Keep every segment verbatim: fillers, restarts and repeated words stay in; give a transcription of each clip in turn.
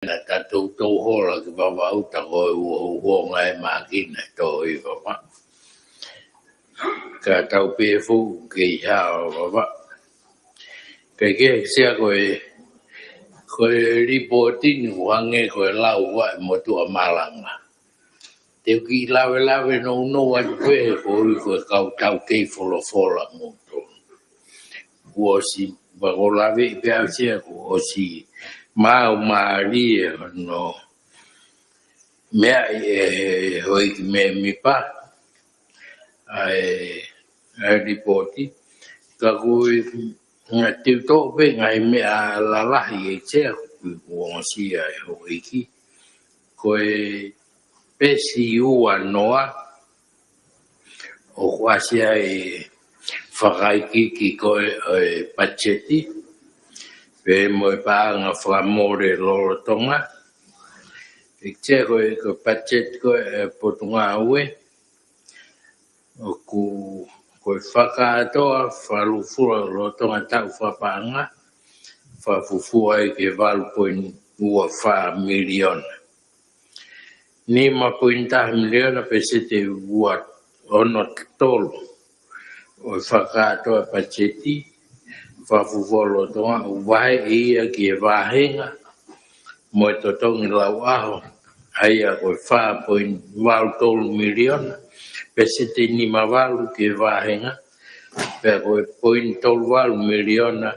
naʻa ta toutou hola ki Vavaʻu, ta ko e ua hohonga e mākina ʻe tō ʻi Vavaʻu. Ka tau pehē foki ʻoku ʻikai ha Vavaʻu. Kae kehe, Sea, ko e, ko e lipooti ni ʻoku hangē ko e lau ʻa e motuʻa malanga. Te u kiʻi lavelave nounou atu pē he koeʻuhi ko e kau taukei folofola moutolu. Kuo ʻosi, pea ko e lave pē ʻa Sea, kuo ʻosi maʻu mālie hono meʻa ʻe he houʻeiki mēmipa ʻa e, ʻa e lipooti. Ka ko e, ngaahi, te u toʻo pē ngaahi meʻa lalahi, ʻEiki Sea, kuo ongosia ʻe he houʻeiki. Ko e peesi ua noa, ʻoku ʻasi ai e fakaikiiki ko ē ʻo e patiseti, pea mo e paʻanga fakamole lolotonga. ʻEiki Sea, ko e, ko e patiseti ko ē ʻa e Potungāue, ʻoku, ko e fakakātoa fakalūkufua lolotonga taʻu fakapaʻanga, fakafufū ai ki he valu poini ua fā miliona. Nima poini taha miliona, peseti ua ono tolu ʻo e fakakātoa patiseti, fakafufū lolotonga, ʻoku vaheʻi ia ki he vāhenga mo e totongi lauʻaho, ʻa ia ko e fā poini valu tolu miliona, peseti nima valu ki he vāhenga, pea ko e poini tolu valu miliona,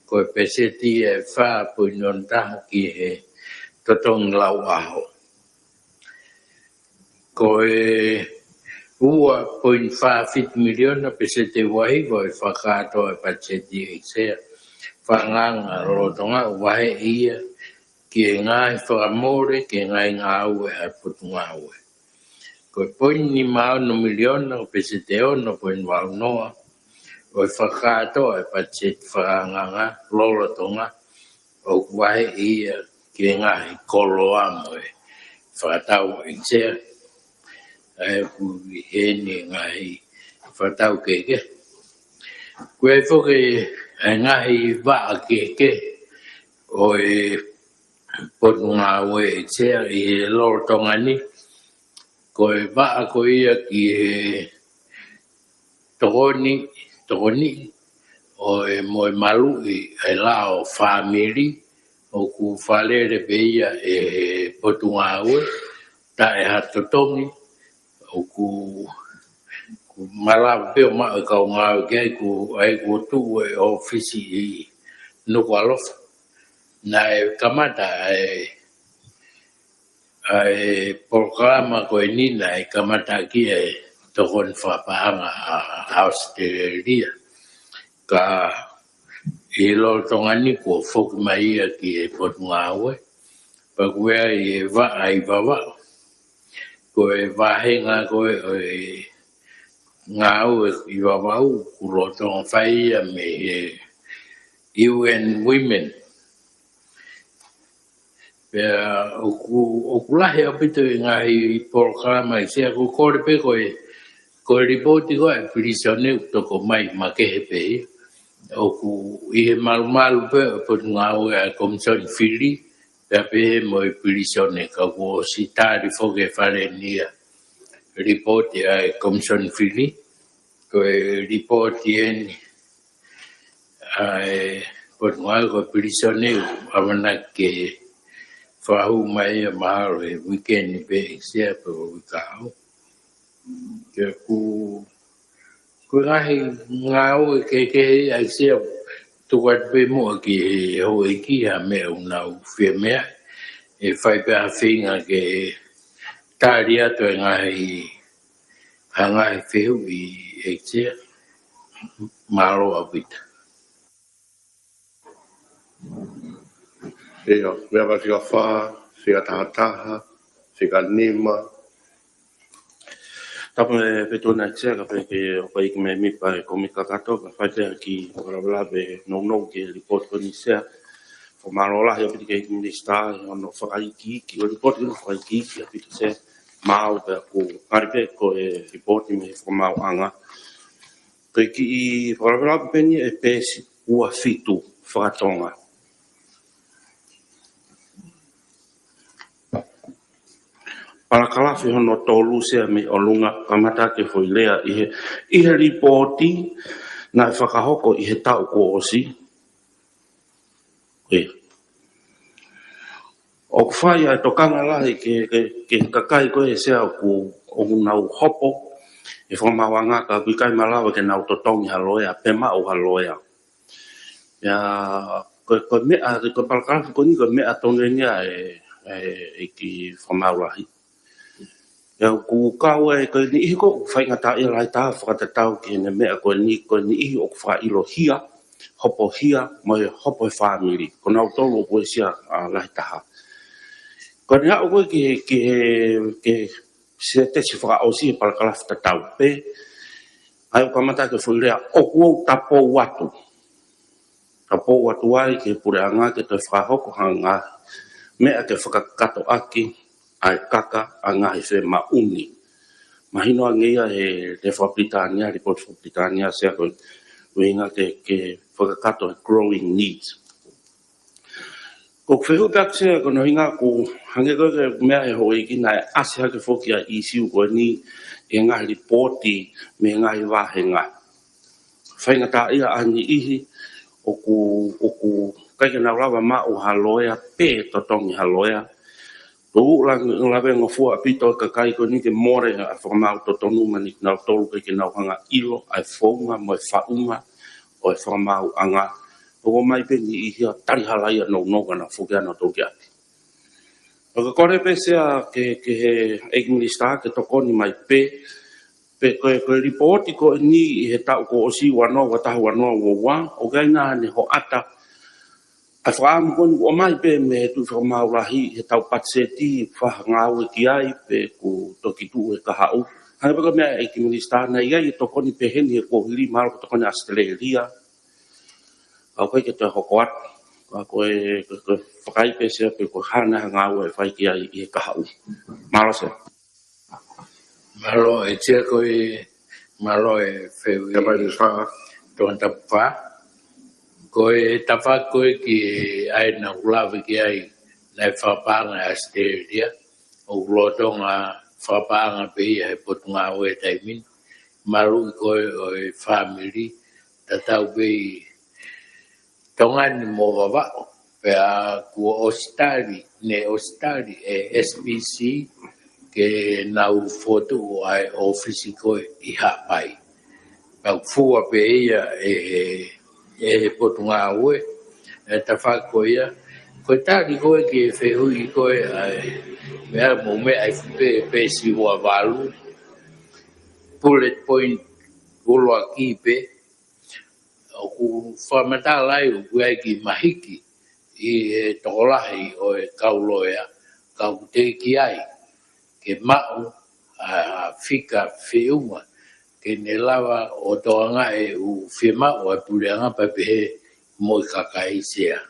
ko e peseti ʻe fā poini ono taha ki he totongi lauʻaho. Ko e ua poini fā fitu miliona, peseti ua hiva ʻo e fakakātoa e patiseti, ʻEiki Sea, fakaangaanga lolotonga, ʻoku vaheʻi ia ki he ngaahi fakamole ki he ngaahi ngāue ʻa e Potungāue. Ko e poini nima ono miliona, ko e peseti ono poini valu noa ʻo e fakakātoa e patiseti fakaangaanga lolotonga, ʻoku vaheʻi ia ki he ngaahi koloa mo e fakatau, ʻEiki Sea. ʻA ia ʻoku ʻi heni e ngaahi fakatau kehekehe. Ko e foki ʻa e ngaahi vaʻa kehekehe ʻo e Potungāue, ʻEiki Sea, ʻi he lolotonga ni. Ko e vaʻa ko ia ki he tokoni, tokoni ʻo e mo e maluʻi e lao fāmili, ʻoku fakalele pē ia ʻe he Potungāue, taʻe ha totongi, ʻoku, ʻoku malava pē ʻo maʻu e kau ngāue ki ai, ʻoku, ʻa ia kuo tuʻu e ʻōfisi ʻi Nukuʻalofa. Naʻe kamata ʻa e, ʻa e polokalama ko eni naʻe kamata ki he tokoni fakapaʻanga ʻa, ʻa ʻAositelēlia. Ka ʻi he lolotonga ni kuo foki mai ia ki he Potungāue, pea ʻoku ʻi ai e vaʻa ʻi Vavaʻu. Ko e vāhenga ko ē ʻo e ngāue ʻi Vavaʻu ʻoku lolotonga fai ia mei he U N Women. Pea ʻoku, ʻoku lahi ʻaupito e ngaahi polokalama, ʻEiki Sea, ʻoku kole pē ko e, ko e lipooti ko ē ʻa e pilīsone ʻoku toko mai makehe pē ia. ʻOku ʻi he malumalu pē ʻo e Potungāue ʻa e Komisoni Fili, pea pehē mo e pilīsone, ka kuo ʻosi tali foki ʻe Fale ni ia e lipooti ʻa e Komisoni Fili. Ko e lipooti eni ʻa e Potungāue ko e pilīsone ʻoku ʻamanaki ke fakahū mai ia mahalo he uike ni pē, ʻEiki Sea, pe ko e uike kahaʻu. Ke ku, ko e ngaahi ngāue kehekehe, ʻEiki Sea, tuku atu pē muʻa ki he houʻeiki ha meʻa ʻoku nau fie meaʻi, ʻe fai pē ha feinga ke tali atu e ngaahi, ha ngaahi fehuʻi, ʻEiki Sea. Mālō ʻaupito. ʻIo, meʻa mai fika fā, fika taha taha, fika nima. Tapu mo e fetuʻu ʻEiki Sea, kae pehē ki he houʻeiki mēmipa e kōmiti kakato, kae fai pē ha kiʻi fakalavelave nounou ki he lipooti ko eni, Sea. Fakamālō lahi ʻaupito ki he Minisitā ʻi hono fakaikiiki, ʻo lipooti hono fakaikiiki ʻaupito, Sea. Maʻu pē ʻoku ngali pē ko e lipooti mei he Fakamaauʻanga. Ko e kiʻi fakalavelave pē eni ʻe peesi ua fitu fakatonga. palakalafi hono tolu, Sea, mei ʻolunga, kamata ʻaki e foʻi lea ʻi he, ʻi he lipooti naʻe fakahoko ʻi he taʻu kuo ʻosi. ʻE. ʻOku fai ʻa e tokanga lahi ki he, ki he, ki he kakai ko ē, Sea, ʻoku, ʻoku nau hopo he fakamaauʻanga, ka ʻoku ʻikai malava ke nau totongi ha loea, pe maʻu ha loea. Ia, ko e, ko e meʻa, ko e palakalafi ko eni, ko e meʻa tonu eni ʻa e, ʻa e ʻEiki Fakamaau Lahi. Ia, ʻoku kau ai ko e niʻihi ʻoku faingataʻaʻia lahi taha fakatatau ki heʻene meʻa ko eni, ko e niʻihi ʻoku fakaʻilohia, hopohia, mo e hopo he fāmili. Ko nautolu ʻoku uesia, ʻa, lahi taha. Ko ʻene aʻu ko ē ki he, ki he, ki he sētesi fakaʻosi he palakalafi tatau pē, ʻa ia ʻoku kamata ʻaki e foʻi lea, ʻoku ou tapou atu. Tapou atu ai ki he puleʻanga ke toe fakahoko ha ngaahi meʻa ke fakakakato ʻaki ʻa e kaka ʻa e ngaahi fiemaʻu ni. Mahino ange ia he, he fakapilitānia, lipooti fakapilitānia, Sea, ko e ʻuhinga ke, ke fakakakato e growing needs. Ko ʻeku fehuʻi pē ʻaku, Sea, ko hono ʻuhinga ʻoku hangē ko e meʻa ʻa e houʻeiki, naʻe ʻasi hake foki ʻa e ʻīsiu ko eni ʻi he ngaahi lipooti mei he ngaahi vāhenga. Faingataʻaʻia ʻa e niʻihi ʻoku, ʻoku ʻikai ke nau lava maʻu ha loea pe totongi ha loea. Tuʻu langa, lavengofua ʻaupito e kakai ko eni ke mole ʻa e fakamaau totonu, mahino nautolu ʻikai ke nau hanga ʻilo ʻa e founga mo e faʻunga ʻo e fakamaauʻanga. ʻOku ʻomai pē niʻihi ʻo tali halaia nounou ka nau foki ʻa nautolu ki ʻapi. ʻOku ou kole pē, Sea, ki he, ki he ʻEiki Minisitā ke tokoni mai pē, pe ko e, ko e lipooti ko eni ʻi he taʻu kuo ʻosi, ua noa, ua taha, ua noa, ua ua, ʻoku ʻi ai nai haʻane hoʻata ʻa e fakaʻamu ko eni ʻoku ʻomai pē mei he Tuʻi Fakamaau Lahi he taʻu patiseti, fakangāue ki ai, pe kuo toki tuʻu he kahaʻu. Hangē pē ko e meʻa ʻa e ʻEiki Minisitā, naʻe ʻi ai e tokoni pehē ni he kuohili, mahalo ko e tokoni ʻa ʻAositelēlia. ʻOku ʻikai ke toe hoko atu. Ka ko e, ko e, ko e fakaʻai pē, Sea, pe ko e hā nai ha ngāue ʻe fai ki ai ʻi he kahaʻu. Mālō, Sea. Mālō, ʻEiki Sea, ko e, mālō e fehuʻi. Ia, mai, Minisitā. Tokoni tapu fā. Ko e tafaʻaki ko ē ki ai naʻa ku lave ki ai, naʻe fakapaʻanga ʻe ʻAositelēlia, ʻoku lolotonga fakapaʻanga pē ia he Potungāue he taimi ni. Maluʻi ko ē ʻo e fāmili, tatau pē ʻi Tonga ni mo Vavaʻu, pea kuo ʻosi tali, ne ʻosi tali ʻe S P C ke nau fokotuʻu ʻa e ʻōfisi ko ē ʻi Haʻapai. Pea ʻoku fua pē ia ʻe, ʻe he Potungāue, ʻa e tafaʻaki ko ia. Ko e tali ko ē ki he fehuʻi ko ē ʻa e meʻa mo meʻa ʻi he pē, peesi ua valu, bullet point ʻuluaki pē, ʻoku fakamatala ai ʻoku ʻi ai e kiʻi mahiki ʻi he tokolahi ʻo e kau loea, ka ʻoku teʻeki ai ke maʻu ʻa e fika feʻunga ke ne lava ʻo tokangaʻi e ʻū fiemaʻu ʻa e puleʻanga pea pehē mo e kakai, Sea.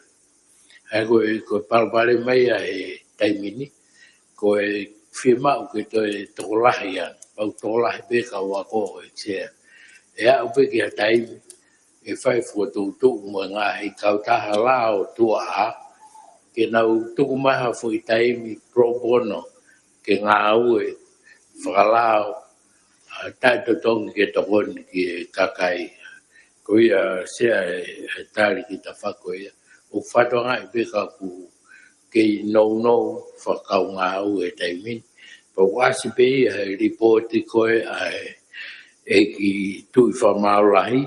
ʻA ia ko e, ko e palopalema ia he taimi ni, ko e fiemaʻu ke toe tokolahi ange, pau tokolahi pē kau ako, ʻEiki Sea. ʻE aʻu pē ki ha taimi ʻe fai fokotuʻutuʻu mo e ngaahi kautaha lao tuʻa, ke nau tuku mai ha foʻi taimi pro bono ke ngāue fakalao, ʻa, taʻetotongi ke tokoni ki he kakai. Ko ia, Sea, e, e tali ki he tafaʻaki ko ia. ʻOku fakatokangaʻi pē ka ʻoku kei nounou fakakaungāue he taimi ni. Pea ʻoku ʻasi pē ia he lipooti ko ē ʻa e ʻEiki Tuʻi Fakamaau Lahi,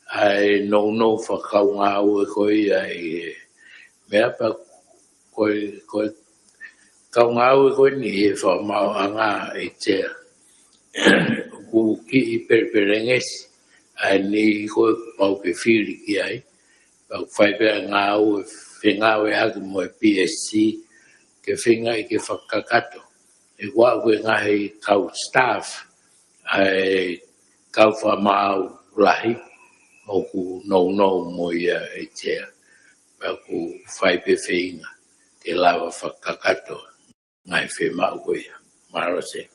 ʻa e nounou fakakaungāue ko ia ʻi he meʻa, pea ko e, ko e kaungāue ko eni he fakamaauʻanga, ʻEiki Sea. ʻOku kiʻi pelepelengesi ʻa e niʻihi ko ē ʻoku pau ke fili ki ai. Pea ʻoku fai pē ʻa e ngāue, fengāueʻaki mo e P S C, ke feingaʻi ke fakakakato. ʻE ʻoku ʻi ai e ngaahi kau staff ʻa e kau fakamaau lahi ʻoku nounou mo ia, ʻEiki Sea. Pea ʻoku fai pē feinga ke lava fakakakato ngaahi fiemaʻu ko ia. Mālō, Sea.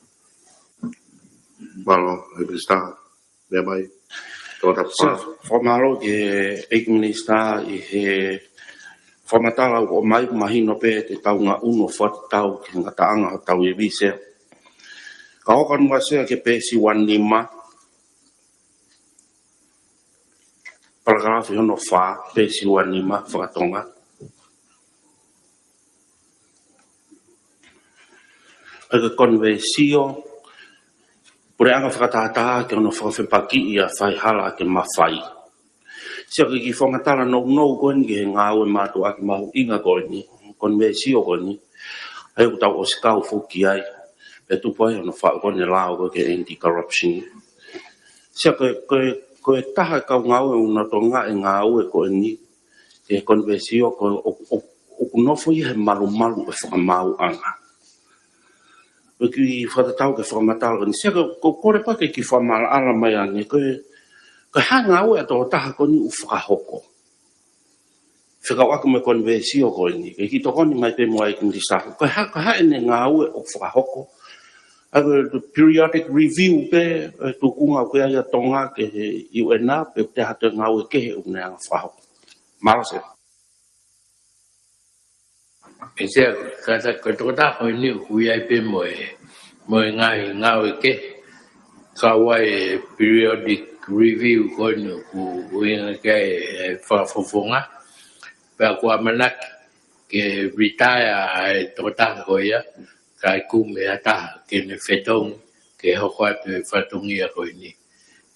Mālō, ʻEiki Minisitā. Lea mai. Tokoni tapu fā. Sea, fakamālō ki he ʻEiki Minisitā ʻi he Fakamatala ʻoku ʻomai, mahino pē ʻe te tau ngaʻunu ʻo fakatatau ki he ngataʻanga ʻo tau ivi, Sea. Ka ʻoku ʻalu mai, Sea, ki he peesi uanima, palakalafi hono fā, peesi uanima fakatonga. ʻA e konivēsio, puleʻanga fakatātā ki hono fakafepakiʻi ʻa e faihala ke mafai. Sea, ko e kiʻi fakamatala nounou ko eni ki he ngāue mātuʻaki mahuʻinga ko eni, konivēsio ko eni, ʻa ia ʻoku tau ʻosi kau foki ai, pea tupu ai hono faʻu ko eni e lao ko ē ki he anti-corruption. Sea, ko e, ko e, ko e taha e kau ngāue ʻoku nau tokangaʻi e ngāue ko eni, ki he konivēsio ko ē ʻoku, ʻoku, ʻoku nofo ia he malumalu ʻo e fakamaauʻanga. Ko e kiʻi fakatatau ki he fakamatala ko eni, Sea, ko, ko e kole pē ke kiʻi fakamaʻalaʻala mai ange, ko e, ko e hā e ngāue ʻa e tokotaha ko eni ʻoku fakahoko fekauʻaki mo e konivēsio ko eni, ke kiʻi tokoni mai pē muʻa ʻEiki Minisitā. Ko e hā, ko e hā ʻene ngāue ʻoku fakahoko? ʻA e periodic review pē, ʻa e tuʻunga ʻoku ʻi ai ʻa Tonga ki he U N, pe ʻoku ʻi ai ha toe ngāue kehe ʻoku ne hanga ʻo fakahoko? Mālō, Sea. ʻE Sea, kātaki ko e tokotaha ko eni ʻoku ʻi ai pē mo e, mo e ngaahi ngāue kehe, kau ai e periodic review ko eni ʻoku ʻuhinga ki ai e fakafofonga. Pea ʻoku ʻamanaki ke retire ʻa e tokotaha ko ia, kae kumi ha taha ke ne fetongi, ke hoko atu e fatongia ko eni.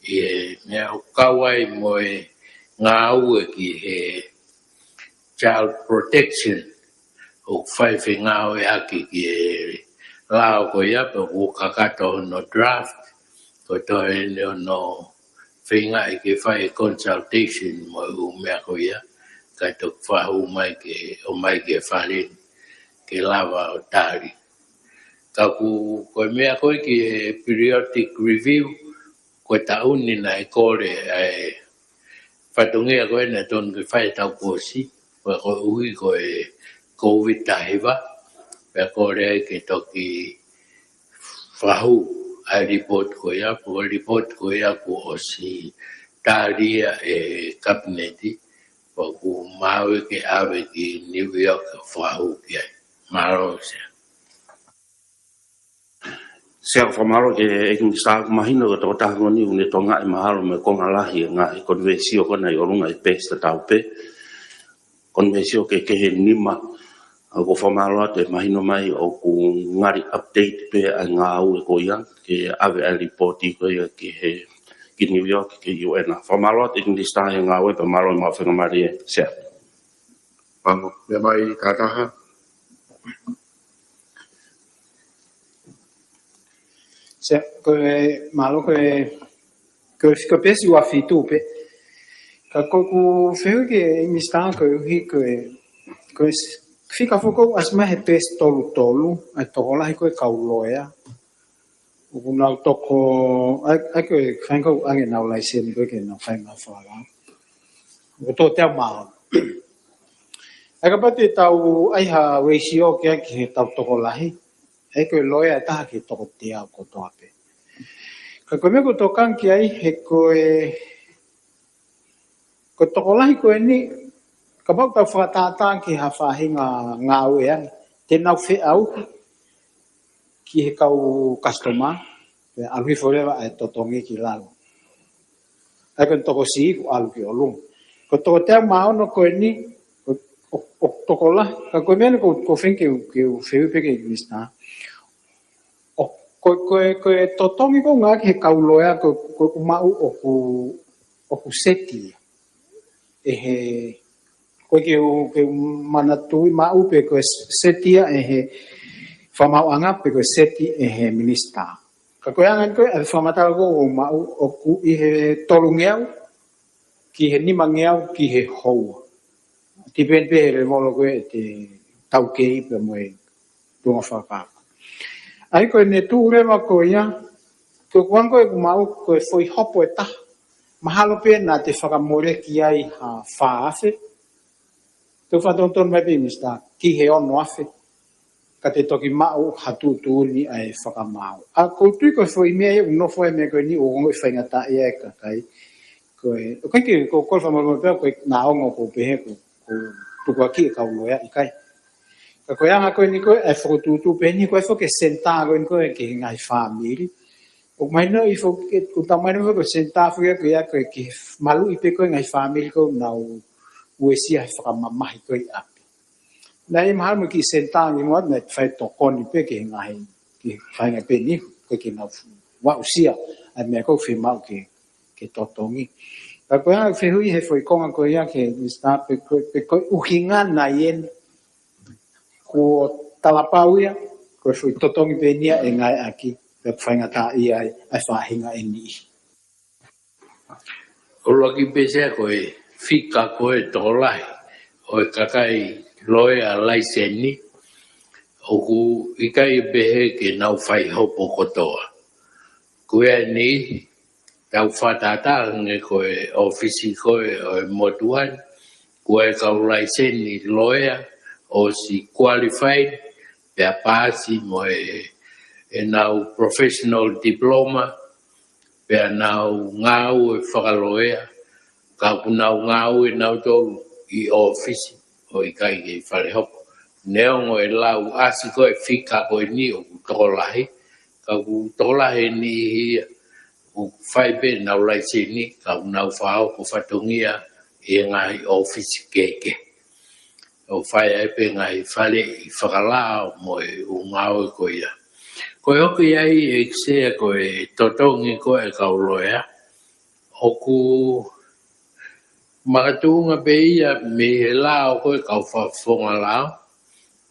ʻI he meʻa ʻoku kau ai mo e ngāue ki he child protection, ʻoku fai fengāueʻaki ki he lao ko ia, pea ʻoku kakato hono draft, ko e tohi eni hono feingaʻi ke fai e consultation mo e ʻū meʻa ko ia, kae toki fakahū mai ke, ʻomai ki he fale ni, ke lava ʻo tali. Ka ʻoku, ko e meʻa ko ē ki he periodic review, ko e taʻu ni naʻe kole ai e fatongia ko ē naʻe totonu ke fai he taʻu kuo ʻosi, koeʻuhi ko e Covid taha hiva, pea kole ai ke toki fakahū ʻa e report ko ia, ko e report ko ia kuo ʻosi tali ia ʻe he Kapineti, pea ʻoku maau ke ʻave ki New York ʻo fakahū ki ai. Mālō, Sea. Sea, fakamālō ki he ʻEiki Minisitā. Mahino ko e tokotaha ko eni ʻoku ne tokangaʻi mahalo mo e konga lahi e ngaahi konivēsio ko ena ʻi ʻolunga, ʻi he peesi tatau pē. Konivēsio kehekehe ʻe nima. ʻOku ou fakamālō atu he mahino mai ʻoku ngali update pē ʻa e ngāue ko ia, ke ʻave ʻa e report ko ia ki he, ki New York, ki he U N. Fakamālō atu ʻEiki Minisitā he ngāue, pea mālō e maʻu faingamālie, Sea. Pango, meʻa mai, kātaha. Sea, ko e, mālō, ko e, ko e, ko e peesi ua fitu pē. Ka ko ʻeku fehuʻi ki he Minisitā koeʻuhi ko e, ko e s-, fika foki ʻoku ʻasi mai he peesi tolu tolu, ʻa e tokolahi ko e kau loea. ʻOku nau toko, ʻa e, ʻa e ko e feinga ʻoku ʻoange ʻenau laiseni ko ē ke nau fai ʻenau fakalao. ʻOku toko teau mā ono. ʻA e kapau te tau ʻai ha ratio ki ai ki he tau tokolahi, ʻa e ko e loea ʻe taha ki he toko teau kotoa pē. Ka ko e meʻa ʻoku ou tokanga ki ai he ko e, ko e tokolahi ko eni, kapau tau fakatātā ki ha faʻahinga ngāue ange, te nau feʻauhi ki he kau customer, pea ʻalu hifo leva ʻa e totongi ki lalo. ʻA ia ko e toko siʻi kuo ʻalu ki ʻolunga. Ko e toko teau mā ono ko eni, ʻo, ʻo, ʻo tokolahi, ka ko e meʻa eni ʻoku, ʻoku ou feinga ke, ke fehuʻi pē ki he Minisitā. ʻO, ko, ko, ko e totongi ko ē ʻoku ngāueʻaki he kau loea ko, ko, ʻoku maʻu ʻoku, ʻoku seti ia ʻe he, ko e ke u, ke u manatuʻi maʻu pē ko e seti ia ʻe he fakamaauʻanga pe ko e seti ʻe he Minisitā. Ka ko e anga ko ē ʻa e fakamatala ko ē ʻoku maʻu ʻoku ʻi he tolungeau ki he nimangeau ki he houa. Tipeni pē he levolo ko ē ʻete taukei pea mo e tuʻunga fakakākā. ʻA ia ko ʻene tuʻu leva ko ia, ko e kuango ʻoku maʻu ko e foʻi hopo ʻe taha. Mahalo pē naʻa te fakamoleki ai ha fā afe. Te u fakatonutonu mai pē Minisitā, ki he ono afe. Ka te toki maʻu ha tuʻutuʻuni ʻa e fakamaau. ʻA ia ʻoku ou tui ko e foʻi meʻa ia ʻoku nofo ai e meʻa ko eni ʻoku ongoʻi faingataʻaʻia e kakai. Ko e, ʻoku ʻikai ke, ko, ko e fakamālō pē, ko e naʻa ongo ko pehē ko, ko tukuakiʻi e kau loea, ʻikai. Ka ko e anga ko eni ko e fokotuʻutuʻu pē eni ko e foki e senitā ko eni ko e ki he ngaahi fāmili. ʻOku mahino ʻi fo ke, ʻoku tau mahino foki ko e senitā foki ko ia ko e ki he maluʻi pē ko e ngaahi fāmili ko ē ʻoku nau uesia he fakamamahi ko ē ʻi ʻapi. Naʻe mahalo mo e kiʻi senitā ngi mo atu naʻe fai tokoni pē ki he ngaahi, ki he faʻahinga pē ni, ko e ke nau fu-, uesia ʻa e meʻa ko ē ʻoku fiemaʻu ke, ke totongi. Ka ko e anga e fehuʻi he foʻi konga ko ia ki he Minisitā pe ko, pe ko e ʻuhinga nai eni kuo talapau ia, ko e foʻi totongi pē eni ia ʻe ngāueʻaki, pea faingataʻaʻia ai ʻa e faʻahinga ʻe niʻihi. ʻUluaki pē Sea ko e fika ko e tokolahi ʻo e kakai loea laiseni, ʻoku ʻikai pehē ke nau faihopo kotoa. Ko ia eni, tau fakatātā ange ko e ʻōfisi ko ē ʻo e motuʻa ni, ko e kau laiseni loea ʻosi qualified, pea paasi mo e, ʻenau professional diploma, pea nau ngāue fakaloea, ka ʻoku nau ngāue nautolu ʻi ʻōfisi ʻo ʻikai ke ʻi fale hopo. Neongo e lau ʻasi ko e fika ko eni ʻoku tokolahi, ka ʻoku tokolahi e niʻihi ia ʻoku fai pē ʻenau laiseni, ka ʻoku nau fakahoko fatongia ʻi he ngaahi ʻōfisi kehekehe. ʻO fai ai pē ngaahi faleʻi fakalao mo e ʻū ngāue ko ia. Ko e hoko ia ʻEiki Sea ko e totongi ko e kau loea, ʻoku makatuʻunga pē ia mei he lao ko e kau fakafofonga lao,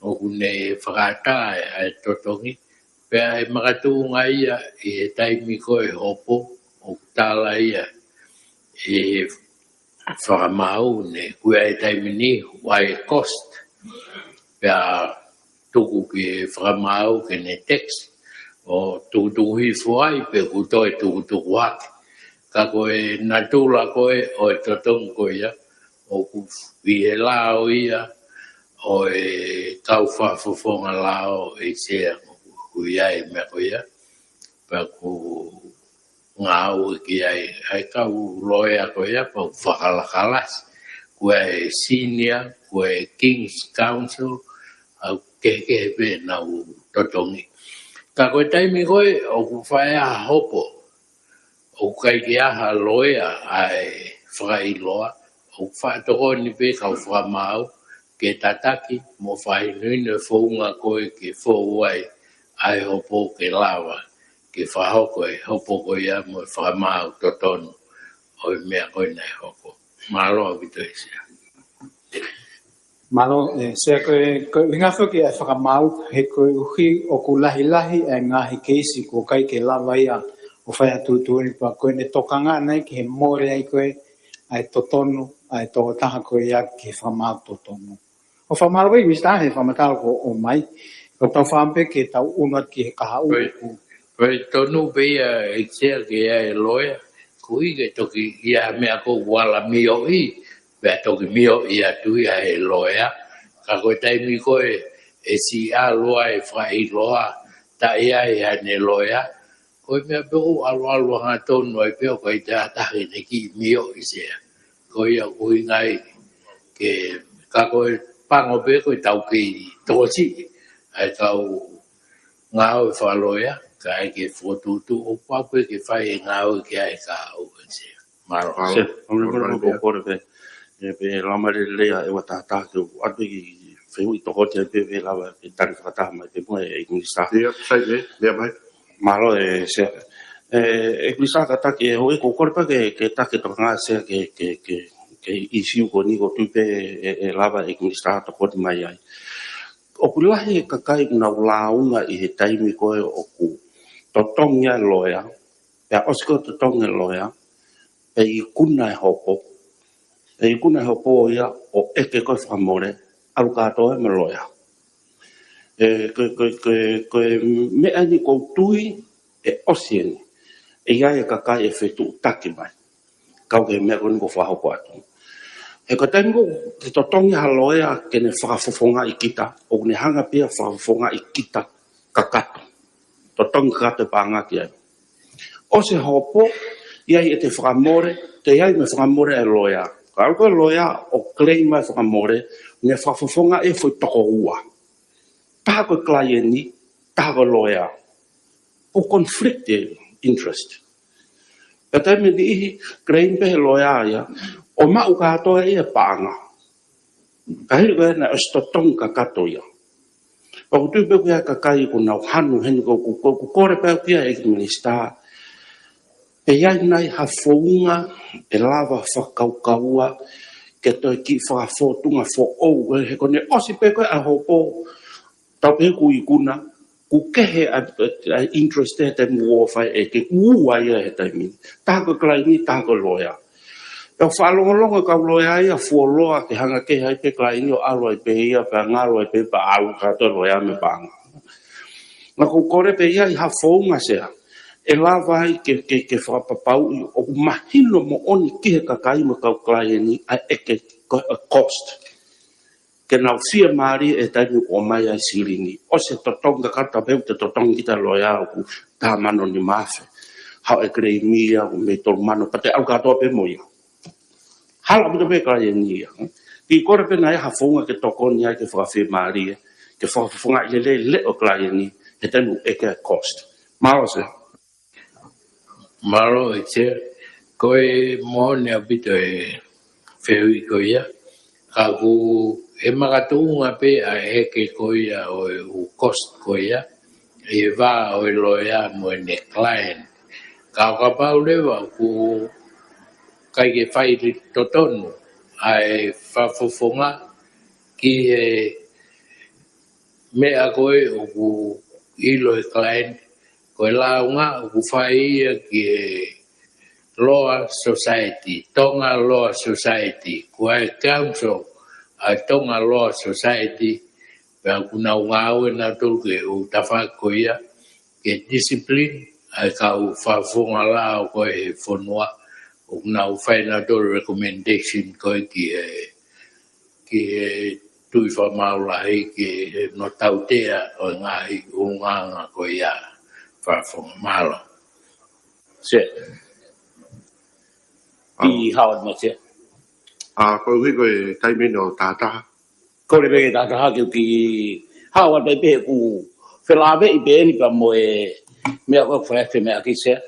ʻoku ne fakaʻatā ʻa e totongi, pea ʻe makatuʻunga ia ʻi he taimi ko e hopo, ʻoku tala ia ʻe he fakamaau ne, ko e taimi ni, ʻoku ʻi ai e cost, pea tuku ki he fakamaau ke ne tax, ʻo tukutuku hifo ai pe ʻoku toe tukutuku hake. Ka ko e natula ko e ʻo e totongi ko ia, ʻoku ʻi he lao ia ʻo e kau fakafofonga lao ʻEiki Sea, ʻoku ʻi ai e meʻa ko ia, pea ʻoku ngāue ki ai ʻa e kau loea ko ia, pea ʻoku fakalakalasi. Ko e senior, ko e King's Counsel, ʻoku kehekehe pē ʻenau totongi. Ka ko e taimi ko ē ʻoku fai ai ha hopo, ʻoku ʻikai ke ʻi ai ha loea ʻa e fakaʻiloa, ʻoku faʻa tokoni pē kau fakamaau ke tataki mo fakahinohino e founga ko ē ke fou ai ʻa e hopo ke lava ke fakahoko e hopo ko ia mo e fakamaau totonu ʻo e meʻa ko ē naʻe hoko. Mālō ʻaupito ʻEiki Sea. Mālō, ʻe, Sea, ko e, ko e ʻuhinga foki ʻa e fakamaau, he koeʻuhi ʻoku lahilahi ʻa e ngaahi keisi ʻoku ʻikai ke lava ia ʻo fai ha tuʻutuʻuni, pea ko ʻene tokanga nai ki he mole ai ko ē ʻa e totonu ʻa e tokotaha ko ia ki he fakamaau totonu. ʻOku fakamālō ʻEiki Minisitā he fakamatala kuo ʻomai, ka tau fakaʻamu pē ke tau ʻunu atu ki he kahaʻu. Ko e, ko e tonu pē ia ʻEiki Sea ke ʻi ai e loea, koeʻuhi ke toki ʻi ai ha meʻa ʻoku ala mioʻi, pea toki mioʻi atu ia ʻe he loea. Ka ko e taimi ko ē ʻe siʻi ʻalu ai e fakaʻiloa, taʻe ʻi ai haʻane loea, ko e meʻa pē ʻoku ʻaluʻalu hangatonu ai pē ʻoku ʻikai te ʻatā ke ne kiʻi mioʻi Sea. Ko ia ʻoku ʻuhinga ai ke, ka ko e pango pē ko e tau kei tokosiʻi ʻa e kau ngāue fakaloea, kae ʻai ke fokotuʻutuʻu ʻo pau pē ke fai e ngāue ki ai e kahaʻu ʻEiki Sea. Mālō. Mālō. Sea, ʻoku ou kole pē, ʻe, pē lau mai lelei ʻa e ua tahataha ke u ʻoatu e kiʻi fehuʻi tokoti ai pē, pea lava ke tali fakataha mai pē muʻa ʻEiki Minisitā. ʻIo, sai pē, meʻa mai. Mālō ʻe Sea. ʻE, ʻEiki Minisitā kātaki ʻe houʻeiki, ʻoku ou kole pē ke, ke taki e tokanga ʻa Sea ki he, ki he, ki he, ki he ʻīsiu ko eni ʻoku ou tui pē ʻe, ʻe lava ʻEiki Minisitā tokoni mai ai. ʻOku lahi e kakai ʻoku nau lāunga ʻi he taimi ko ē ʻoku totongi ai e loea, pea ʻosi ko ē totongi e loea, pea ikuna e hopo, pea ikuna e hopo ia ʻo ʻeke ko ē fakamole, ʻalu kātoa mo e loea. ʻE, ko e, ko e, ko e, ko e meʻa ni ʻoku ou tui ʻe ʻosi eni. ʻE ʻi ai e kakai ʻe fetuʻutaki mai. Kau ki he meʻa ko eni ʻoku fakahoko atu. He ko e taimi ko ē ʻoku totongi ha loea ke ne fakafofongaʻi kita, ʻoku ne hanga pē ia ʻo fakafofongaʻi kita kakato. Totongi kakato e paʻanga ki ai. ʻOsi e hopo, ʻi ai ʻete fakamole, toe ʻi ai mo e fakamole ʻa e loea. Ka ʻalu ko e loea ʻo claim mai fakamole, ne fakafofongaʻi e foʻi toko ua. Taha ko e client, taha ko e loea. ʻOku conflict e interest. Pea taimi ʻe niʻihi claim pē he loea ia, ʻo maʻu kātoa ia e paʻanga. Ka hili ko ē naʻe ʻosi totongi kakato ia. ʻOku ou tui pē ʻoku ʻi ai e kakai ʻoku nau hanu heni, ʻoku, ʻoku, ʻoku kole pē au ki he ʻEiki Minisitā. Pe ʻi ai nai ha founga ʻe lava fakakaukaua ke toe kiʻi fakafōtunga foʻou, he ko ʻene ʻosi pē ko ē ʻa e hopo, tau pehē ʻoku ikuna, ʻoku kehe ʻa, ʻa, ʻa e interest he taimi ʻoku ō fai ʻe, ʻoku ua ia he taimi ni. Taha ko e client, taha ko e loea. Pea fakalongolongo e kau loea ia, fuoloa ke hanga kehe ai pē client ʻo ʻalu ai pē ia, pea ngalo ai pē pea ʻalu kātoa e loea mo e paʻanga. Naʻa ku kole pē ia ʻi ha founga, Sea, ʻe lava ai ke, ke, ke fakapapauʻi ʻoku mahino moʻoni ki he kakai mo e kau client ʻa e ʻeke ko e cost. Ke nau fiemālie he taimi ʻoku ʻomai ai e silini. ʻOsi e totongi kakato, pea ʻoku te totongi kita e loea ʻoku taha mano nima afe. Haʻu e claim ia ʻoku mei tolu mano, pea te ʻalu kātoa pē mo ia. Hala ʻaupito pē e client ia. Kiʻi kole pē naʻa ʻi ai ha founga ke tokoni ai ke fakafiemālie, ke fakafofongaʻi lelei e leʻo e client he taimi ʻoku ʻeke e cost. Mālō, Sea. Mālō, ʻEiki Sea. Ko e moʻoni ʻaupito e fehuʻi ko ia. Ka ʻoku ʻi he makatuʻunga pē ʻa e ʻeke ko ia ʻo e ʻū cost ko ia, ʻi he vā ʻo e loea mo ʻene client. Ka ʻo kapau leva ʻoku ʻikai ke fai totonu ʻa e fakafofonga ki he meʻa ko ē ʻoku ʻilo ʻe he client, ko e lāunga ʻoku fai ia ki he Loa Society, Tonga Loa Society, ko e council ʻa e Tonga Loa Society, pea ʻoku nau ngāue nautolu ki he ʻū tafaʻaki ko ia, ke discipline ʻa e kau fakafofonga lao ko ē he fonua, ʻoku nau fai nautolu recommendation ko ē ki he ki he Tuʻi Fakamaau Lahi, ki he no tautea ʻo e ngaahi ʻulungaanga ko ia fakafofonga. Mālō. Sea. ʻI Howard mo Sea. ʻA, koeʻuhi ko e taimi ʻoku tātaha. Kole pē ke tātaha ke u kiʻi Howard mai pē he ʻoku felāveʻi pē eni pea mo e meʻa ko ē ʻoku fai atu he meʻa ki Sea.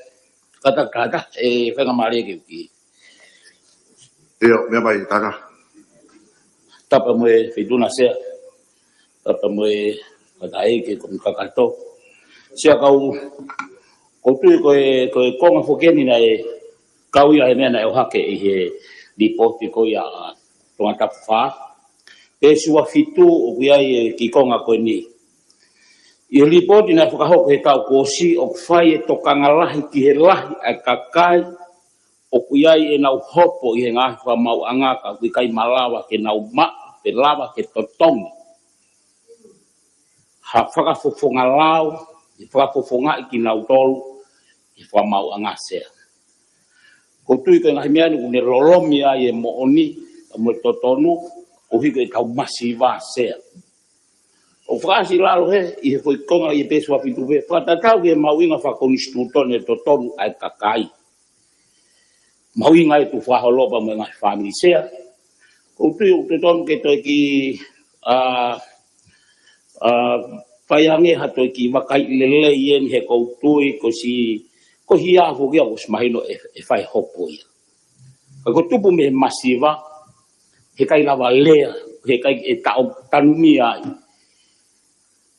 Ka ta, ka ta, e, faingamālie ke u kiʻi. ʻIo, meʻa mai, Tana. Tapu mo e Feituʻuna Sea. Tapu mo e Tangataʻeiki, ko e kakato. Sea, kau, ʻoku ou tui ko e, ko e konga foki eni naʻe kau ia he meʻa naʻe ʻohake ʻi he lipooti ko ia ʻa Tongatapu fā. Peesi ua fitu ʻoku ʻi ai e kiʻi konga ko eni. ʻI he lipooti naʻe fakahoko he taʻu kuo ʻosi, ʻoku fai e tokanga lahi ki he lahi ʻa e kakai ʻoku ʻi ai ʻenau hopo ʻi he ngaahi fakamaauʻanga ka ʻoku ʻikai malava ke nau maʻu, pe lava ke totongi ha fakafofonga lao, ʻe fakafofongaʻi kinautolu ʻi he fakamaauʻanga, Sea. ʻOku ou tui ko e ngaahi meʻa ni ʻoku ne lolomi ai e moʻoni, mo e totonu, ʻo hiki e kau masiva, Sea. ʻOku fakaʻasi lalo he, ʻi he foʻi konga ʻi he peesi ua fitu pē, fakatatau ki he mahuʻinga fakakonisitūtone totonu ʻa e kakai. Mahuʻinga e tuʻu fakaholo pea mo e ngaahi fāmili, Sea. ʻOku ou tui ʻoku totonu ke toe kiʻi, ʻa, ʻa, fai ange ha toe kiʻi vakai lelei eni he ʻoku ou tui ko si, ko hia foki ia ʻoku ʻosi mahino ʻe, ʻe fai hopo ia. Ka ko e tupu mei he masiva, heʻikai lava lea, heʻikai ʻe taʻotanumia ai.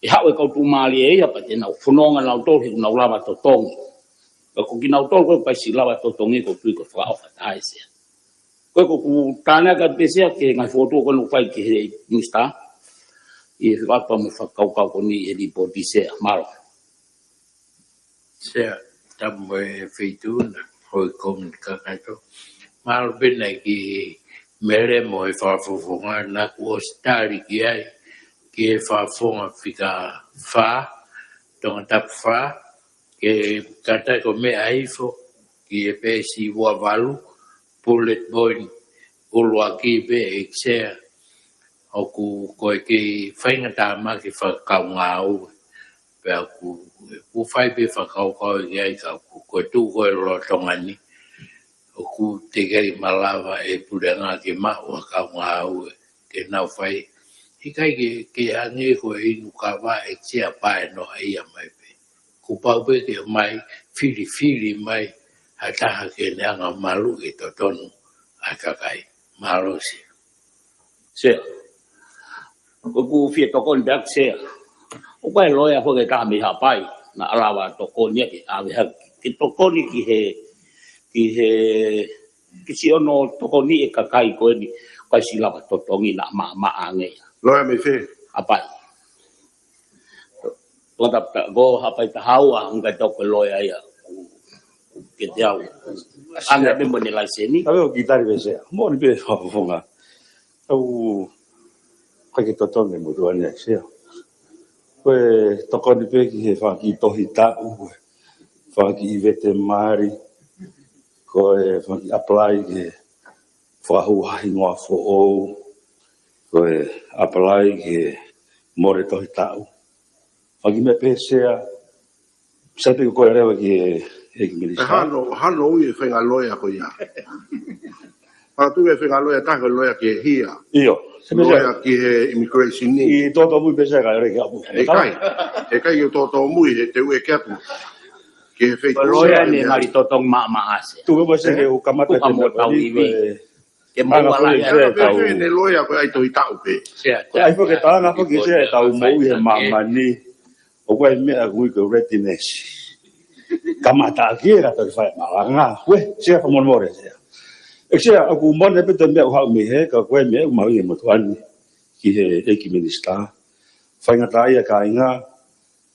ʻE haʻu e kau tuʻumālie ia pea te nau fononga nautolu he ʻoku nau lava totongi. Ka ko kinautolu ko ē ʻoku ʻikai siʻi lava totongi ʻoku ou tui ko e fakaʻofa taha ē, Sea. Ko e, ko ʻeku tānaki atu pē, Sea, ki he ngaahi fokotuʻu ko ē naʻe fai ki he Minisitā. ʻI he fakaʻofa mo e fakakaukau ko eni ʻi he lipooti, Sea. Mālō. Sea, tapu mo e Feituʻuna, hoi kominikakato. Mālō pē naʻe kiʻi melemo e fakafofonga naʻa ku ʻosi tali ki ai, ki he fakafofonga fika fā, Tongatapu fā, ke kātaki ʻo meʻa hifo ki he peesi ua valu, bullet point ʻuluaki pē, ʻEiki Sea, ʻoku ko e kei faingatāmaki fakakaungāue. Pea ʻoku, ʻoku fai pē fakakaukau ki ai ka ʻoku, ko e tuʻu ko ē lolotonga ni. ʻoku teʻeki ai malava e puleʻanga ke maʻu ha kau ngāue ke nau fai. ʻIkai ke, ke hangē ko e inu kava ʻe Sea, pae noa ia mai pē. Kuo pau pē ke mai filifili mai ha taha ke ne anga maluʻi e totonu ʻa e kakai. Mālō Sea. Sea. ʻOku ou fie tokoni pē ʻaku Sea. ʻOku ʻi ai e loea foki ʻe taha mei Haʻapai naʻa lava tokoni ia ke ʻave hake, ke tokoni ki he, ki he, ke siʻi ʻono tokoni e kakai ko eni, ʻikai siʻi lava totongi, naʻa maʻamaʻa ange ia. Loea mei fē? Haʻapai. Lata ko Haʻapai Tahaua, ʻoku ʻikai tau ko e loea ia. Ke te au. Anga pē mo ʻene laiseni. Ka veo ki tari pē Sea. Moʻoni pē Fakafofonga. Au ʻikai ke totongi mo tuane Sea. Ko e tokoni pē ki he fanga kiʻi tohi taʻu, ko e fanga kiʻi vete mali, ko e fanga kiʻi apply ki he fakahū ha hingoa foʻou, ko e apply ki he mole tohi taʻu. Fanga kiʻi meʻa pē Sea, Sai pē ko e leva ki he, he ʻEiki Minisitā. Hano, hano ui e faʻahinga loea ko ia. Patu e faʻahinga loea taha ko e loea ki he hia. ʻIo. Sai pē Sea. Loea ki he immigration ni. ʻI tōtōmui pē Sea ka ʻere ki apu. ʻE ʻikai. ʻE ʻikai ke tōtōmui he te u ʻeke atu. Ki he feituʻu. Ko e loea ni ngali totongi maʻamaʻa Sea. Tuku pē Sea ke u kamata te mo tau ivi. Ke mo anga foki Sea e tau. Pē ne loea ko e ʻai tohi taʻu pē. Sea, ko e ʻai foki e tau anga foki Sea e tau moʻui he māmani. ʻOku ʻi ai e meʻa ʻoku ui ko e readiness. Kamata ʻaki e ka toki fai malanga. Ko e Sea fakamolemole Sea. ʻE Sea, ʻoku mone pē te meʻa ʻoku haʻu mei he, ka ko e meʻa ʻoku mahuʻinga mo tuane ki he ʻEiki Minisitā. Faingataʻaʻia kāinga,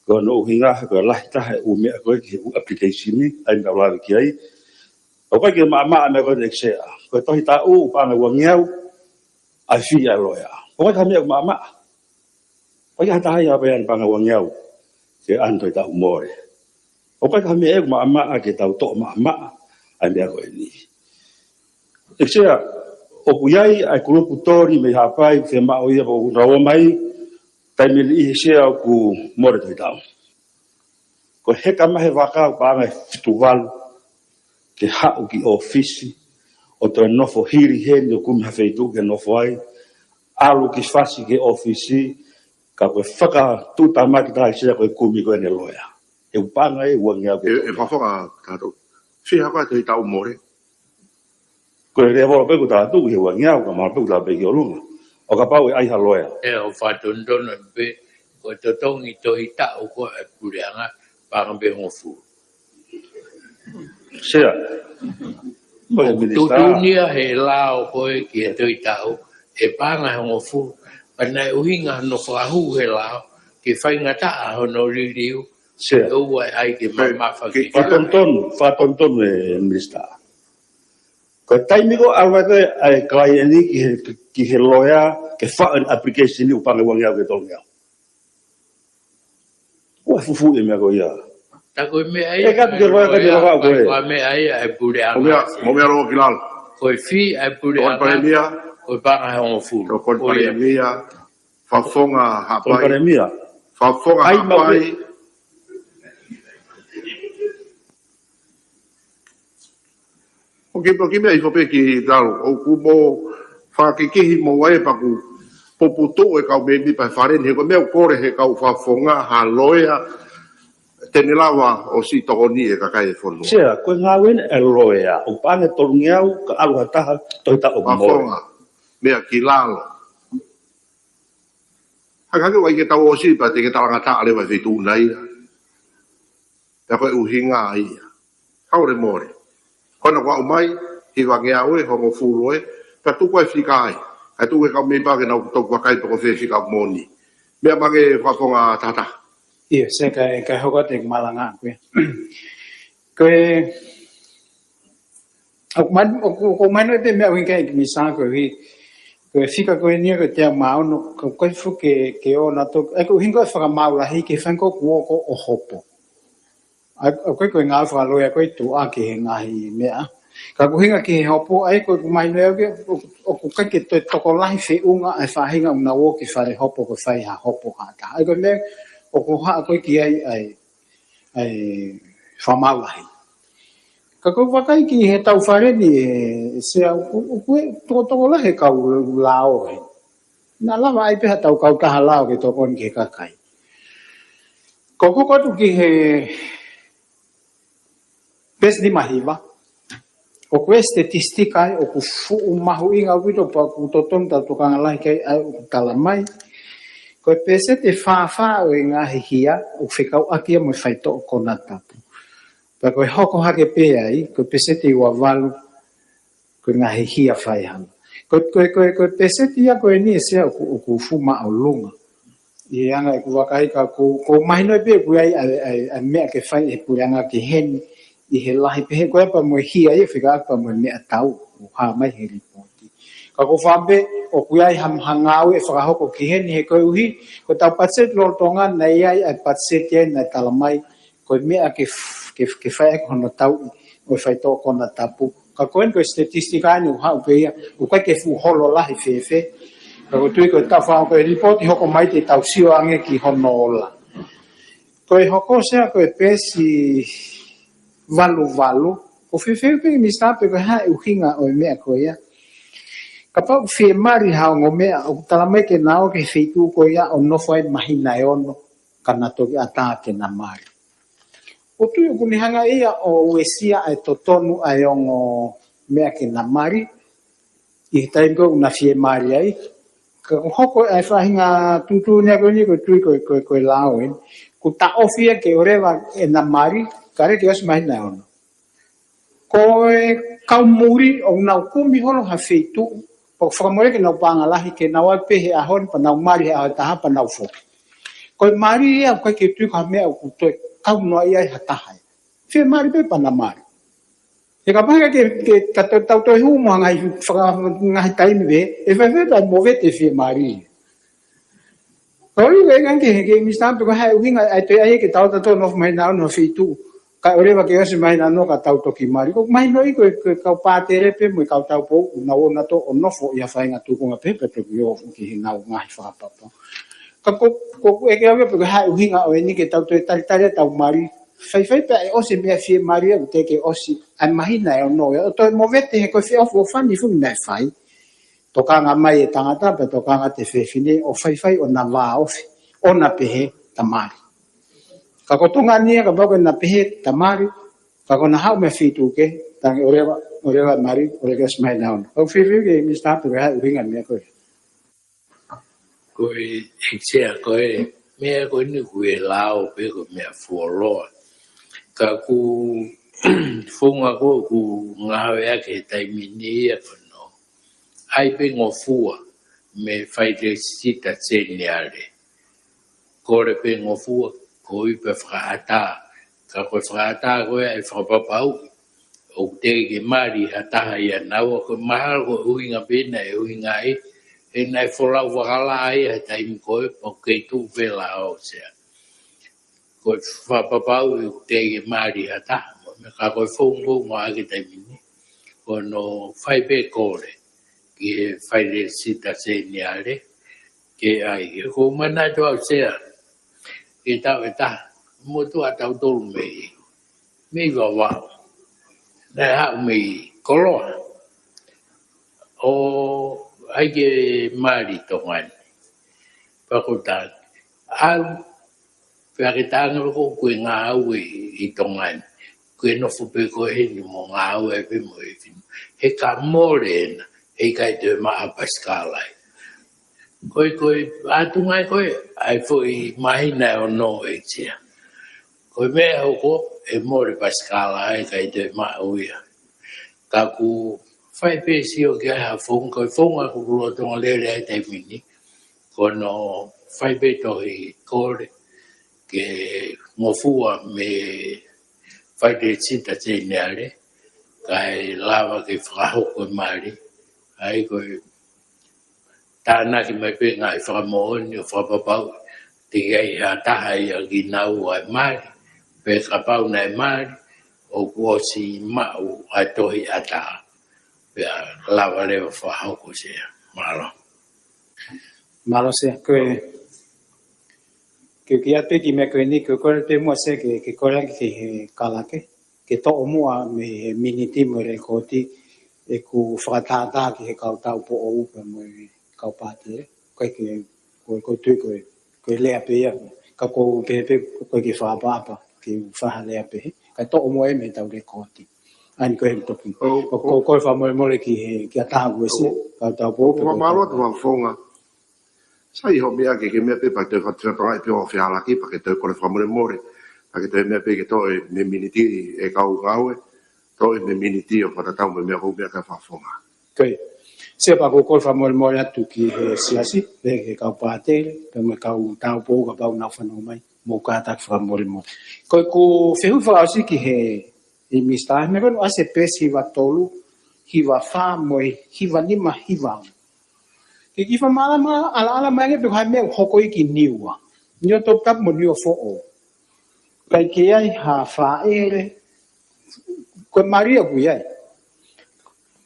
ko hono ʻuhinga, ko e lahi taha e ʻū meʻa ko ē ki he ʻū application ni, ʻa ia naʻa ku lave ki ai. ʻOku ʻikai ke maʻamaʻa meʻa ko ē ʻEiki Sea. Ko e tohi taʻu, paʻanga ua ngeau, ʻa e fee ʻa e loea. ʻOku ʻikai ha meʻa ʻoku maʻamaʻa. ʻOku ʻikai ha taha ia pē ʻe paʻanga ua ngeau ke ʻoange tohi taʻu mole. ʻOku ʻikai ha meʻa ʻoku maʻamaʻa ke tau toʻo maʻamaʻa ʻa e meʻa ko eni. ʻEiki Sea, ʻoku ʻi ai ʻa e kulupu toli mei Haʻapai, fiemaʻu ia ʻoku nau ō mai, taimi ni ʻEiki Sea ʻoku mole tohi taʻu. Ko e heka mai he vaka ʻoku paʻanga ʻe fitu valu, ke haʻu ki ʻōfisi, ʻo toe nofo hili heni ʻo kumi ha feituʻu ke nofo ai, ʻalu ki fasi ki he ʻōfisi, ka ko e fakatuʻutāmaki taha ʻEiki Sea ko e kumi ko eni e loea. ʻE paʻanga ʻe ua ngeau ke ʻE, ʻe Fakafofonga Tahaua. Fiha ko e tohi taʻu mole. Ko e lēvolo pē ʻoku tau tuʻu he ua ngeau, ka mahalo pē ʻoku tau pē ki ʻolunga. ʻO kapau ʻe ʻai ha loea. ʻE, ʻoku fakatonutonu pē, ko e totongi tohi taʻu ko e puleʻanga, paʻanga pē hongofulu. Sea. Mo e ʻoku Minisitā. Tuʻutuʻuni ia he lao ko ē ki he tohi taʻu, ʻe paʻanga hongofulu, ka naʻe ʻuhinga hono fakahū he lao, ke faingataʻa hono liliu, Sea. ʻOua ʻe ʻai ke mamafa ke, ke fakatonutonu, fakatonutonu e Minisitā. Ko e taimi ko ē ʻalu ai ko ē ʻa e client ni ki he, ki he loea, ke faʻu e application ni ʻoku paʻanga ua ngeau ke tolu ngeau. ʻOua ʻe fufuuʻi e meʻa ko ia. Ta ko e meʻa ia, ʻe katu ke loea ka te loea ko ē. Ko e meʻa ia ʻa e puleʻanga. Mo meʻa, mo meʻa loa ki lalo. Ko e fee ʻa e puleʻanga. Tokoni Palēmia. Ko e paʻanga hongofulu. Tokoni Palēmia. Fakafofonga Haʻapai. Tokoni Palēmia. Fakafofonga Haʻapai. ʻOku, ʻoku meʻa ʻi fo pē ki lalo, ʻoku mou fakakikihi mo ʻai paku puputuʻu e kau mēmipa he fale ni, he ko e meʻa ʻoku kole he kau fakafofonga ha loea te ne lava ʻo siʻi tokoni e kakai e fonua. Sea, ko e ngāue eni e loea, ʻoku paʻanga tolu ngeau ka ʻalu ha taha tohi taʻu ʻoku mole. Fakafofonga, meʻa ki lalo. Hangē ʻoku ʻai ke tau ʻosi pea te ke talangataʻa leva e feituʻu nai. Pea ko e ʻuhinga ia. Kau le mole. Ko ena kuo aʻu mai, hiva ngeau ʻe, hongofulu ʻe, pea tuku ai fika ai. Kae tuku e kau mēmipa ke nau toki vakai pe ko fē fika moʻoni. Meʻa mai ange Fakafofonga Tahaua. ʻIo, Sea ka, ka hoko atu e malanga ko ē. Ko e, ʻoku man-, ʻoku, ʻoku mahino pē meʻa ʻuhinga ki he Minisitā ko ē, ko e fika ko eni ko e teau mā ono, ko e, ko e fuke ke ʻoua naʻa tō, ʻa ia ko e ʻuhinga ko e fakamaau lahi ke fai ko ē kuo ko ē ʻo hopo. ʻA ia, ʻoku ʻikai ko e ngāue fakaloea ko ē tuʻa ki he ngaahi meʻa. Ka ko e ʻuhinga ki he hopo, ʻa ia ko e ʻoku mahino ia ke, ʻoku, ʻoku ʻikai ke toe tokolahi feʻunga ʻa e faʻahinga ʻoku nau ō ki fale hopo ko e fai ha hopo ha taha. ʻA ia ko e meʻa, ʻoku haʻu ko ē ki ai, ʻa e, ʻa e fakamaau lahi. Ka ʻoku ou vakai ki he tau fale ni ʻe, ʻe Sea, ʻoku, ʻoku ʻi ai e tokotoko lahi e kau lao he. Naʻa lava ai pē ha tau kautaha lao ke tokoni ki he kakai. Ko ʻeku hoko atu ki he peesi nima hiva. ʻOku ʻi ai e statistika ai, ʻoku fuʻu mahuʻinga ʻaupito pea ʻoku totonu tau tokanga lahi ki ai, ʻa ia ʻoku tala mai. Ko e peseti ʻe fāfā ʻo e ngaahi hia, ʻoku fekauʻaki ia mo e faitoʻo konatapu. Pea ko e hoko hake pē ai, ko e peseti ʻe ua valu, ko e ngaahi hia faihala. Ko, ko, ko, ko e peseti ia ko eni ʻe Sea ʻoku, ʻoku fuʻu māʻolunga. ʻI he anga ʻeku vakai ka ʻoku, ʻoku mahino pē ʻoku ʻi ai ʻa e, ʻa e, ʻa e meʻa ke fai ʻe he puleʻanga ki heni, ʻi he lahi pē he ko e pea mo e hia ia fekauʻaki pea mo e meʻatau, ʻoku hā mai he lipooti. Ka ʻoku ou fakaʻamu pē, ʻoku ʻi ai ha, ha ngāue ʻe fakahoko ki heni he koeʻuhi, ko e tau patiseti lolotonga naʻe ʻi ai ʻa e patiseti ia naʻe tala mai, ko e meʻa ke f-, ke, ke fai ʻaki hono tauʻi ʻo e faitoʻo konatapu. Ka ko eni ko e statistika eni ʻoku haʻu pē ia, ʻoku ʻikai ke fuʻu holo lahi fēfē. Ka ʻoku ou tui ko e tau fā ko e lipooti hoko mai te tau sio ange ki hono ola. Ko e hoko Sea ko e peesi valu valu, ʻoku ou fie fehuʻi pē Minisitā pe ko e hā e ʻuhinga ʻo e meʻa ko ia. Kapau ʻoku fiemali ha ongo meʻa, ʻoku tala mai ke na ō ki he feituʻu ko ia ʻo nofo ai māhina ʻe ono, ka na toki ʻatā ke na mali. ʻOku ou tui ʻoku ne hanga ia ʻo uesia ʻa e totonu ʻa e ongo meʻa ke na mali, ʻi he taimi ko ē ʻoku na fiemali ai. Ka ʻoku hoko ʻa e faʻahinga tuʻutuʻuni ko eni ʻoku ou tui ko e, ko e, ko e lao eni. ʻOku taʻofi ia ke ʻoua leva ʻe na mali, kae ʻoua ke ʻosi māhina ʻe ono. Ko e kau muli ʻoku nau kumi holo ha feituʻu, pea ʻoku fakamole ke nau paʻanga lahi ke nau ō pē he ʻaho ni pea nau mali he ʻaho ʻe taha pea nau foki. Ko e mali ia ʻoku ʻikai ke tui ko ha meʻa ʻoku toe kau noa ia ʻe ha taha ia. Fiemali pē pea na mali. He kapau ke, ke, ka tau, tau toe hū mo ha ngaahi faka-, ngaahi taimi pē, ʻe faifai pē ʻa e movete fiemali. Ka ʻoku ou ʻeke ange ki he, ki he Minisitā pe ko e hā e ʻuhinga ʻa e toe ʻai ke tau ō tautolu ʻo nofo māhina ʻe ono ha feituʻu, kae ʻoua leva ke ʻosi māhina ʻe ono ka tau toki mali. ʻOku mahino ia ko e, ko e kau pātele pē mo e kau taupou, ʻoku nau ō nautolu ʻo nofo ʻi ha faʻahinga tuʻunga pehē pea toki ō ki heʻenau ngaahi fakapapau. Ka ʻoku, ʻoku ou ʻeke au ia pe ko e hā e ʻuhinga ʻo eni ke tau toe talitali ʻetau mali. Faifai pē ʻe ʻosi e meʻa fiemali ʻoku teʻeki ke ʻosi ʻa e māhina ʻe ono ia ʻo toe movete he ko e feʻofoʻofani foki naʻe fai. Tokanga mai e tangata, pea tokanga atu e fefine, ʻo faifai ʻo na vāofi, ʻo na pehē ta mali. Ka ko Tonga ni ia, kapau ko ʻena pehē ta mali, ka ko ʻena haʻu mei he feituʻu kehe, talaange ʻoua leva, ʻoua leva mali, ʻoua leva ke ʻosi māhina ʻe ono. ʻOku ou fie fehuʻi ki he Minisitā pe ko e hā e ʻuhinga e meʻa ko ē. Ko e, ʻEiki Sea, ko e meʻa ko eni ʻoku ʻi he lao pē ko e meʻa fuoloa. Ka ʻoku founga ko ē ʻoku ngāueʻaki he taimi ni ia ko hono ʻai pē ngofua mei he failesisita seniale. Kole pē ngofua, ko ia pē fakaʻatā. Ka ko e fakaʻatā ko ē ʻe fakapapauʻi ʻoku teʻeki ke mali ha taha ʻia naua, ko e mahalo ko e ʻuhinga pē naʻe ʻuhinga ai, he naʻe folau fakalaʻā ia he taimi ko ē, pea ʻoku kei tuʻu pē lao Sea. Ko e fakapapauʻi ʻoku teʻeki ke mali ha taha, mo e meʻa ka ko e founga ko ē ʻoku ngāueʻaki he taimi ni, ko hono fai pē kole ki he failesisita seniale, ke ʻai, he ʻoku ou manatu au Sea, ke tau ʻe taha, motuʻa tautolu mei, mei Vavaʻu. Naʻe haʻu mei Koloa. ʻO ʻai ke mali Tonga ni. Pea ko e taʻu, ʻalu, pea ke talaange ko ē ʻoku ke ngāue ʻi Tonga ni. ʻOku ke nofo pē koe heni mo ngāue pē mo e fefine. He ka mole ena, heʻikai toe maʻu ha pasikala ia. Ko e, ko e ʻatunga ia ko ē ʻa e foʻi māhina ʻe ono ʻEiki Sea. Ko e meʻa ʻe hoko, ʻe mole pasikala ia, ʻikai toe maʻu ia. Ka ʻoku fai pē sio ki ai ha founga, ko e founga ʻoku lolotonga lele ai he taimi ni, ko hono fai pē tohi kole ke ngofua mei he failesisita seniale, kae lava ke fakahoko e mali, ʻa ia ko e tānaki mai pē ngaahi fakamoʻoni ʻo fakapapauʻi teʻeki ai ha taha ia kinaua ʻe mali, pe kapau naʻe mali, ʻoku ʻosi maʻu ʻa e tohi ʻatā, pea lava leva fakahoko Sea. Mālō. Mālō Sea, ko e, ke u kiʻi ʻai pē ki he meʻa ko eni, ko e kole pē muʻa Sea ke, ke kole ange ki he kalake. ke toʻo muʻa mei he miniti mo e lekooti ʻeku fakatātā ki he kau taupoʻou pea mo e kau pātele. ʻIkai ke, ko, ko e tui ko e, ko e lea pē ia, ka ʻoku ou pehē pē ʻoku ʻikai ke fakaʻapaʻapa ke u fai ha lea pehē, kae toʻo muʻa ia mei heʻetau lekooti. ʻA ia ko e toki. ʻOku, ʻoku ou kole fakamolemole ki he, ki he taha ʻoku ʻikai ke, kau taupoʻou pea mo e kau pātele. Fakamālō atu Fakafofonga. Sai hoʻo meʻa ke, ke meʻa pē pea ke toe fakatongaʻi pē ʻo fehālaaki pea ke toe kole fakamolemole. Pea ke toe meʻa pē ke toʻo e mei he miniti ʻe kau ngāue, toʻo e mei he miniti ʻo fakatatau mo e meʻa ʻoku ou meʻa ki ai Fakafofonga. Ko ia. Sea, pea ʻoku ou kole fakamolemole atu ki he siasi, pea ki he kau pātele, pea mo e kau taupoʻou kapau ʻoku nau fanongo mai, mou kātaki fakamolemole. Ko ʻeku fehuʻi fakaʻosi ki he, ʻe Misa, meʻa ko eni ʻoku ʻasi he peesi hiva tolu, hiva fā mo e hiva nima, hiva ono. Ke kiʻi fakamālama, ʻalaʻala mai ange pe ko e hā e meʻa ʻoku hoko ʻi ki Niua. Niuatoputapu mo Niuafoʻou. ʻIkai ke ʻi ai ha fāʻele. Ko e mali ʻoku ʻi ai.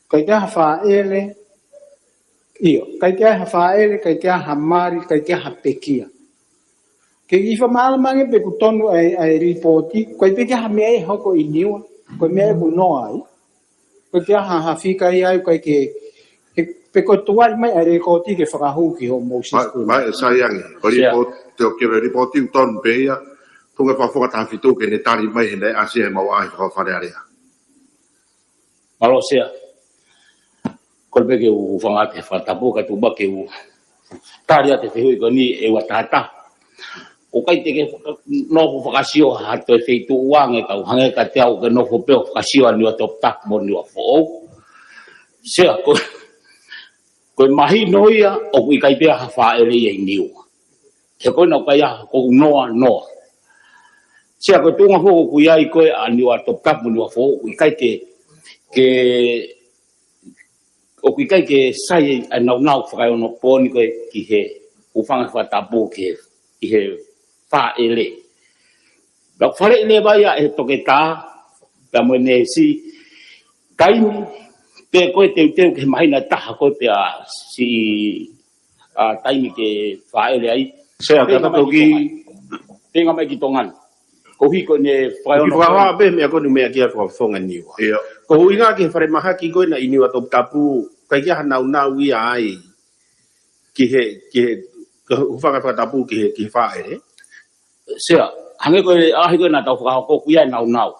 ʻIkai ke ʻi ai ha fāʻele. ʻIo, ʻikai ke ʻi ai ha fāʻele, ʻikai ke ʻi ai ha mali, ʻikai ke ʻi ai ha pekia. Ke kiʻi fakamālama ange pe ʻoku tonu ʻa e, ʻa e lipooti, ʻikai pē ke ʻi ai ha meʻa ʻe hoko ʻi Niua, ko e meʻa ʻoku noa ai. ʻIkai ke ʻi ai ha, ha fika ia ʻoku ʻikai ke, ke, pe ko e tuai mai ʻa e lekooti ke fakahū ki hoʻomou sisitemi. Mai, sai ange, ko e lipooti, te o kere lipooti ʻoku tonu pē ia, tuʻunga Fakafofonga taha fitu ke ne tali mai he naʻe ʻasi he mau ʻaʻahi fakafalealea. Mālō Sea. Kole pē ke u hūfanga atu he fakatapu kae tuku muʻa ke u tali atu e fehuʻi ko eni ʻe ua taha taha. ʻOku ʻikai te ke faka-, nofo fakasio ha toe feituʻu ange kau hangē kiate au ke nofo pē ʻo fakasio ʻa Niuatoputapu mo Niuafoʻou. Sea, ko, ko e mahino ia ʻoku ʻikai pē ha fāʻele ia ʻi Niua. He ko ena ʻoku ʻikai ha, ʻoku noa, noa. Sea, ko e tuʻunga foki ʻoku ʻi ai ko ē ʻa Niuatoputapu mo Niuafoʻou, ʻoku ʻikai ke, ke, ʻoku ʻikai ke sai ʻa e naunau fakaeonopooni ko ē ki he hūfanga he fakatapu ki he, ki he fāʻele. Pea ʻoku faleʻi leva ia ʻe he toketā, pea mo e neesi, taimi, pe ko e teuteu ki he māhina ʻe taha ko ē pea siʻi ʻa, taimi ke fāʻele ai. Sea, ka Pea tatou mai ki ki Tonga ni. Pea mai ki Tonga ni. Koeʻuhi ko ʻene fakaeono. Kiʻi fakahā pē meʻa ko eni meʻa kia Fakafofonga Niua. ʻIo. Ko e ʻuhinga ki he falemahaki ko ena ʻi Niuatoputapu, ʻikai ke ʻi ai ha naunau ia ai ki he, ki he, ki he hūfanga he fakatapu ki he, ki he fāʻele. Sea, hangē ko e ʻaʻahi ko ē naʻa tau fakahoko ʻoku ʻi ai e naunau.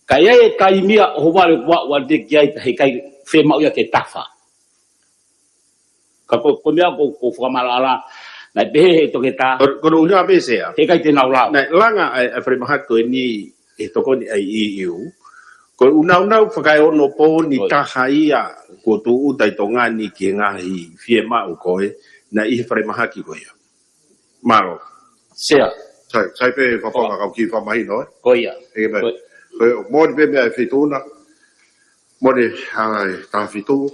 Ka ʻi ai e taimi ia ʻohovale ʻoku aʻu atu ki ai pea heʻikai fiemaʻu ia ke tafa. Ka ko, ko e meʻa ʻoku, ʻoku ou fakamaʻalaʻala, naʻe pehē ʻe he toketā. Ko, ko hono ʻuhinga pē Sea. Heʻikai te nau lava. Naʻe langa ʻa e, ʻa e falemahaki ko eni ʻe he tokoni ʻa e E U. Ko e ʻū naunau fakaeonopooni Ko ia. taha ia kuo tūʻuta ʻi Tonga ni ki he ngaahi fiemaʻu ko ē, naʻe ʻi he falemahaki ko ia. Mālō. Sea. Sai, sai pē Fakafofonga Ko. kau kiʻi fakamahino, ē? Ko ia. ʻE, mē. Ko ia. Ko ia, moʻoni pē meʻa ʻa e feituʻu na. Moʻoni, ʻa e taha fitu.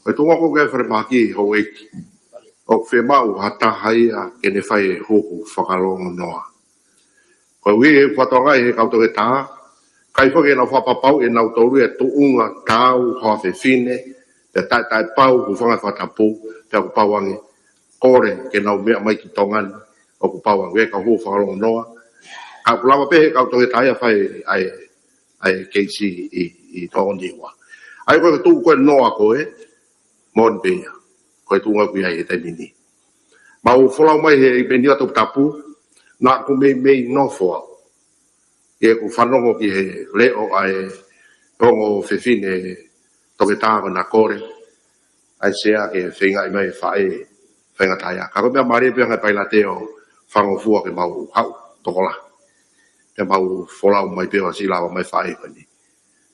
Ko e tuʻunga ko ē ki he falemahaki houʻeiki. ʻOku fiemaʻu ha taha ia ke ne fai e huhu fakalongonoa. Koeʻuhi he fakatokangaʻi ʻe he kau toketā, ʻikai foki ke nau fakapapauʻi ʻe nautolu ia e tuʻunga taau hoʻo fefine, pea taʻetaʻepau hūfanga he fakatapu, pea ʻoku pau ange, kole ke nau meʻa mai ki Tonga ni, ʻoku pau ange, ʻe kau huhu fakalongonoa. Ka ʻoku lava pē he kau toketā ia ʻo fai ʻa e, ʻa e keisi ʻi, ʻi Tonga ni ua. ʻA ia ko e tuʻu ko ē noa ko ē, moʻoni pē ia. Ko e tuʻunga ʻoku ʻi ai he taimi ni. Mau folau mai he ʻi Niuatoputapu, naʻa ku meimei nofo au. ʻI heʻeku fanongo ki he leʻo ʻa e ongo fefine toketā ko ē naʻe kole. ʻA e Sea ke feingaʻi mai e faʻē, faingataʻaʻia. Ka ko e meʻa mālie pē ʻa e ngaahi pailate ʻo fangofua ke mau haʻu tokolahi. Ke mau folau mai pē ʻo ʻosi lava mai e faʻē ko eni.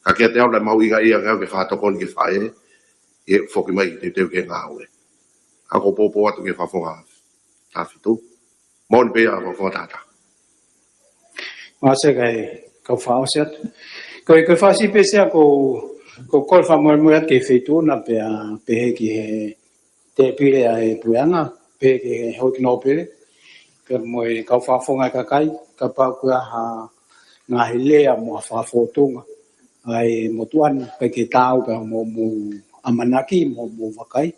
Ka kiate au naʻe mahuʻinga ia ke au ke fakatokoni ki he faʻē, ʻi he foki mai ke teuteu ki he ngāue. Ka ʻoku ou poupou atu ki he Fakafofonga taha fitu. Moʻoni pē ia Fakafofonga taha taha. Mālō Sea kae kau fakaʻosi atu. Ko e, ko e fasi pē Sea ʻoku, ʻoku ou kole fakamolemole atu ki he feituʻu na pea pehē ki he tēpile ʻa e puleʻanga, pehē ki he houʻeiki nōpele. Pea mo e kau fakafofonga ʻa e kakai, kapau ʻoku ʻi ai ha ngaahi lea mo ha fakafōtunga ʻa e motuʻa ni, ʻikai ke taau pea mo, mo ʻamanaki, mo, mo vakai.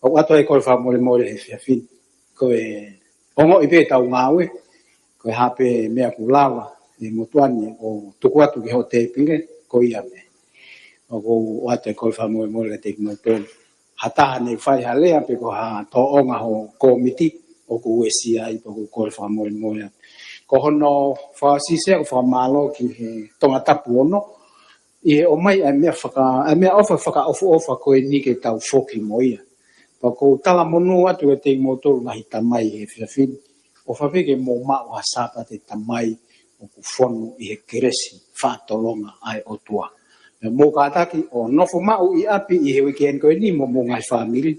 ʻOatu ʻa e kole fakamolemole he efiafi ni. Ko e ongoʻi pē ʻetau ngāue, ko e hā pē meʻa ʻoku lava ʻi he motuʻa ni ʻo tuku atu ki hoʻo tēpile, ko ia mei. ʻOku ou ʻoatu e kole fakamolemole kiate kimoutolu. Ha taha ne fai ha lea pe ko ha tōʻonga ho kōmiti, ʻoku uesia ai pea ʻoku ou kole fakamolemole. Ko hono fakaʻosi Sea, ʻoku ou fakamālō ki he Tongatapu ono, ʻi he ʻomai ʻa e meʻa faka-, ʻa e meʻaʻofa fakaʻofoʻofa ko eni ke tau foki mo ia. Pea ʻoku ou talamonū atu kiate kimoutolu ngaahi tamai he efiafi ni, ʻofa pē ke mou maʻu ha Sāpate Tamai ʻoku fonu ʻi he kelesi fakatolonga ʻa e ʻOtua. Pea mou kātaki ʻo nofo maʻu ʻi ʻapi ʻi he weekend ko eni mo homou ngaahi fāmili,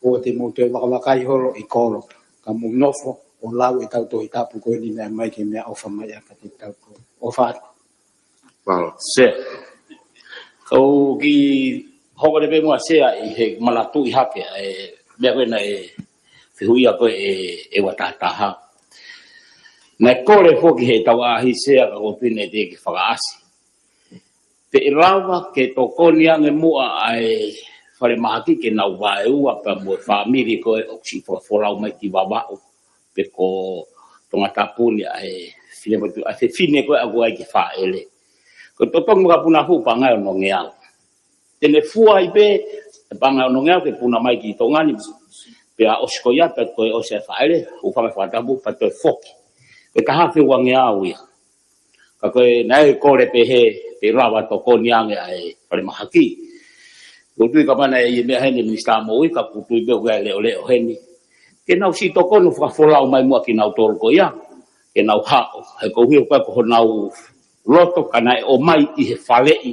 ʻoua te mou toe vakavakai holo ʻi kolo, ka mou nofo ʻo lau ʻetau Tohi Tapu ko eni, Meʻa Mai Ke Meʻaʻofa Mai ʻa Kitautolu. ʻOfa atu. Mālō. Sea. ʻOku ou kiʻi hoko atu pē muʻa Sea ʻi he manatuʻi hake ʻa e meʻa ko ē naʻe fehuʻia ko ē ʻe, ʻe ua tahataha. Naʻe kole foki heʻetau ʻaʻahi Sea ka ko e pine te ke fakaʻasi. Pe ʻe lava ke tokoni ange muʻa ʻa e falemahaki ke nau vaeua pea mo e fāmili ko ē ʻoku siʻi fakafolau mai ki Vavaʻu pe ko Tongatapu ni ʻa e fefine motu, ʻa e fefine ko ē ʻoku ʻi ai ki Fāʻele. Ko e totongi makapunafuʻu paʻanga ʻe onongeau. Te ne fua ai pē e paʻanga ʻe onongeau ke puna mai ki Tonga ni, pea ʻosi ko ia, pea ko e ʻosi ʻa Fāʻele, hūfanga he fakatapu, pea toe foki. Ko e taha afe uangeau ia. Ka ko e naʻe kole pē he, pe lava tokoni ange ʻa e falemahaki. ʻOku ou tui kapau naʻe ʻi ai e meʻa heni Minisitā Moʻui, ka ʻoku ou tui pē ʻoku ʻi ai e leʻoleʻo heni. Ke nau siʻi tokoni fakafolau mai muʻa kinautolu ko ia. Ke nau haʻu, he koeʻuhi ko e ko honau loto ka naʻe ʻomai ʻi he faleʻi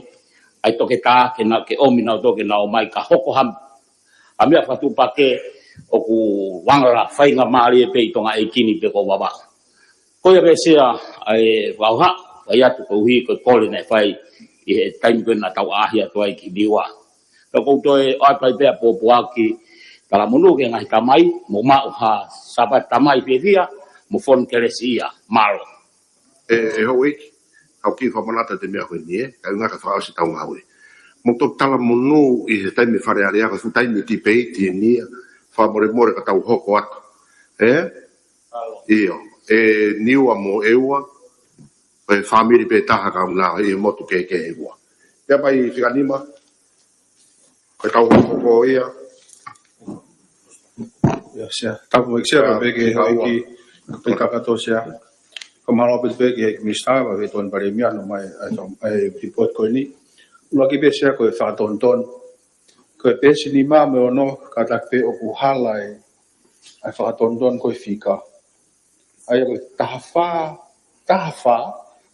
ʻa e toketā ke nau, ke ʻomi nautolu ke nau ō mai ka hoko ha, ha meʻa fakatuʻupakē ʻoku anga faingamālie pē ʻi Tonga ʻeiki ni pe ko Vavaʻu. Ko ia pē Sea ʻa e fakahā, fai atu koeʻuhi ko e kole naʻe fai ʻi he taimi ko ē naʻa tau ʻaʻahi atu ai ki Niua. Ka ʻoku ou toe ʻoatu ai pē ʻa e pōpoaki, talamonū ki he ngaahi tamai, mou maʻu ha Sāpate Tamai fiefia, mo fonu kelesi ia, mālō. ʻE, ʻe houʻeiki, kau kiʻi fakamanatu atu e meʻa ko eni ē, kae ʻuhinga ka fakaʻosi ʻetau ngāue. Mou toki talamonū ʻi he taimi Fale Alea, ko e fuʻu taimi tipeiti eni ia, fakamolemole ka tau hoko atu. Ē? ʻIo, ʻe Niua mo ʻEua, ko e fāmili pē taha ka ʻoku nau ʻi he motu kehekehe ua. Pea mai fika nima, ko e tau hoko ko ia. ʻIo, Sea, tapu mo e Sea, pea pehē ki he houʻeiki, pea kakato Sea. Ko e mālō pē pehē ki he Minisitā, pea pehē Tony Palēmia, ʻomai, ʻa e, ʻa e report ko eni. ʻUluaki pē Sea ko e fakatonutonu. Ko e peesi nima mo e ono, kātaki pē ʻoku hala e, ʻa e fakatonutonu ko e fika. ʻA ia ko e taha fā, taha fā,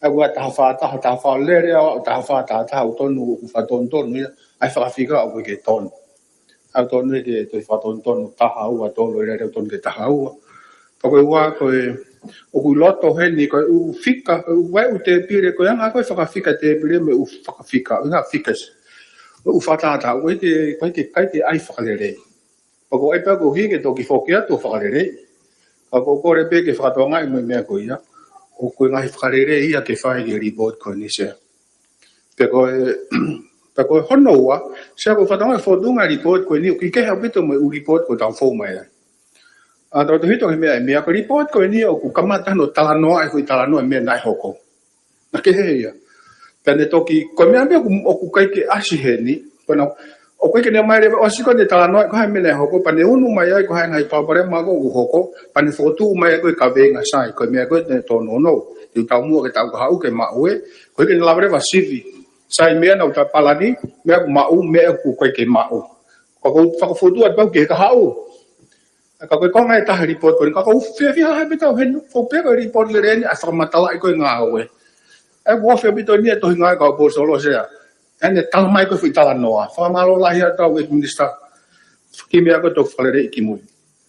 ʻa ia ko e taha fā, taha, taha fā lele ʻo, taha fā, taha, taha ʻoku tonu ʻoku fakatonutonu ia, ʻa e fakafika ʻoku ʻikai ke tonu. ʻA ia ʻoku tonu ia ke toe fakatonutonu taha, ua, tolu, lele ʻoku tonu ke taha ua. Pea ko e ua ko e, ʻoku ʻi loto heni ko e ʻū fika, ko e ʻū, ʻū tēpile, ko e anga ko e fakafika tēpile mo e ʻū fakafika, ʻū fika. ʻOku fakatātā, ʻoku ʻikai ke, ʻoku ʻikai ke, ʻikai ke ʻai fakalelei. Pea ko e pea ko hiki toki foki atu ʻo fakalelei. Ka ʻoku ou kole pē ke fakatokangaʻi mo e meʻa ko ia. ʻOku ʻi ai e ngaahi fakalelei ia ke fai ki he report ko eni Sea. Pea ko e, pea ko e hono ua, Sea ko e fakatonga e fotunga report ko eni, ʻoku ʻikai ke hā ʻaupito mo e ʻū report ko ē tau fou mai ai. ʻA, tau tau hito he meʻa, e meʻa ko e report ko eni ʻoku kamata hono talanoa, e foʻi talanoa e meʻa naʻe hoko. Naʻe kehe ia. Pea ne toki, ko e meʻa meʻa ʻoku, ʻoku ʻikai ke ʻasi heni, ko ena, ʻoku ʻikai ke ne ʻomai leva ʻosi ko ē ne talanoa, ko e hā e meʻa naʻe hoko, pea ne unu mai ai, ko e hā e ngaahi palopalema ko ē ʻoku hoko, pea ne fokotuʻu mai ai ko e kaveinga Sea, ko e meʻa ko ē ne tō nono, te u taumuʻa ke tau kahaʻu ke maʻu ē, ko e ʻikai ke ne lava leva sivi Sea, meʻa naʻa ta palani, meʻa ʻoku maʻu, meʻa ʻoku ʻikai ke maʻu. Ka ʻoku ou fakafotu atu pē au ki he kahaʻu. Ka ko e konga ʻe taha e report ko eni, ka ʻoku ou fiefia he pē tau heni, ko e pē ko e report lelei eni, ʻa e fakamatalaʻi ko e ngāue. ʻA ia ʻoku ou fiefia ʻaupito ʻi he tohi ngāue ʻa e kau ʻaposetolo Sea. ʻA ia ne talamai ko e foʻi talanoa, fakamālō lahi atu ʻEiki Minisitā. Ki he meʻa ko ē toki fakaleleiʻi kimui.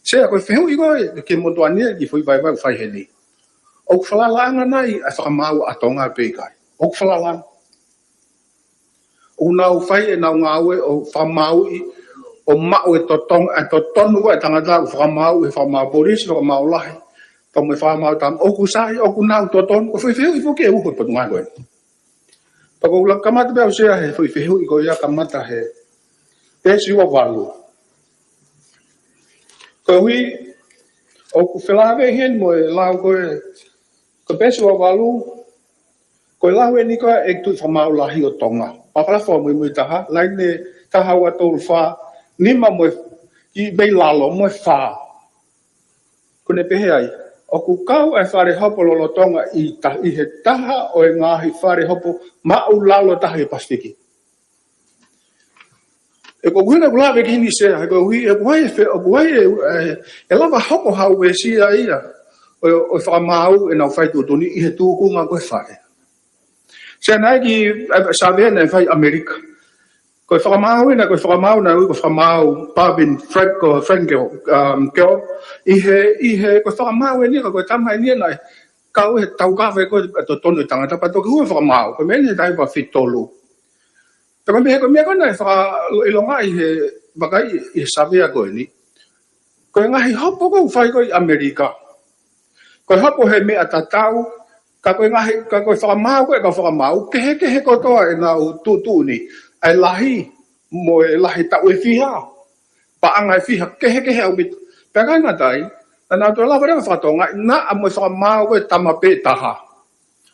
Sea ko e fehuʻi ko ē, ki he motuʻa ni, ki he foʻi vaivai ʻoku fai heni. ʻOku falalaʻanga nai ʻa e fakamaau ʻa Tonga pe ʻikai. ʻOku falalaʻanga. ʻOku nau fai ʻenau ngāue ʻo fakamāuʻi, ʻo maʻu e totonu, e totonu ʻa e tangata ʻoku fakamāuʻi, ʻe fakamaau polisi, fakamaau lahi, pea mo e fakamaau tama, ʻoku sai, ʻoku nau totonu, ko e foʻi fehuʻi foki ʻe uho e Potungāue ko ē. Pea ʻoku ou kamata pē au Sea he foʻi fehuʻi ko ia kamata he peesi ua valu. Koeʻuhi, ʻoku felāveʻi heni mo e lau ko ē, ko e peesi ua valu, Ko e lau eni ko ē ʻa e Tuʻi Fakamaau Lahi ʻo Tonga. Palakalafu fakamuimui taha, laine taha ua tolu fā, nima mo e, ʻi mei lalo mo e fā. Ko ʻene pehē ai, ʻoku kau ʻa e fale hopo lolotonga ʻi ta-, ʻi he taha ʻo e ngaahi fale hopo māʻulalo taha ʻi Pasifiki. ʻE ko e ʻuhinga ʻeku lave ki heni Sea, he ko e ʻuhi-, ʻoku ʻi ai e fe-, ʻoku ʻi ai e, e, e lava hoko ha uesia ia ʻo, ʻo e fakamaau ʻenau fai tuʻutuʻuni ʻi he tūkunga ko ē fale. Sea, naʻe ʻi ai e, e survey naʻe fai ʻi ʻAmelika. Ko e fakamaau ena, ko e fakamaau naʻe ui ko e fakamaau Barwin Frank-, ko Frankel, um, Gill, ʻi he, ʻi he, ko e fakamaau eni, ka ko e tama eni naʻe kau he taukave ko ē ʻa e totonu ʻo e tangata pea toki hū he fakamaau. Ko e meʻa eni he taha hiva fitu tolu. Pea ko e meʻa, ko e meʻa ko ē naʻe fakaʻilongaʻi he vakai ʻi he survey ko eni. Ko e ngaahi hopo ʻoku fai ko ē ʻi ʻAmelika, ko e hopo he meʻa tatau, ka ko e ngaahi, ka ko e fakamaau ko ē, ka fakamaau kehekehe kotoa ʻenau tuʻutuʻuni, ʻa e lahi, mo e lahi taʻu ʻe fiha, paʻanga ʻe fiha, kehekehe ʻaupito. Pea ʻikai ngata ai, naʻa nau toe lava leva ʻo fakatokangaʻi, naʻa mo e fakamaau ko ē tama pē taha.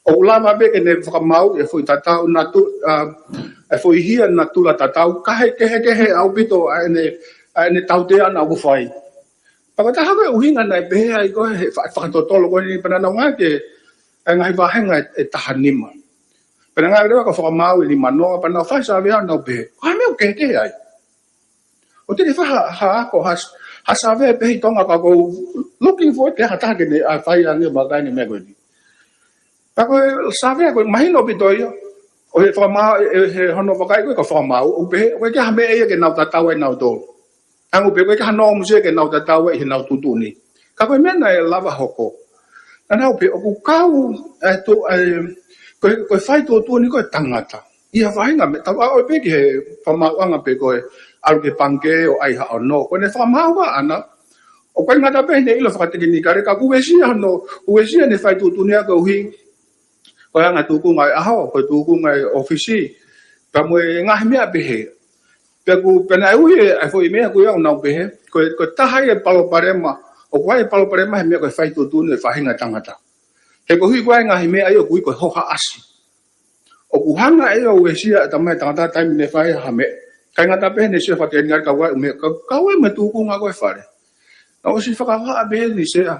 ʻOku lava pē ke ne fakamaau e foʻi tatau natu-, a, e foʻi hia natula tatau, ka he kehekehe ʻaupito ʻa ʻene, ʻa ʻene tautea naʻa ʻoku fai. Pea ko e taha ko ē ʻuhinga naʻe pehē ai ko ē he fa-, fakatotolo ko eni pea naʻa nau ngāueʻaki e ngaahi vāhenga ʻe, ʻe taha nima. Pea naʻe ngāueʻaki leva ko e fakamaau ʻe nima noa, pea nau fai survey ʻo nau pehē, ko e hā e meʻa ʻoku kehekehe ai? ʻOku teʻeki fai ha, ha ako, ha, ha survey pehē ʻi Tonga ka ʻoku ou looking forward ke ha taha ke ne ʻai fai ange ʻo vakai ʻene meʻa ko eni. Pea ko e survey ko ē mahino ʻaupito ia, ʻo he fakamaau, ʻe, ʻe, he hono vakai ko ē ko e fakamaau, ʻoku pehē, ʻoku ʻikai ke ʻi ai ha meʻa ia ke nau tatau ai nautolu. ʻA ia ʻoku pehē ʻoku ʻikai ke ʻi ai ha nōmusi ia ke nau tatau ai ʻi heʻenau tuʻutuʻuni. Ka ko e meʻa naʻe lava hoko, naʻa nau pehē ʻoku kau, e, tu-, e, ko e, ko e fai tuʻutuʻuni ko ē ʻa e tangata ʻi ha faʻahinga meʻa, tau ʻalu pē ki he fakamaauʻanga pē ko e ʻalu ki he pangikē ʻo ʻai haʻo nō. Ko ʻene fakamaau ʻaʻana, ʻoku ʻikai ngata pē heʻene ʻilo fakatekinikale, ka ʻoku uesia hono, uesia ʻene fai tuʻutuʻuni ia koeʻuhi ko e anga e tūkunga e ʻaho, ko e tūkunga e ʻōfisi, pea mo e ngaahi meʻa pehē. Pea ʻoku, pea naʻe ui e, e foʻi meʻa ko ia ʻoku nau pehē, ko e, ko e taha ia e palopalema, ʻoku ʻi ai e palopalema he meʻa ko e fai tuʻutuʻuni e faʻahinga tangata. He koeʻuhi ko e ngaahi meʻa ia ʻoku ui ko e hohaʻasi. ʻOku hanga ʻe ia ʻo uesia e tamaiki tangata taimi ʻene fai ha meʻa. ʻIkai ngata pē heʻene sio fakatekinikale, ka ʻoku ʻi ai e meʻa, ka, ka ʻoku ʻi ai mo e tūkunga ko ē fale. Naʻe ʻosi fakahā pē ʻeni Sea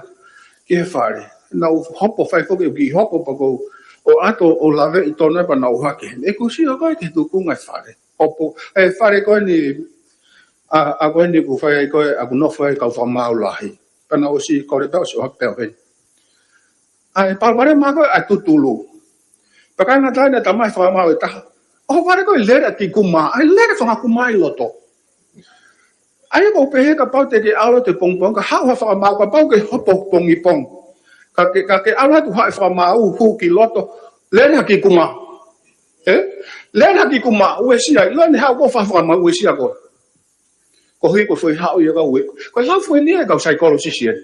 ki he fale. Naʻa ku hopo fai foki ʻeku kiʻi hopo pea ko ʻeku ʻalu atu ʻo laveʻi tonu ai pea naʻa ku ʻohake. ʻEku sio ko ē ki he tūkunga e fale. Hopo, e fale ko eni, ʻa, ʻa ko eni ʻoku fai ai ko ē, ʻa ʻoku nofo ai e kau fakamaau lahi. Pea naʻe ʻosi kole pē ʻosi ʻohake pē ʻeni. ʻA e palopalema ko ē ʻa e tutulu. Pea ʻikai ngata ai naʻe talamai ʻe he fakamaau ʻe taha, ʻohovale ko ē e lele ʻa e kiʻi kuma, ʻa e lele e fanga kuma ʻi loto. ʻA ia ʻoku ou pehē kapau te ke ʻalu atu he pongipongi, ka haʻu ha fakamaau, kapau ke hopo pongipongi. Ka ke, ka ke ʻalu atu haʻu e fakamaau, hū ki loto, lele ha kiʻi kuma. Ē? Lele ha kiʻi kuma, uesia, ʻiloa ʻene haʻu ko ē e fakamaau, uesia koe. Koeʻuhi ko e foʻi haʻu ia ka ue. Ko e lau foʻi eni ia e kau psychologist ia.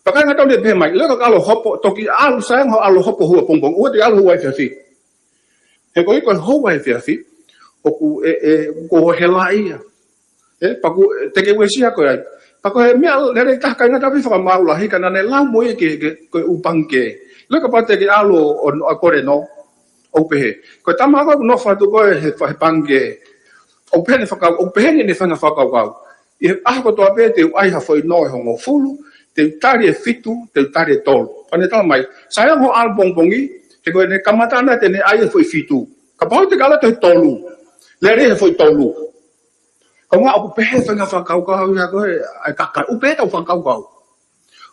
Pea ʻikai ngata ai naʻe pehē mai, lele ka ke ʻalu ʻo hopo, toki ʻalu, sai ange hoʻo ʻalu ʻo hopo hū ʻapongipongi, ʻoua te ke ʻalu ʻo hū ʻa efiafi. He koeʻuhi ko e hū ʻa efiafi, ʻoku, ʻe, ʻe, ʻoku helaʻia. Ē, pea ʻoku, ʻe, te ke uesia koe ai. Pea ko e meʻa lelei taha, ʻikai ngata pē he fakamaau lahi ka naʻa ne lau mo ia ki he, ki he, ko e ʻū pangikē. Lele kapau te ke ʻalu ʻo, ʻo, ʻo kole nō, ʻo pehē. Ko e tama ko ē ʻoku nofo atu ko ē he, he pangikē. ʻO pehē ʻene fakau-, ʻo pehē ʻene faʻahinga fakakaukau. ʻI he ʻaho kotoa pē te u ʻai ha foʻi nō ʻe hongofulu, te u tali e fitu, te u tali e tolu. Pea ne talamai, sai ange hoʻo ʻalu ʻapongipongi, he ko ʻene kamata ʻana te ne ʻai e foʻi fitu. Kapau te ke ʻalu atu he tolu, lele e foʻi tolu. Kae ʻumaʻā ʻoku pehē e faʻahinga fakakaukau ia ko ē ʻa e kakai, ʻoku pehē ʻetau fakakaukau.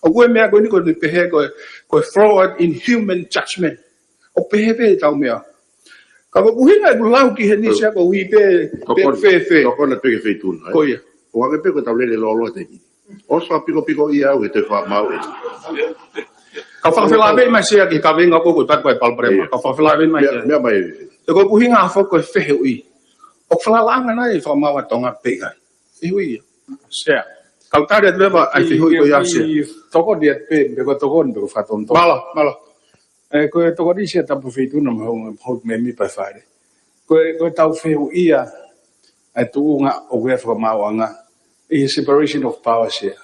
ʻOku ʻi ai e meʻa ko eni ʻoku ne pehē ko e, ko e flawed in human judgment. ʻOku pehē pē ʻetau meʻa. Ka ko e ʻuhinga ʻeku lau ki heni Sea koeʻuhi pē, pē Tokoni, fēfē. Tokoni atu ki he Feituʻuna, ē? Ko ia. ʻOange pē ko ʻetau lele lōloa teki. ʻOsi fakapikopikoʻia au he toe fakamaau ē. Kau fakafelāveʻi mai Sea ki he kaveinga ko ē ko e patu ko e palopalema. Ia. Kau fakafelāveʻi mai Sea. Meʻa mai. Ē ko e ʻuhinga foki ko e fehuʻi. ʻOku falalaʻanga nai e fakamaau ʻa Tonga pe ʻikai? Fehuʻi ia. Sea. Kau tali atu leva ʻa e fehuʻi ko ia Sea. Tokoni atu pē, pe ko e tokoni, pe ko e fakatonutonu. Mālō, mālō. Ē, ko e Tokoni Sea, tapu Feituʻuna mo e houʻeiki mēmipa e fale. Ko e, ko ʻetau fehuʻia ʻa e tuʻunga ʻoku ʻi ai e fakamaauʻanga ʻi he separation of powers Sea.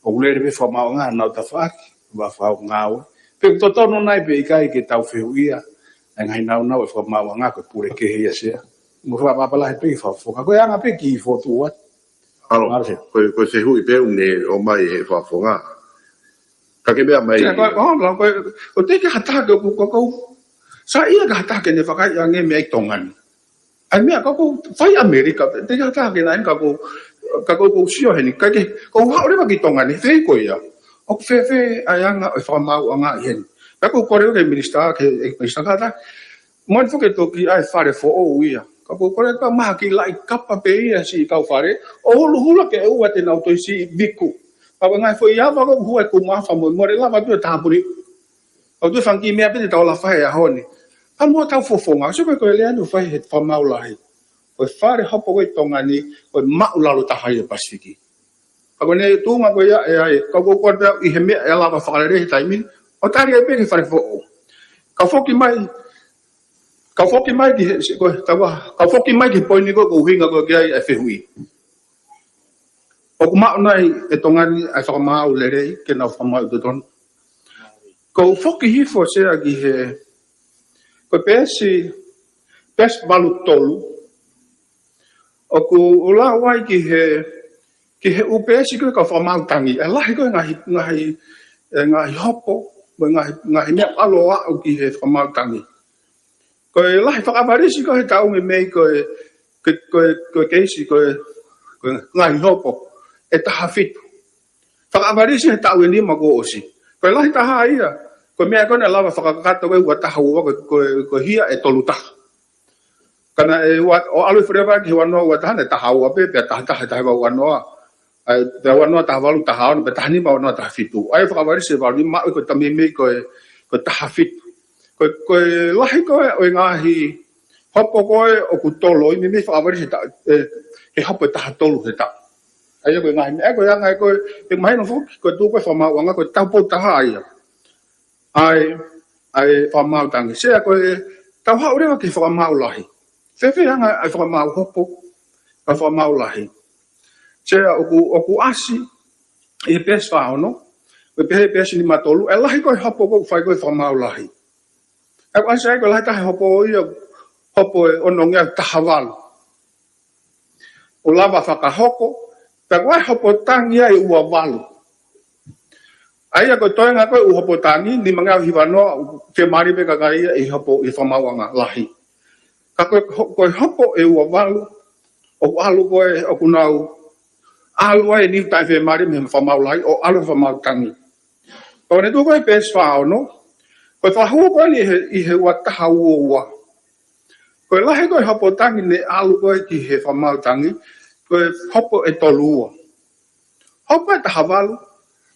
ʻOku lele pē fakamaauʻanga ʻi honau tafaʻaki, ʻo fakangāue. Pe ʻoku totonu nai pe ʻikai ke tau fehuʻia ʻa e ngaahi nāunau ʻo e fakamaauʻanga ko e pule kehe ia Sea. Mo e fakapapālangi pē ki he fakafofonga. Ko e anga pē ki he fotu ua. ʻAlo, Mālō Sea. Ko e, ko e fehuʻi pē ʻoku ne ʻomai ʻe he fakafofonga. Ka ke meʻa mai. Sea, ko e, ko e, ko e, ʻoku teʻeki ke ha taha ke ʻoku, ko, ko, saiʻia ke ha taha ke ne fakaʻiʻange meʻa ʻi Tonga ni. ʻA e meʻa ka ʻoku fai ʻi ʻAmelika, teʻeki ha taha ke na ʻi ai ka ʻoku, ka ʻoku, ʻoku ou sio heni, ka ke, ʻoku ou haʻu leva ki Tonga ni, fēfē ko ia. ʻOku fēfē ʻa e anga ʻo e fakamaauʻanga ʻi heni. Ka ʻoku ou kole ki he minisitā, ki he, ʻe minisitā kātaki. Mo e foki toki ʻai fale foʻou ia. Ka ʻoku ou kole ka maha ki laʻi kapa pē ia siʻi kau fale, ʻo huluhulu ke ʻoua te nau toe siʻi viku. Ka ko e ngaahi foʻi ava ko e hua e kumafa mo, mo e lava tu e tāpuni. ʻOku ou tui fanga kiʻi meʻa pē te tau lava fai he ʻaho ni. Ka mo ʻetau fofonga, sio ko e, ko e lea ʻoku fai he fakamaau lahi. Ko e fale hopo ko ē ʻi Tonga ni, ko e māʻulalo taha ia ʻi he Pasifiki. Ka ko ʻene tuʻunga ko ia ʻe ʻai, ka ʻoku ou kole pē au ʻi he meʻa ʻe lava fakalelei he taimi ni, ʻo tali ai pē ki he fale foʻou. Ka foki mai, ka foki mai ki he, ko e, tau ā, ka foki mai ki he poini ko ē ʻoku ʻuhinga ko ē ki ai ʻa e fehuʻi. ʻOku maʻu nai ʻe Tonga ni ʻa e fakamaau lelei ke nau fakamaau totonu? Ko u foki hifo Sea ki he, ko e peesi, peesi valu tolu. ʻOku ou lau ai ki he, ki he ʻū peesi ko ē kau fakamaau tangi. ʻE lahi ko ē ngaahi, ngaahi, ʻe ngaahi hopo, mo e ngaahi, ngaahi meʻa ʻalu ʻo aʻu ki he fakamaau tangi. Ko e lahi fakaʻavalisi ko ē he taʻu meimei ko e, ko e, ko e, ko e keisi ko e, ko e ngaahi hopo ʻe taha fitu. Fakaʻavalisi he taʻu ʻe nima kuo ʻosi. Ko e lahi taha ia, ko e meʻa ko ē naʻe lava fakakakato ko e ua taha ua ko e, ko e, ko e hia ʻe tolu taha. Ka naʻe ua, ʻo ʻalu e fale ʻo aʻu ki he ua noa ua taha naʻe taha ua pē, pea taha taha, taha ua ua noa. ʻA ia, pea ua noa taha valu taha ono, pea taha nima ua noa taha fitu. ʻA ia fakaʻavalisi e valu nima, ʻo ko e taʻu meimei ko e, ko e taha fitu. Ko e, ko e lahi ko ē ʻo e ngaahi hopo ko ē ʻoku toloi, meimei fakaʻavalisi he taʻu, ʻe, he hopo ʻe taha tolu he taʻu. ʻA ia ko e ngaahi meʻa ko ē anga ē ko e, ʻe mahino foki, ko e tuʻu ko ē fakamaauʻanga, ko e taupou taha ia. ʻA e, ʻa e fakamaau tangi. Sea ko e, tau haʻu leva ki he fakamaau lahi. Fēfē anga ʻa e fakamaau hopo, ʻa e fakamaau lahi. Sea ʻoku, ʻoku ʻasi, ʻi he peesi fā ono, ʻo pehē peesi nima tolu, ʻe lahi ko ē hopo ʻoku fai ko ē fakamaau lahi. ʻOku ʻasi ai ko e lahi taha e hopo ia, hopo ʻe onongeau taha valu. ʻO lava fakahoko, pea ko e hopo tangi ia ʻe ua valu. ʻA ia ko e toenga ko ē ʻū hopo tangi, nimangeau hiva noa, ʻoku fiemālie pē kakai ia ʻi he hopo ʻi he fakamaauʻanga lahi. Ka ko e ho-, ko e hopo ʻe ua valu, ʻoku ʻalu ko ē, ʻoku nau ʻalu ai e niu taʻefiemālie mei he fakamaau lahi, ʻo ʻalu he fakamaau tangi. Ko ʻene tuʻu ko ē he peesi fā ono, ko e fakahū ko eni ʻi he, ʻi he ua taha ua ua. Ko e lahi ko ē hopo tangi naʻe ʻalu ko ē ki he fakamaau tangi, ko e hopo ʻe tolu ua. Hopo ʻe taha valu,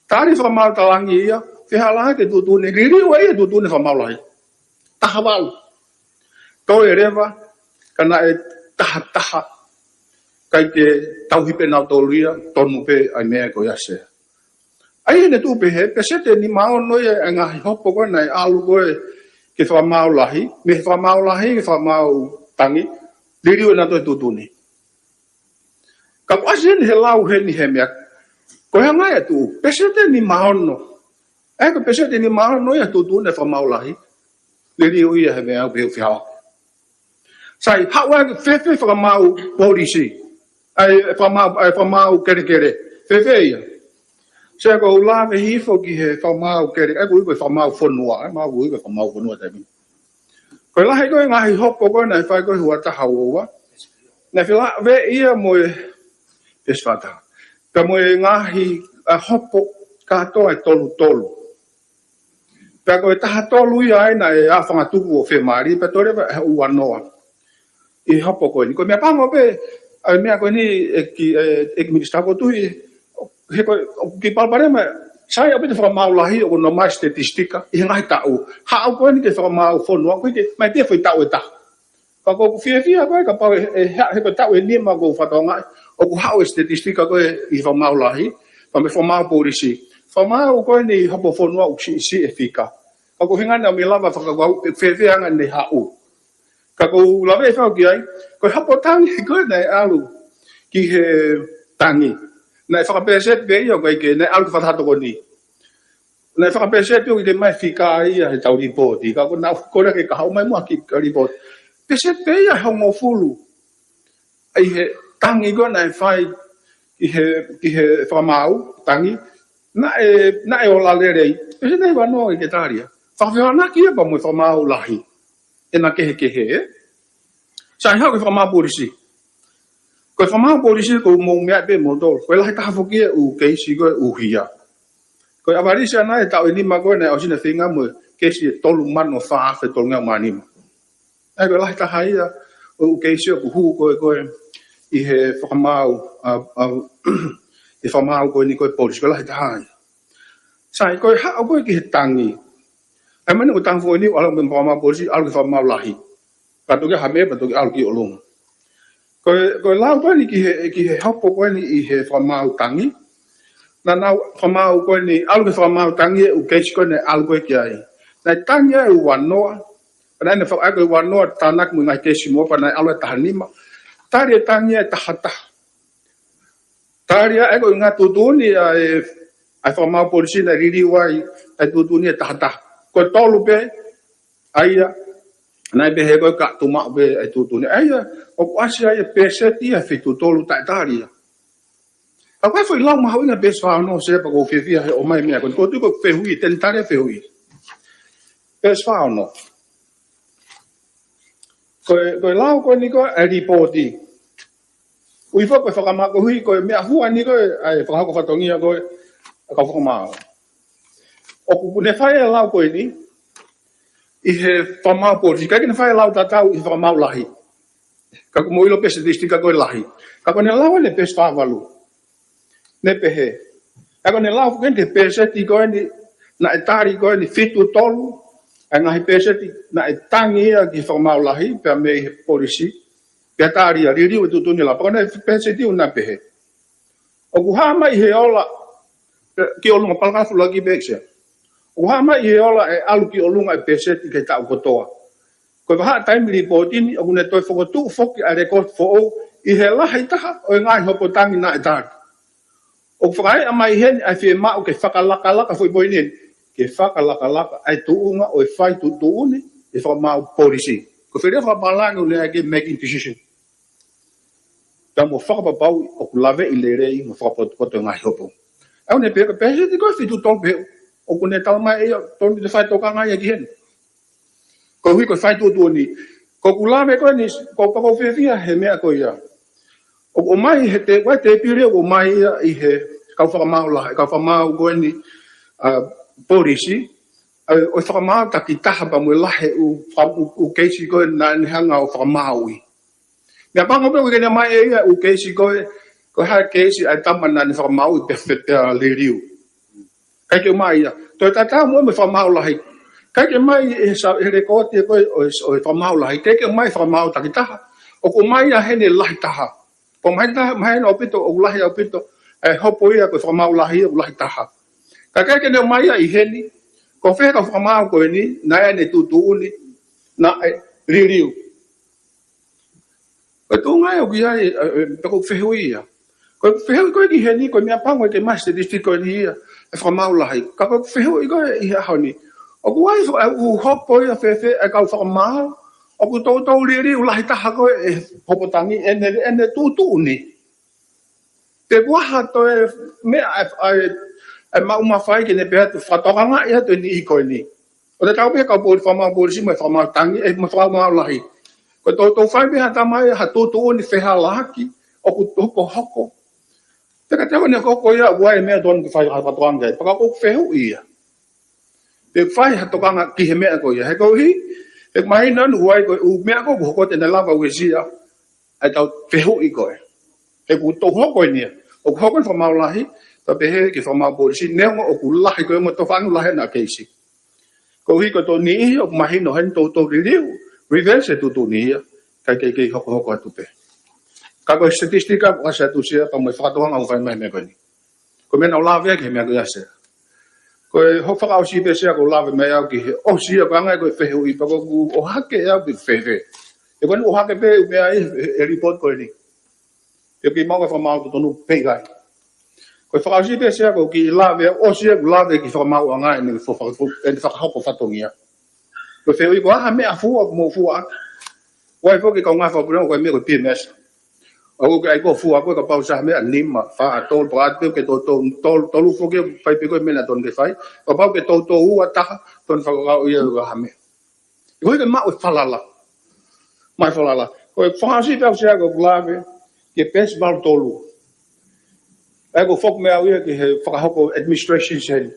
tali fakamaau talangi ia, fehālaaki e tuʻutuʻuni, liliu ai e tuʻutuʻuni fakamaau lahi. Taha valu. Toe leva, ka naʻe taha taha, ʻikai ke tauhi pē nautolu ia, tonu pē ʻa e meʻa ko ia Sea. ʻA ia ʻene tuʻu pehē, peseti ʻe nima ono ia ʻa e ngaahi hopo ko ē naʻe ʻalu ko ē ki he fakamaau lahi, mei he fakamaau lahi ki he fakamaau tangi, liliu ʻe nautolu e tuʻutuʻuni. Ka ʻoku ʻasi eni he lau heni he meʻa, ko e anga ia e tuʻu, peseti ʻe nima ono. ʻE ko e peseti ʻe nima ono ia e tuʻutuʻuni e fakamaau lahi, liliu ia he meʻa ʻoku pehē ʻoku fehālaaki. Sai, haʻu ʻa e fēfē fakamaau polisi. ʻA e fakamaau, ʻa e fakamaau kelekele. Fēfē ia. Sea ko u lave hifo ki he fakamaau kele, ʻa ia ko e fakamaau fonua, ʻa ia mau ko e fakamaau fonua taimi. Ko e lahi ko ē ngaahi hopo ko ē naʻe fai ko ē he ua taha ua ua. Naʻe felāveʻi ia mo e, peesi fā taha. Ka mo e ngaahi, ʻa, hopo kātoa ʻe tolu tolu. Pea ko e taha tolu ia ai naʻe ʻa fangatuku ʻo fiemālie, pea toe leva ʻe ua noa. ʻI he hopo ko eni. Ko e meʻa pango pē, ʻa e meʻa ko eni ʻEiki, ʻe, ʻEiki Minisitā ko u tui, he ko e, ʻoku kiʻi palopalema, sai ʻaupito fakamaau lahi ʻoku nau ʻomai e statistika, ʻi he ngaahi taʻu. Haʻu ko eni ki he fakamaau fonua, ʻoku ʻikai ke, mai pē foʻi taʻu ʻe taha. Ka ko ʻeku fiefia ko ē, kapau ʻe, ʻe, he, he ko e taʻu ʻe nima ko u fakatokangaʻi, ʻoku haʻu e statistika ko ē ʻi he fakamaau lahi, pea mo e fakamaau polisi. Fakamaau ko eni hopo fonua ʻoku siʻisiʻi e fika. Ka ko e ʻuhinga naʻa mou lava fakakaukau, ʻe fēfē anga ʻene haʻu. Ka ko u lave ʻe fau ki ai, ko e hopo tangi ko ē naʻe ʻalu ki he tangi. Naʻe fakapeseti pē ia ʻoku ʻikai ke, naʻe ʻalu ki he fakataha tokoni. Naʻe fakapēseti ʻoku ʻikai mai fika ia he tau lipooti, ka ko naʻa ku kole ke ka haʻu mai muʻa ki he lipooti. Pēseti ia ʻe hongofulu ʻi he tangi ko ē naʻe fai ki he, ki he fakamaau tangi, naʻe, naʻe ola lelei. Pēseti ʻe ua noa ʻikai ke tali ia. Fakafehoanaki ia pea mo e fakamaau lahi, ʻena kehekehe, ē? Sai, haʻu ki he fakamaau polisi. Ko e fakamaau polisi, ko e mou meaʻi pē moutolu, ko e lahi taha foki e ʻū keisi ko ē ʻoku hia. Ko e ʻavalisi ʻana e taʻu ʻe nima ko ē naʻe ʻosi ʻene feinga mo e keisi ʻe tolu mano fā afe tolungeau mā nima. ʻA ia ko e lahi taha ia ʻo e ʻū keisi ʻoku hū ko ē, ko ē ʻi he fakamaau, ʻa, ʻa, ʻi he fakamaau ko eni ko ē polisi, ko e lahi taha ia. Sai, ko e haʻu ko ē ki he tangi, ʻai mai ʻo tangi foʻi ni, ʻalu mei he fakamaau polisi, ʻalu ki he fakamaau lahi. Pea toki hā mai, pea toki ʻalu ki ʻolunga. Ko e, ko e lau ko eni ki he, ki he hopo ko eni ʻi he fakamaau tangi. Naʻa nau fakamaau ko eni, ʻalu ki he fakamaau tangi e ʻū keisi ko eni ʻalu ko ē ki ai. Naʻe tangi ai ʻe ua noa. Naʻe ne fakaʻai ko ē ua noa tānaki mo e ngaahi keisi mo pea naʻe ʻalu e taha nima. Tali e tangi ʻe taha taha. Tali ʻa e ko e ngaahi tuʻutuʻuni ʻa e, ʻa e fakamaau polisi naʻe liliu ai ʻa e tuʻutuʻuni ʻe taha taha. Ko e tolu pē ʻa ia naʻe pehē ko ē ka tuʻu maʻu pē ʻa e tuʻutuʻuni. ʻA ia ʻoku ʻasi ai e pēseti ʻe fitu tolu taʻe tali ia. Ka ko e foʻi lau mahuʻinga peesi fā ono, Sea, pea ʻoku ou fiefia he ʻomai meʻa ko eni, ko e tuʻu ko e fehuʻi, te ne tali e fehuʻi. Peesi fā ono. Ko e, ko e lau ko eni ko e lipooti. ʻUi fo ko e fakamaau, koeʻuhi ko e meʻa fua ni ko ē ʻa e fakahoko fatongia ko ē ʻa e kau fakamaau. ʻOku ne fai e lau ko eni ʻi he fakamaau polisi, ʻikai ke ne fai e lau tatau ʻi he fakamaau lahi. Ka ʻoku mou ʻilo pē e statistika ko e lahi. Ka ko ʻene lau ʻene peesi fā valu. Ne pehē, ʻa ia ko ʻene lau foki eni ki he pēseti ko eni naʻe tali ko eni fitu tolu, ʻa e ngaahi pēseti naʻe tangi ia ki he fakamaau lahi, pea mei he polisi, pea tali ia liliu e tuʻutuʻuni ʻe lahi. Pea ko ʻene pēseti ʻoku ne pehē, ʻoku hā mai ʻi he ola, ē, ki ʻolunga, parakalafu ʻuluaki pē, Sea. ʻOku hā mai ʻi he ola ʻe ʻalu ki ʻolunga e pēseti ki he taʻu kotoa. Ko e vahaʻa taimi lipooti ni, ʻoku ne toe fokotuʻu foki ʻa e lekooti foʻou ʻi he lahi taha ʻo e ngaahi hopo tangi naʻe tali. ʻOku fakaeʻa mai heni ʻa e fiemaʻu ke fakalakalaka foʻi poini eni, ke fakalakalaka ʻa e tuʻunga ʻo e fai tuʻutuʻuni ʻi he fakamaau polisi. Ko e foʻi lea fakapālangi ʻoku ne ʻai ke making decision. Pea mo fakapapauʻi ʻoku laveʻi lelei mo fakapotopoto e ngaahi hopo. ʻA ia ʻoku ne pehē ko e pēseti ko ē fitu tolu pē ʻoku ne talamai ʻe ia ʻoku totonu ke fai tokanga ia ki heni. Koeʻuhi ko e fai tuʻutuʻuni. Ko ʻeku lave ko eni, ko, ko, ʻoku ou fiefia he meʻa ko ia. ʻOku ʻomai he te, ko e tēpile ʻoku ʻomai ia ʻi he kau fakamaau lahi, kau fakamaau ko eni, ʻa, polisi, ʻa, ʻo e fakamaau takitaha pea mo e lahi ʻū, fa-, ʻū, ʻū keisi ko ē naʻa ne hanga ʻo fakamaauʻi. Meʻapango pē ʻoku ʻikai ke ne ʻomai ʻe ia ʻū keisi ko ē, ko e hā e keisi ʻa e tama naʻa ne fakamaauʻi pea, pea, pea liliu. ʻIkai ke ʻomai ia. Toe tatau mo e fakamaau lahi. ʻIkai ke ʻomai ʻe he sa-, he lekooti ko ē ʻo e, ʻo e fakamaau lahi. ʻIkai ke ʻomai fakamaau takitaha. ʻOku ʻomai ia heni lahi taha. Ko e mahino, mahino ʻaupito, ʻoku lahi ʻaupito e hopo ia ko e fakamaau lahi, ʻoku lahi taha. Ka ʻikai ke ne ʻomai ia ʻi heni, ko fē kau fakamaau ko eni naʻe ʻi ai ʻene tuʻutuʻuni, naʻe liliu. Ko e tuʻunga ia ʻoku ʻi ai, ē, ē, pea ko e fehuʻi ia. Ko e fehuʻi ko ē ki heni, ko e meʻapango ʻoku ʻikai ke ʻomai he statistika ko eni ia e fakamaau lahi. Ka ko e fehuʻi ko ē ʻi he ʻaho ni, ʻoku ʻi ai fo-, ʻū hopo ia fēfē ʻa e kau fakamaau ʻoku toutou liliu lahi taha ko ē e hopo tangi ʻene, ʻene tuʻutuʻuni. Pe ko e hā toe meʻa ʻa e, ʻa e, ʻa e maʻu mafai ke ne pehē atu fakatokangaʻi atu e niʻihi ko eni. ʻO tatau pē kau poli-, fakamaau polisi mo e fakamaau tangi, ē, mo e fakamaau lahi. Ko e toutou fai pē ha tama ia ha tuʻutuʻuni fehālaaki ʻoku hokohoko. Pea ka te ʻaho ni ko ia ʻoku ʻi ai e meʻa totonu ke fai ha fakatokanga ki ai. Pea ka ʻoku fehuʻi ia. Pe fai ha tokanga ki he meʻa ko ia. He koeʻuhi, he mahino ʻoku ʻi ai ko e ʻū meʻa ko ē ʻoku hoko te ne lava uesia ʻa e tau fehuʻi ko ē. He ʻoku toe hoko eni ia. ʻOku hoko e fakamaau lahi, pea pehē ki he fakamaau polisi, neongo ʻoku lahi ko ē mo tofanga lahi ʻena keisi. Koeʻuhi ko e tau niʻihi ʻoku mahino heni toutou liliu, reverse e tuʻutuʻuni ia, kae kei, kei hokohoko atu pē. Ka ko e statistika ʻoku ʻasi atu, Sea, pea mo e fakatokanga ʻoku fai mai he meʻa ko eni. Ko e meʻa naʻa ku lave ki he meʻa ko ia, Sea. Ko e hoʻo fakaʻosi pē, Sea, ʻoku ou lave mai au ki he ʻosi ia ko e anga ia ko e fehuʻi, pea ʻoku ou ʻohake ʻe au pe fēfē. He ko eni ʻohake pē ʻū meʻa ʻi he, he, he lipooti ko eni. Pea ʻikai ke maʻu ha fakamaau totonu pe ʻikai. Ko Ko e fakaʻosi pē Sea ko e kiʻi lave, ʻosi ʻeku lave ki he fakamaauʻanga ʻene fo-, fo-, fo-, ʻene fakahoko fatongia. Ko e fehuʻi ko e hā e meʻa fua ʻoku mou fua ʻaki. ʻOku ʻi ai foki e kaungā fakapuleʻanga ko e meʻa ko e P M S. ʻOku ʻikai ko e fua ko e kapau ʻoku ʻi ai ha meʻa nima, fā, tolu, pea ʻoku ʻikai ke toutou, tolu, tolu foki ʻoku fai pē ko e meʻa naʻa totonu ke fai. Kapau ʻoku toutou ua, taha, totonu fakakaukau ia ʻo ha meʻa. Ko e ke maʻu e falala. Maʻu e falala. Ko e fakaʻosi pē ʻaʻaku Sea ko e lave ki he peesi valu tolu. ʻA ia ko e foki meʻa ia ki he fakahoko administration sen.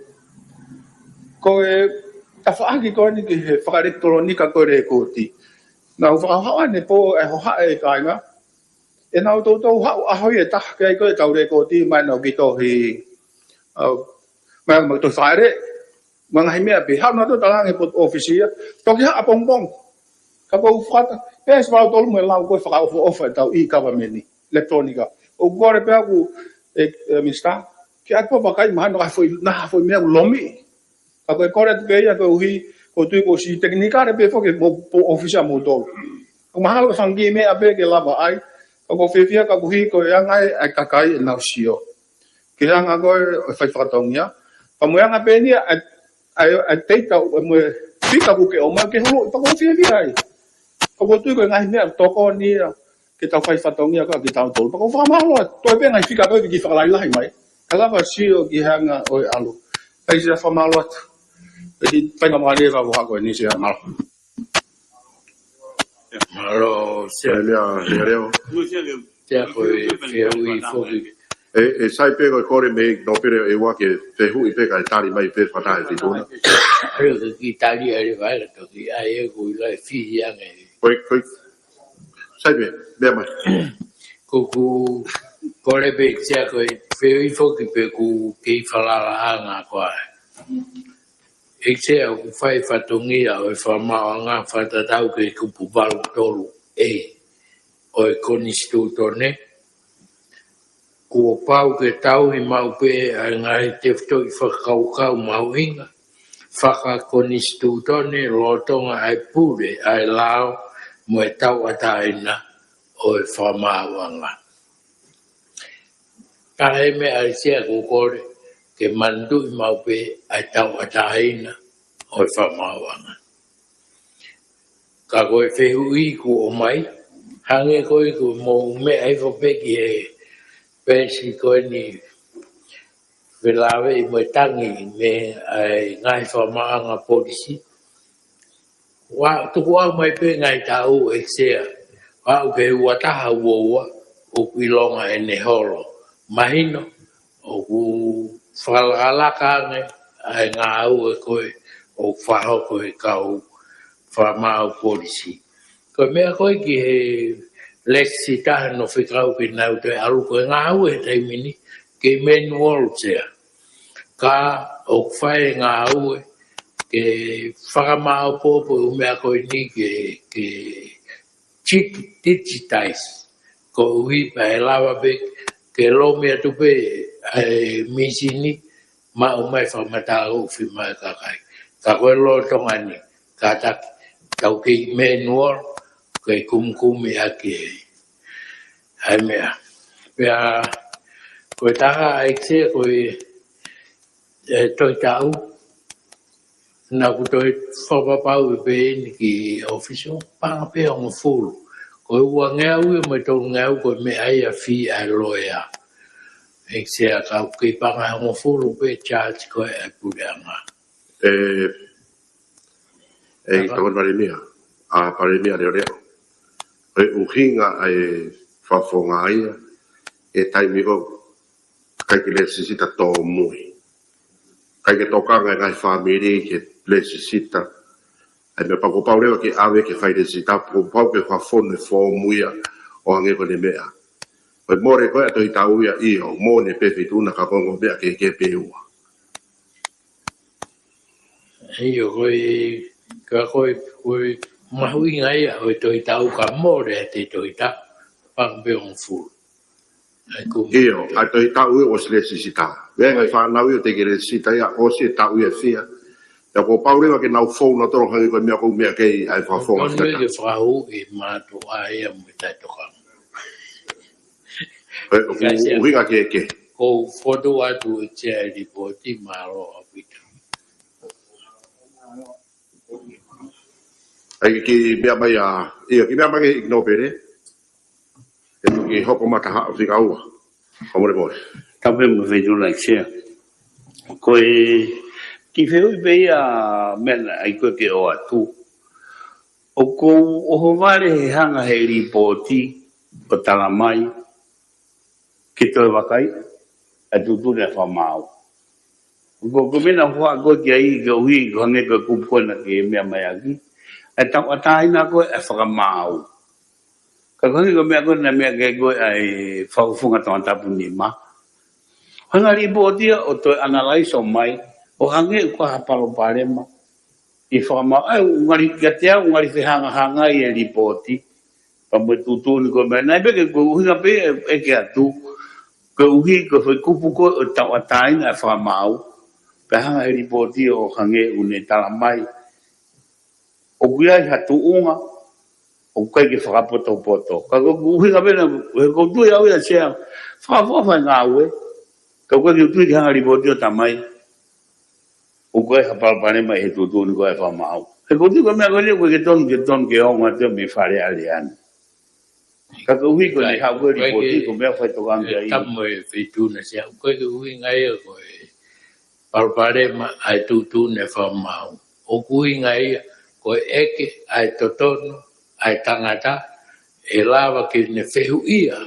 Ko e tafaʻaki ko eni ki he fakaʻelekitulōnika ko e lēkooti. Naʻa ku fakahā ʻanepō ʻa e hohaʻa e kāinga. ʻE nau toutou haʻu ʻaho ia ʻe taha ke ʻai ko e tau lēkooti mai nau ki tohi, ʻa, mai nau ki tohi fale. Mo e ngaahi meʻa pē, haʻu nautolu ʻo talaange ʻi he potu ʻōfisi ia, toki haʻu ʻapongipongi. Ka ʻoku ou fakata, peesi valu tolu mo e lau ko e fakaʻofoʻofa ʻetau e-government ni, ʻelekitulōnika. ʻOku kole pē ʻaʻaku, ʻe, ʻe Minisitā, ke ʻai pē ʻo vakai mahalo ʻoku ʻi ai ha foʻi, naʻa ha foʻi meʻa ʻoku lomi. Ka ko e kole atu pē ia koeʻuhi, ʻoku ou tui kuo ʻosi tekinikale pē foki mo, potu ʻōfisi ʻa moutolu. ʻOku mahalo ko e fanga kiʻi meʻa pē ke lava ai, ka ʻoku ou fiefia koeʻuhi ko e anga ʻa e kakai ʻenau sio ki he anga ko ē ʻo e fai fatongia. Pea mo e anga pē eni ia ʻa e, ʻa e, ʻa e teita mo e fika ʻoku ke ʻomai ke hulu, pea ʻoku ou fiefia ai. Pea ʻoku ou tui ko e ngaahi meʻa tokoni ia ke tau fai fatongia ko ē kitautolu. Pea ʻoku ou fakamālō atu, toe pē ngaahi fika ko ē ke kiʻi fakalahilahi mai. Ka lava sio ki he anga ʻo e ʻalu. ʻAi Sea, fakamālō atu. ʻE kiʻi faingamālie ka ʻoku hako eni Sea, mālō. Mālō Sea. Meʻa, meʻa leo. Sea ko e fehuʻi foki. ʻE, ʻe sai pē ko e kole mei Nōpele ʻEua ke fehuʻi pē kae tali mai pē fakataha ʻe Fituna. ʻAlu ke kiʻi tali ʻa e leva ʻa e toki ʻai ʻe koe ʻi he fihi ange. Ko e, ko e, sai pē, meʻa mai. Ko ʻeku kole pē Sea ko e fehuʻi foki pē ʻoku kei falalaʻanga ko ē. ʻEiki Sea, ʻoku fai fatongia ʻo e fakamaauʻanga fakatatau ki he kupu valu tolu A ʻo e Konisitūtone. Kuo pau ke tauhi maʻu pē ʻa e ngaahi tefitoʻi fakakaukau mahuʻinga fakakonisitūtone lolotonga ʻa e pule ʻa e lao mo e tauʻatāina ʻo e fakamaauʻanga. Ka ʻi he meʻa ʻa Sea ʻoku kole ke manatuʻi maʻu pē ʻa e tauʻatāina ʻo e fakamaauʻanga. Ka ko e fehuʻi kuo ʻomai, hangē ko ē ʻoku mou meʻa hifo pē ki he peesi ko eni felāveʻi mo e tangi mei he ngaahi fakamaauʻanga polisi. ʻOku tuku ʻau mai pē ngaahi taʻu ʻEiki Sea, ʻo aʻu ki he ua taha ua ua, ʻoku ʻilonga ʻene holo. Mahino, ʻoku fakalakalaka ange ʻa e ngāue ko ē ʻoku fakahoko ʻe he kau fakamaau polisi. Ko e meʻa ko ē ki he lēsisita, naʻe fekau ke nau toe ʻalu ko e ngāue he taimi ni, ke manual Sea. Ka ʻoku fai e ngāue ke fakamāʻopoʻopo e ʻū meʻa ko eni ke, ke chip digitize. Koeʻuhi pea ʻe lava pē ke lomi atu pē ʻa e mīsini maʻu mai fakamatala ʻoku fiemaʻu ʻe he kakai. Ka ko e lolotonga ni, kātaki, tau kei manual, kei kumikumi ʻaki ʻa e meʻa. Pea, ko e taha ʻEiki Sea ko e, e tohi taʻu, naʻa ku toe fakapapauʻi pē eni ki he ʻōfisi, paʻanga pē hongofulu. Ko e uangeau ia mo e tolungeau ko e meʻa ia fee ʻa e loea. ʻEiki Sea, ka ʻoku kei paʻanga hongofulu pē charge ko ē ʻa e puleʻanga. ʻE, ʻEiki Tokoni Palēmia, ʻa Palēmia Leʻoleʻo. Ko e ʻuhinga ʻa e fakafofonga ia, ʻi he taimi ko ē ʻikai ke lēsisita tōmui. ʻIkai ke tokanga e ngaahi fāmili ke lēsisita. ʻA ia meʻa pau kuo pau leva ke ʻave ke fai lēsisita, kuo pau ke fakafonu e foomu ia ʻo hangē ko ʻene meʻa. Ko e mole ko ē ʻa e tohi taʻu ia ʻio, mole pē Fituna ka ko e ongo meʻa kehekehe pē ʻe ua. ʻIo, ko e, ka ko e, ko e mahuʻinga ia ʻo e tohi taʻu ka mole ʻa e tohi taʻu, paʻanga pē hongofulu. ʻA e kumu. ʻIo, ʻa e tohi taʻu ia ʻosi lēsisita. Meʻa ngaahi fānau ia ʻoku teʻeki lēsisita ia, ʻosi e taʻu ia ʻe fiha. Pea kuo pau leva ke nau fou nautolu hangē ko e meʻa ʻoku ou meʻa ki ai ʻa e fakafofonga. Tonu ia ke fakahū e mātuʻa ia mo e taʻetokanga. Ko e ʻuhinga kehekehe. ʻOku ou fokotuʻu atu ʻe Sea e lipooti, mālō ʻaupito. ʻAi ke meʻa mai ʻa, ia ke meʻa mai ke ignore pē, ʻe toki hoko mai ha taha fika ua. Ka mole mole. Tapu mo e Feituʻuna ʻEiki Sea. Ko e kiʻi fehuʻi pē ia meʻa naʻe ʻai ko ē ke ʻoatu. ʻOku ou ʻohovale he hanga he lipooti ʻo tala mai ke toe vakai ʻa e tuʻutuʻuni ʻa e fakamaau. Ko, ko e meʻa naʻa ku hanga ko ē ki ai, koeʻuhi ko e hangē ko e kupu ko ē naʻa ke meʻa mai ʻaki, ʻa e tauʻatāina ko ē ʻa e fakamaau. Ka ko e hangē ko e meʻa ko ē naʻe meʻa ki ai ko ē ʻa e Fakafofonga Tongatapu Nima. Hanga lipooti ia ʻo toe analyze mai, ʻo hangē ʻoku ʻi ai ha palopalema ʻi he fakamaau, ʻa ia ʻoku ngali kiate au, ʻoku ngali fehangahangai e lipooti pea mo e tuʻutuʻuni ko ē meʻa. Naʻe pehē ko e ʻuhinga pē ʻe, ʻeke atu, koeʻuhi ko e foʻi kupu ko ē ʻo tauʻatāina e fakamaau, pea hanga he lipooti ʻo hangē ʻoku ne tala mai ʻoku ʻi ai ha tuʻunga ʻoku ʻikai ke fakapotopoto. Ka ko e ʻuhinga pē naʻe, he ʻoku ou tui au ia Sea, fakafoʻou e ngāue, ka ʻoku ʻikai ke u tui ke hanga lipooti ʻo tala mai ʻoku ʻi ai ha palopalema ʻi he tuʻutuʻuni ko ē ʻa e fakamaau. He ʻoku ou tui ko e meʻa ko eni ʻoku ʻikai ke tonu ke tonu ke ongo atu mei Fale Alea ni. Ka koeʻuhi ko ʻene haʻu ko ē lipooti, ko e meʻa faitokanga ki ai. Tapu mo e Feituʻuna Sea, ʻoku ʻikai ke ʻuhinga ia ko e palopalema ʻa e tuʻutuʻuni ʻa e fakamaau. ʻOku ʻuhinga ia ko e ʻeke ʻa e totonu ʻa e tangata ʻe lava ke ne fehuʻia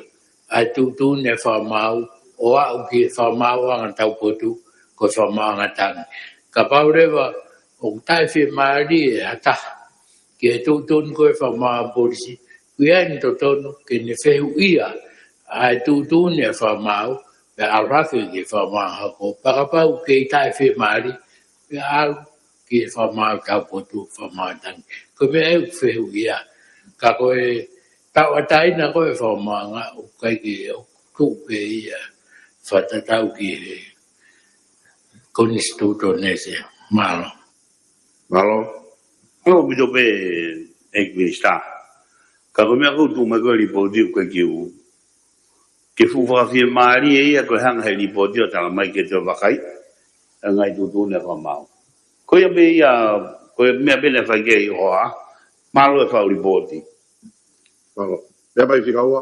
ʻa e tuʻutuʻuni ʻa e fakamaau ʻo aʻu ki he fakamaauʻanga taupotu, ko e fakamaauʻanga tangi. Kapau leva ʻoku taʻefiemālie ha taha ki he tuʻutuʻuni ko ē ʻa e fakamaau ʻa e polisi, ʻoku ʻi ai ʻene totonu ke ne fehuʻia ʻa e tuʻutuʻuni ʻa e fakamaau, pea ʻalu hake ki he fakamaau hako. Pea kapau ʻoku kei taʻefiemālie, pea ʻalu ki he fakamaau taupotu, fakamaau tangi. Ko e meʻa ia ʻoku fehuʻia. Ka ko e tauʻatāina ko ē ʻa e fakamaauʻanga, ʻoku ʻikai ke, ʻoku tuʻu pē ia fakatatau ki he konisitūtone Sea. Mālō. Mālō. Mālō ʻaupito pē ʻEiki Minisitā. Ka ko e meʻa ʻoku tuʻu mai ko ē lipooti ʻoku ʻikai ke u, ke fuʻu fakafiemālie ia ko e hanga he lipooti ʻo tala mai ke toe vakai ʻa e ngaahi tuʻutuʻuni ʻa e fakamaau. Ko ia pē ia, ko e meʻa pē naʻe fai ki ai ʻo ʻa, mālō e faʻu lipooti. Mālō. Meʻa mai fika ua,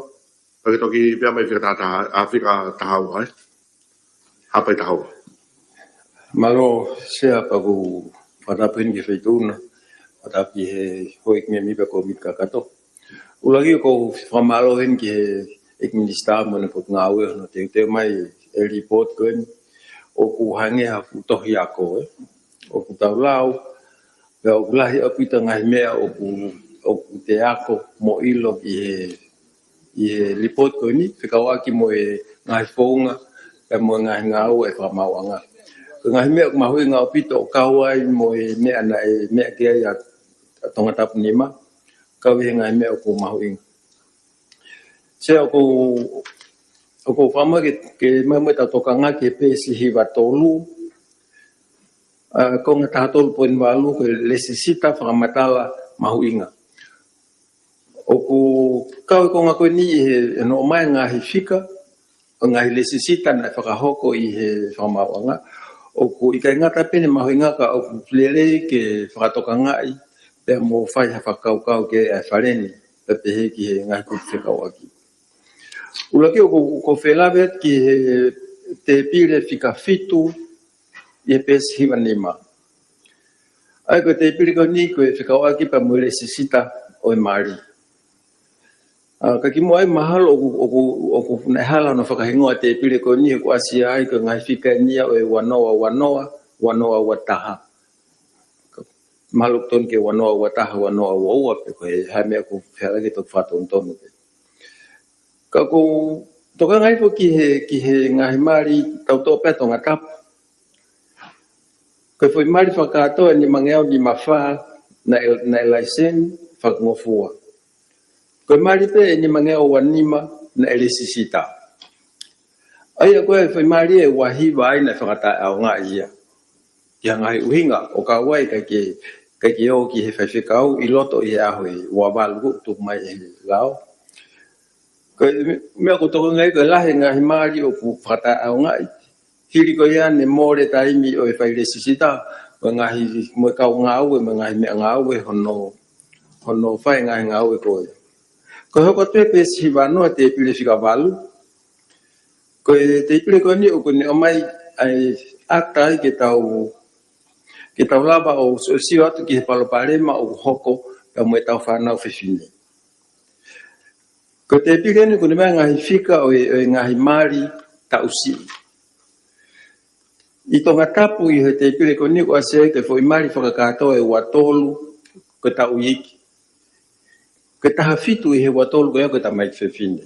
pea ke toki meʻa mai fika taha taha, ʻa fika taha ua, ē? Hapai taha ua. Mālō Sea, pea ʻoku ou fakatapu heni ki he Feituʻuna, fakatapu ki he houʻeiki mēmipa ʻo e kōmiti kakato. ʻUluaki ʻoku ou fakamālō heni ki he ʻEiki Minisitā mo ʻene potungāue hono teuteu mai e lipooti ko eni. ʻOku hangē ha fuʻu tohi ako, ē? ʻOku tau lau, pea ʻoku lahi ʻaupito e ngaahi meʻa ʻoku, ʻoku te ako mo ʻilo ʻi he, ʻi he lipooti ko eni, fekauʻaki mo e ngaahi founga, pea mo e ngaahi ngāue ʻa e fakamaauʻanga. Ko e ngaahi meʻa ʻoku mahuʻinga ʻaupito ʻo kau ai mo e meʻa naʻe meʻa ki ai ʻa, ʻa Tongatapu Nima, kau ʻi he ngaahi meʻa ʻoku mahuʻinga. Sea, ʻoku ou, ʻoku ou fakamoʻoni ke, ke mai mo ʻetau tokanga ki he peesi hiva tolu, ʻa, konga taha tolu poini valu, ko e lesisita fakamatala mahuʻinga. ʻOku kau e konga ko eni ʻi he, ʻi hono ʻomai e ngaahi fika ʻo e ngaahi lesisita naʻe fakahoko ʻi he fakamaauʻanga. ʻOku ʻikai ngata pē ʻene mahuʻinga ka ʻoku lelei ke fakatokangaʻi pea mo fai ha fakakaukau ki ai ʻa e Fale ni, pea pehē ki he ngaahi kupu fekauʻaki. ʻUluaki ʻoku, ʻoku ou fie lave atu ki he tēpile fika fitu ʻi he peesi hiva nima. ʻA ia ko e tēpile ko eni ko e fekauʻaki pea mo e lesisita ʻo e mali. ʻA, ka kimuʻa ai mahalo ʻoku, ʻoku, ʻoku naʻe hala hono fakahingoa e tēpile ko eni he ʻoku ʻasi ai ko e ngaahi fika eni ia ʻo e ua noa ua noa, ua noa ua taha. Mahalo ʻoku tonu ke ua noa ua taha, ua noa ua ua, pe ko e hā e meʻa ʻoku fehālaaki, toki fakatonutonu pē. Ka ʻoku ou tokanga hifo ki he, ki he ngaahi mali tau toʻo pē ʻa Tongatapu. Ko e foʻi mali fakakātoa ʻe nimangeau nimafā naʻe, naʻe laiseni fakangofua. Ko e mali pē ʻe nimangeau ua nima naʻe lesisita. ʻA ia ko e foʻi mali ʻe ua hiva ai naʻe fakataʻeʻaongaʻi ia ki ha ngaahi ʻuhinga ʻo kau ai ʻikai ke, ʻikai ke ō ki he faifekau ʻi loto ʻi he ʻaho ʻe ua valu ʻoku tuku mai ʻe he lao. Ko e meʻa ʻoku tokanga ai ko e lahi e ngaahi mali ʻoku fakataʻeʻaongaʻi. Hili ko ia ne mole taimi ʻo e fai lesisita, mo e ngaahi, mo e kau ngāue, mo e ngaahi meʻangāue hono, hono fai e ngaahi ngāue ko ia. Ko e hoko atu e peesi hiva noa tēpile fika valu. Ko e tēpile ko eni ʻoku ne ʻomai ai ʻata ai ke tau, ke tau lava ʻo, ʻo sio atu ki he palopalema ʻoku hoko pea mo e tau fānau fefine. Ko e tēpile ni ʻoku ne ʻomai ngaahi fika ʻo e, ʻo e ngaahi mali taʻu siʻi. ʻI Tongatapu ʻi he tēpile ko eni ʻoku ʻasi ai ko e foʻi mali fakakātoa ʻe ua tolu, ko e taʻu iiki. Ko e taha fitu ʻi he ua tolu ko ia ko e tamaiki fefine.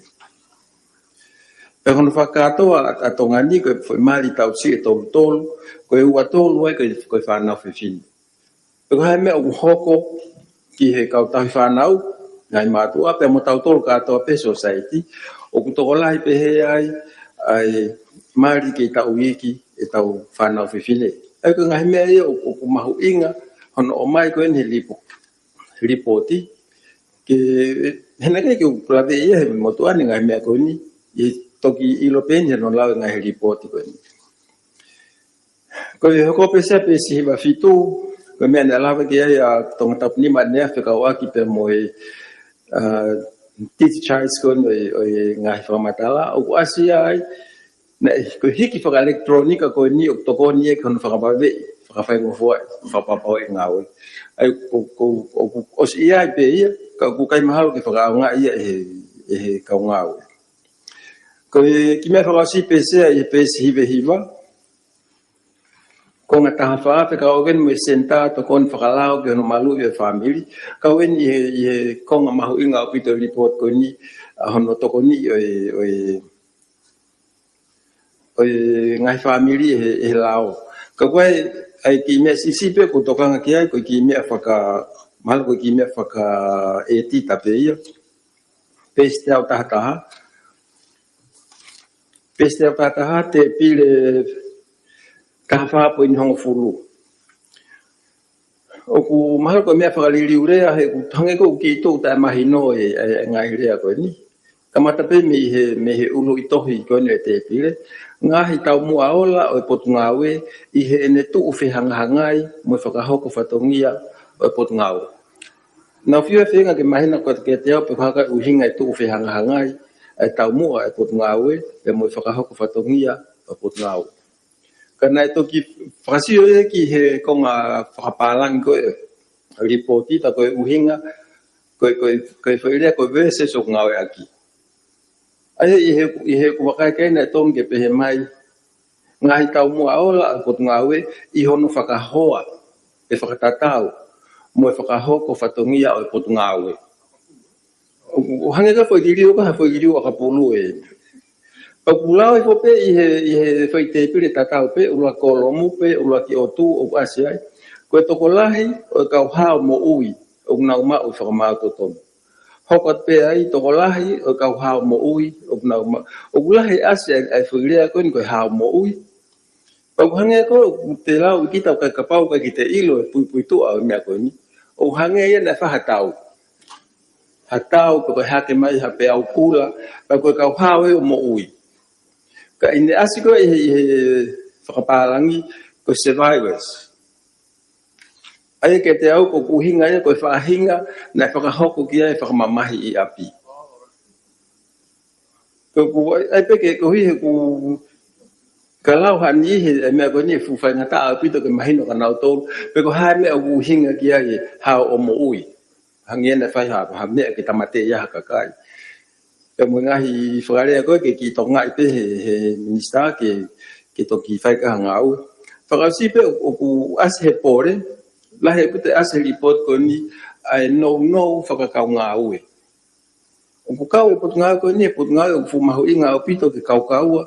Pea ko hono fakakātoa ʻa, ʻa Tonga ni ko e foʻi mali taʻu siʻi ʻe tolu tolu, ko e ua tolu ai ko e, ko e fānau fefine. Pea ko e hā e meʻa ʻoku hoko ki he kau tauhi fānau, ngaahi mātuʻa, pea mo tautolu kātoa pē society, ʻoku tokolahi pehē ai ʻa e mali kei taʻu iiki ʻetau fānau fefine. ʻA ia ko e ngaahi meʻa ia ʻoku, ʻoku mahuʻinga hono ʻomai ko eni he lipo-, lipooti. Ke, he naʻe ʻikai ke u lave ia he motuʻa ni ngaahi meʻa ko eni, ʻi he toki ʻilo pē eni hono lau e ngaahi lipooti ko eni. Ko e hoko pē ʻa e peesi hiva fitu, ko e meʻa naʻe lave ki ai ʻa Tongatapu ni ma ne fekauʻaki pea mo e, ʻa, discharge ko eni ʻo e, ʻo e ngaahi fakamatala, ʻoku ʻasi ai, naʻe, ko e hiki fakaelekitulōnika ko eni ʻoku tokoni ia ki hono fakavaveʻi, fakafaingofuaʻi, fakapapauʻi e ngāue. ʻA ia ʻoku, ʻoku, ʻoku ʻosi ʻi ai pē ia, ka ʻoku ʻikai mahalo ke fakaʻaongaʻi ia ʻe he, ʻe he kau ngāue. Ko e kiʻi meʻa fakaʻosi pē ʻa e peesi hiva hiva, konga taha fā, fekauʻaki eni mo e senitā tokoni fakalao ki hono maluʻi e fāmili. Kau eni ʻi he, ʻi he konga mahuʻinga ʻaupito e lipooti ko eni, ʻa hono tokoni ʻo e, ʻo e, ʻo e ngaahi fāmili ʻe he, ʻe he lao. Ka ko e, ʻa e kiʻi meʻa siʻisiʻi pē ʻoku tokanga ki ai, ko e kiʻi meʻa faka-, mahalo ko e kiʻi meʻa fakaʻētita pē ia. Peesi teau taha taha. Peesi teau taha taha, tēpile taha fā poini hongofulu. ʻOku mahalo ko e meʻa fakaliliu lea he ʻoku hangē ko ʻoku kiʻi tuʻu taʻemahino e, e, e ngaahi lea ko eni. Kamata pē mei he, mei he ʻuluʻi tohi ko eni e tēpile. Ngaahi taumuʻa ola ʻo e potungāue ʻi heʻene tuʻu fehangahangai mo e fakahoko fatongia ʻo e potungāue. Naʻa ku fie feinga ke mahino ko e kiate au pe ko e hā e ʻuhinga e tuʻu fehangahangai ʻa e taumuʻa e potungāue, pea mo e fakahoko fatongia ʻo e potungāue. Ka naʻe toki fakasio ia ki he konga fakapālangi ko e lipooti, tā ko e ʻuhinga, ko e, ko e, ko e foʻi lea ko e versus ʻoku ngāueʻaki. ʻA ia ʻi he, ʻi he ʻoku vakai ki ai naʻe tonu ke pehē mai, ngaahi taumuʻa ola ʻa e potungāue ʻi hono fakahoa, ʻe fakatatau, mo e fakahoko fatongia ʻo e potungāue. ʻO, ʻo hangē ko e foʻi liliu, ko e foʻi liliu ʻakapulu ē. Pea ʻoku lau hifo pē ʻi he, ʻi he foʻi tēpile tatau pē, ʻuluaki kōlomu pē, ʻuluaki ʻotu ʻoku ʻasi ai. Ko e tokolahi ʻo e kau hao moʻui ʻoku nau maʻu e fakamaau totonu. Hoko atu pē ai, tokolahi ʻo e kau hao moʻui ʻoku nau ma-, ʻoku lahi e ʻasi ʻa e, ʻa e foʻi lea ko eni ko e hao moʻui. Pea ʻoku hangē ko ē ʻoku te lau ʻe kita ʻoku ʻikai, kapau ʻoku ʻikai ke te ʻilo e puipuituʻa ʻo e meʻa ko eni, ʻoku hangē ia naʻe fai ha tau. Ha tau pe ko e hake mai ha peau kula, pea ko e kau hao ē ʻo moʻui. Ka ʻi heʻene ʻasi ko ē ʻi he, ʻi he fakapālangi ko e survivors. ʻA ia kiate au ko ʻeku ʻuhinga ia ko e faʻahinga naʻe fakahoko ki ai e fakamamahi ʻi ʻapi. Ko ʻeku, ʻa ia pē ke koeʻuhi he ʻoku, ka lau ha niʻihi he meʻa ko eni ʻoku faingataʻa ʻaupito ke mahino kia nautolu pe ko e hā e meʻa ʻoku ʻuhinga ki ai e hao ʻo moʻui. Hangē naʻe fai ha, ha meʻa ke tāmateʻi ai ha kakai. Pea mo e ngaahi fakalea ko ē ke kiʻi tokangaʻi pē he, he minisitā ke, ke toki fai ki ai ha ngāue. Fakaʻosi pē ʻoku, ʻoku ʻasi he pole, lahi ʻaupito e ʻasi he lipooti ko eni ʻa e nounou fakakaungāue. ʻOku kau e potungāue ko eni he potungāue ʻoku fuʻu mahuʻinga ʻaupito ke kaukaua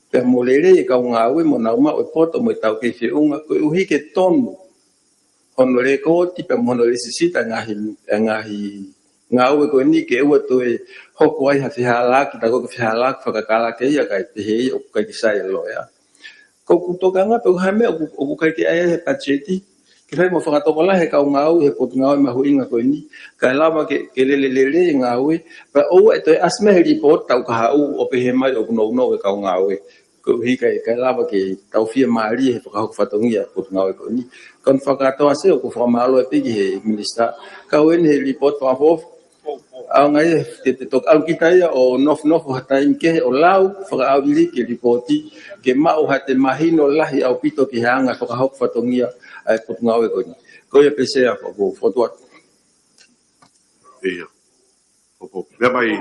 pea mo lelei e kau ngāue mo nau maʻu e poto mo e taukei feʻunga koeʻuhi ke tonu hono lekooti pea mo hono lesisita e ngaahi, e ngaahi ngāue ko eni ke ʻoua toe hoko ai ha fehālaaki, tā ko ē ko e fehālaaki fakakalake ia kae pehē ia ʻoku ʻikai ke sai e loea. Ko ʻeku tokanga pe ko e hā e meʻa ʻoku, ʻoku ʻikai ke ʻi ai he patiseti, Ke fai mo fakatokolahi e kau ngāue he potungāue mahuʻinga ko eni, kae lava ke, ke lele lelei e ngāue, pea ʻoua ʻe toe ʻasi mai he lipooti taʻu kahaʻu ʻo pehē mai ʻoku nounou e kau ngāue. Koeʻuhi kae, kae lava ke tau fiemālie he fakahoko fatongia e potungāue ko eni. Ka ʻoku ou fakakātoa Sea ʻoku ou fakamālō pē ki he minisitā. Kau eni he lipooti fakafoʻou. ʻAonga ia te, te toki ʻalu kita ia ʻo nofonofo ha taimi kehe ʻo lau fakaʻauliliki e lipooti ke maʻu haʻate mahino lahi ʻaupito ki he anga e fakahoko fatongia ʻa e potungāue ko eni. Ko ia pē Sea, ʻoku ou fokotuʻu atu. ʻIo. ʻOku, meʻa mai,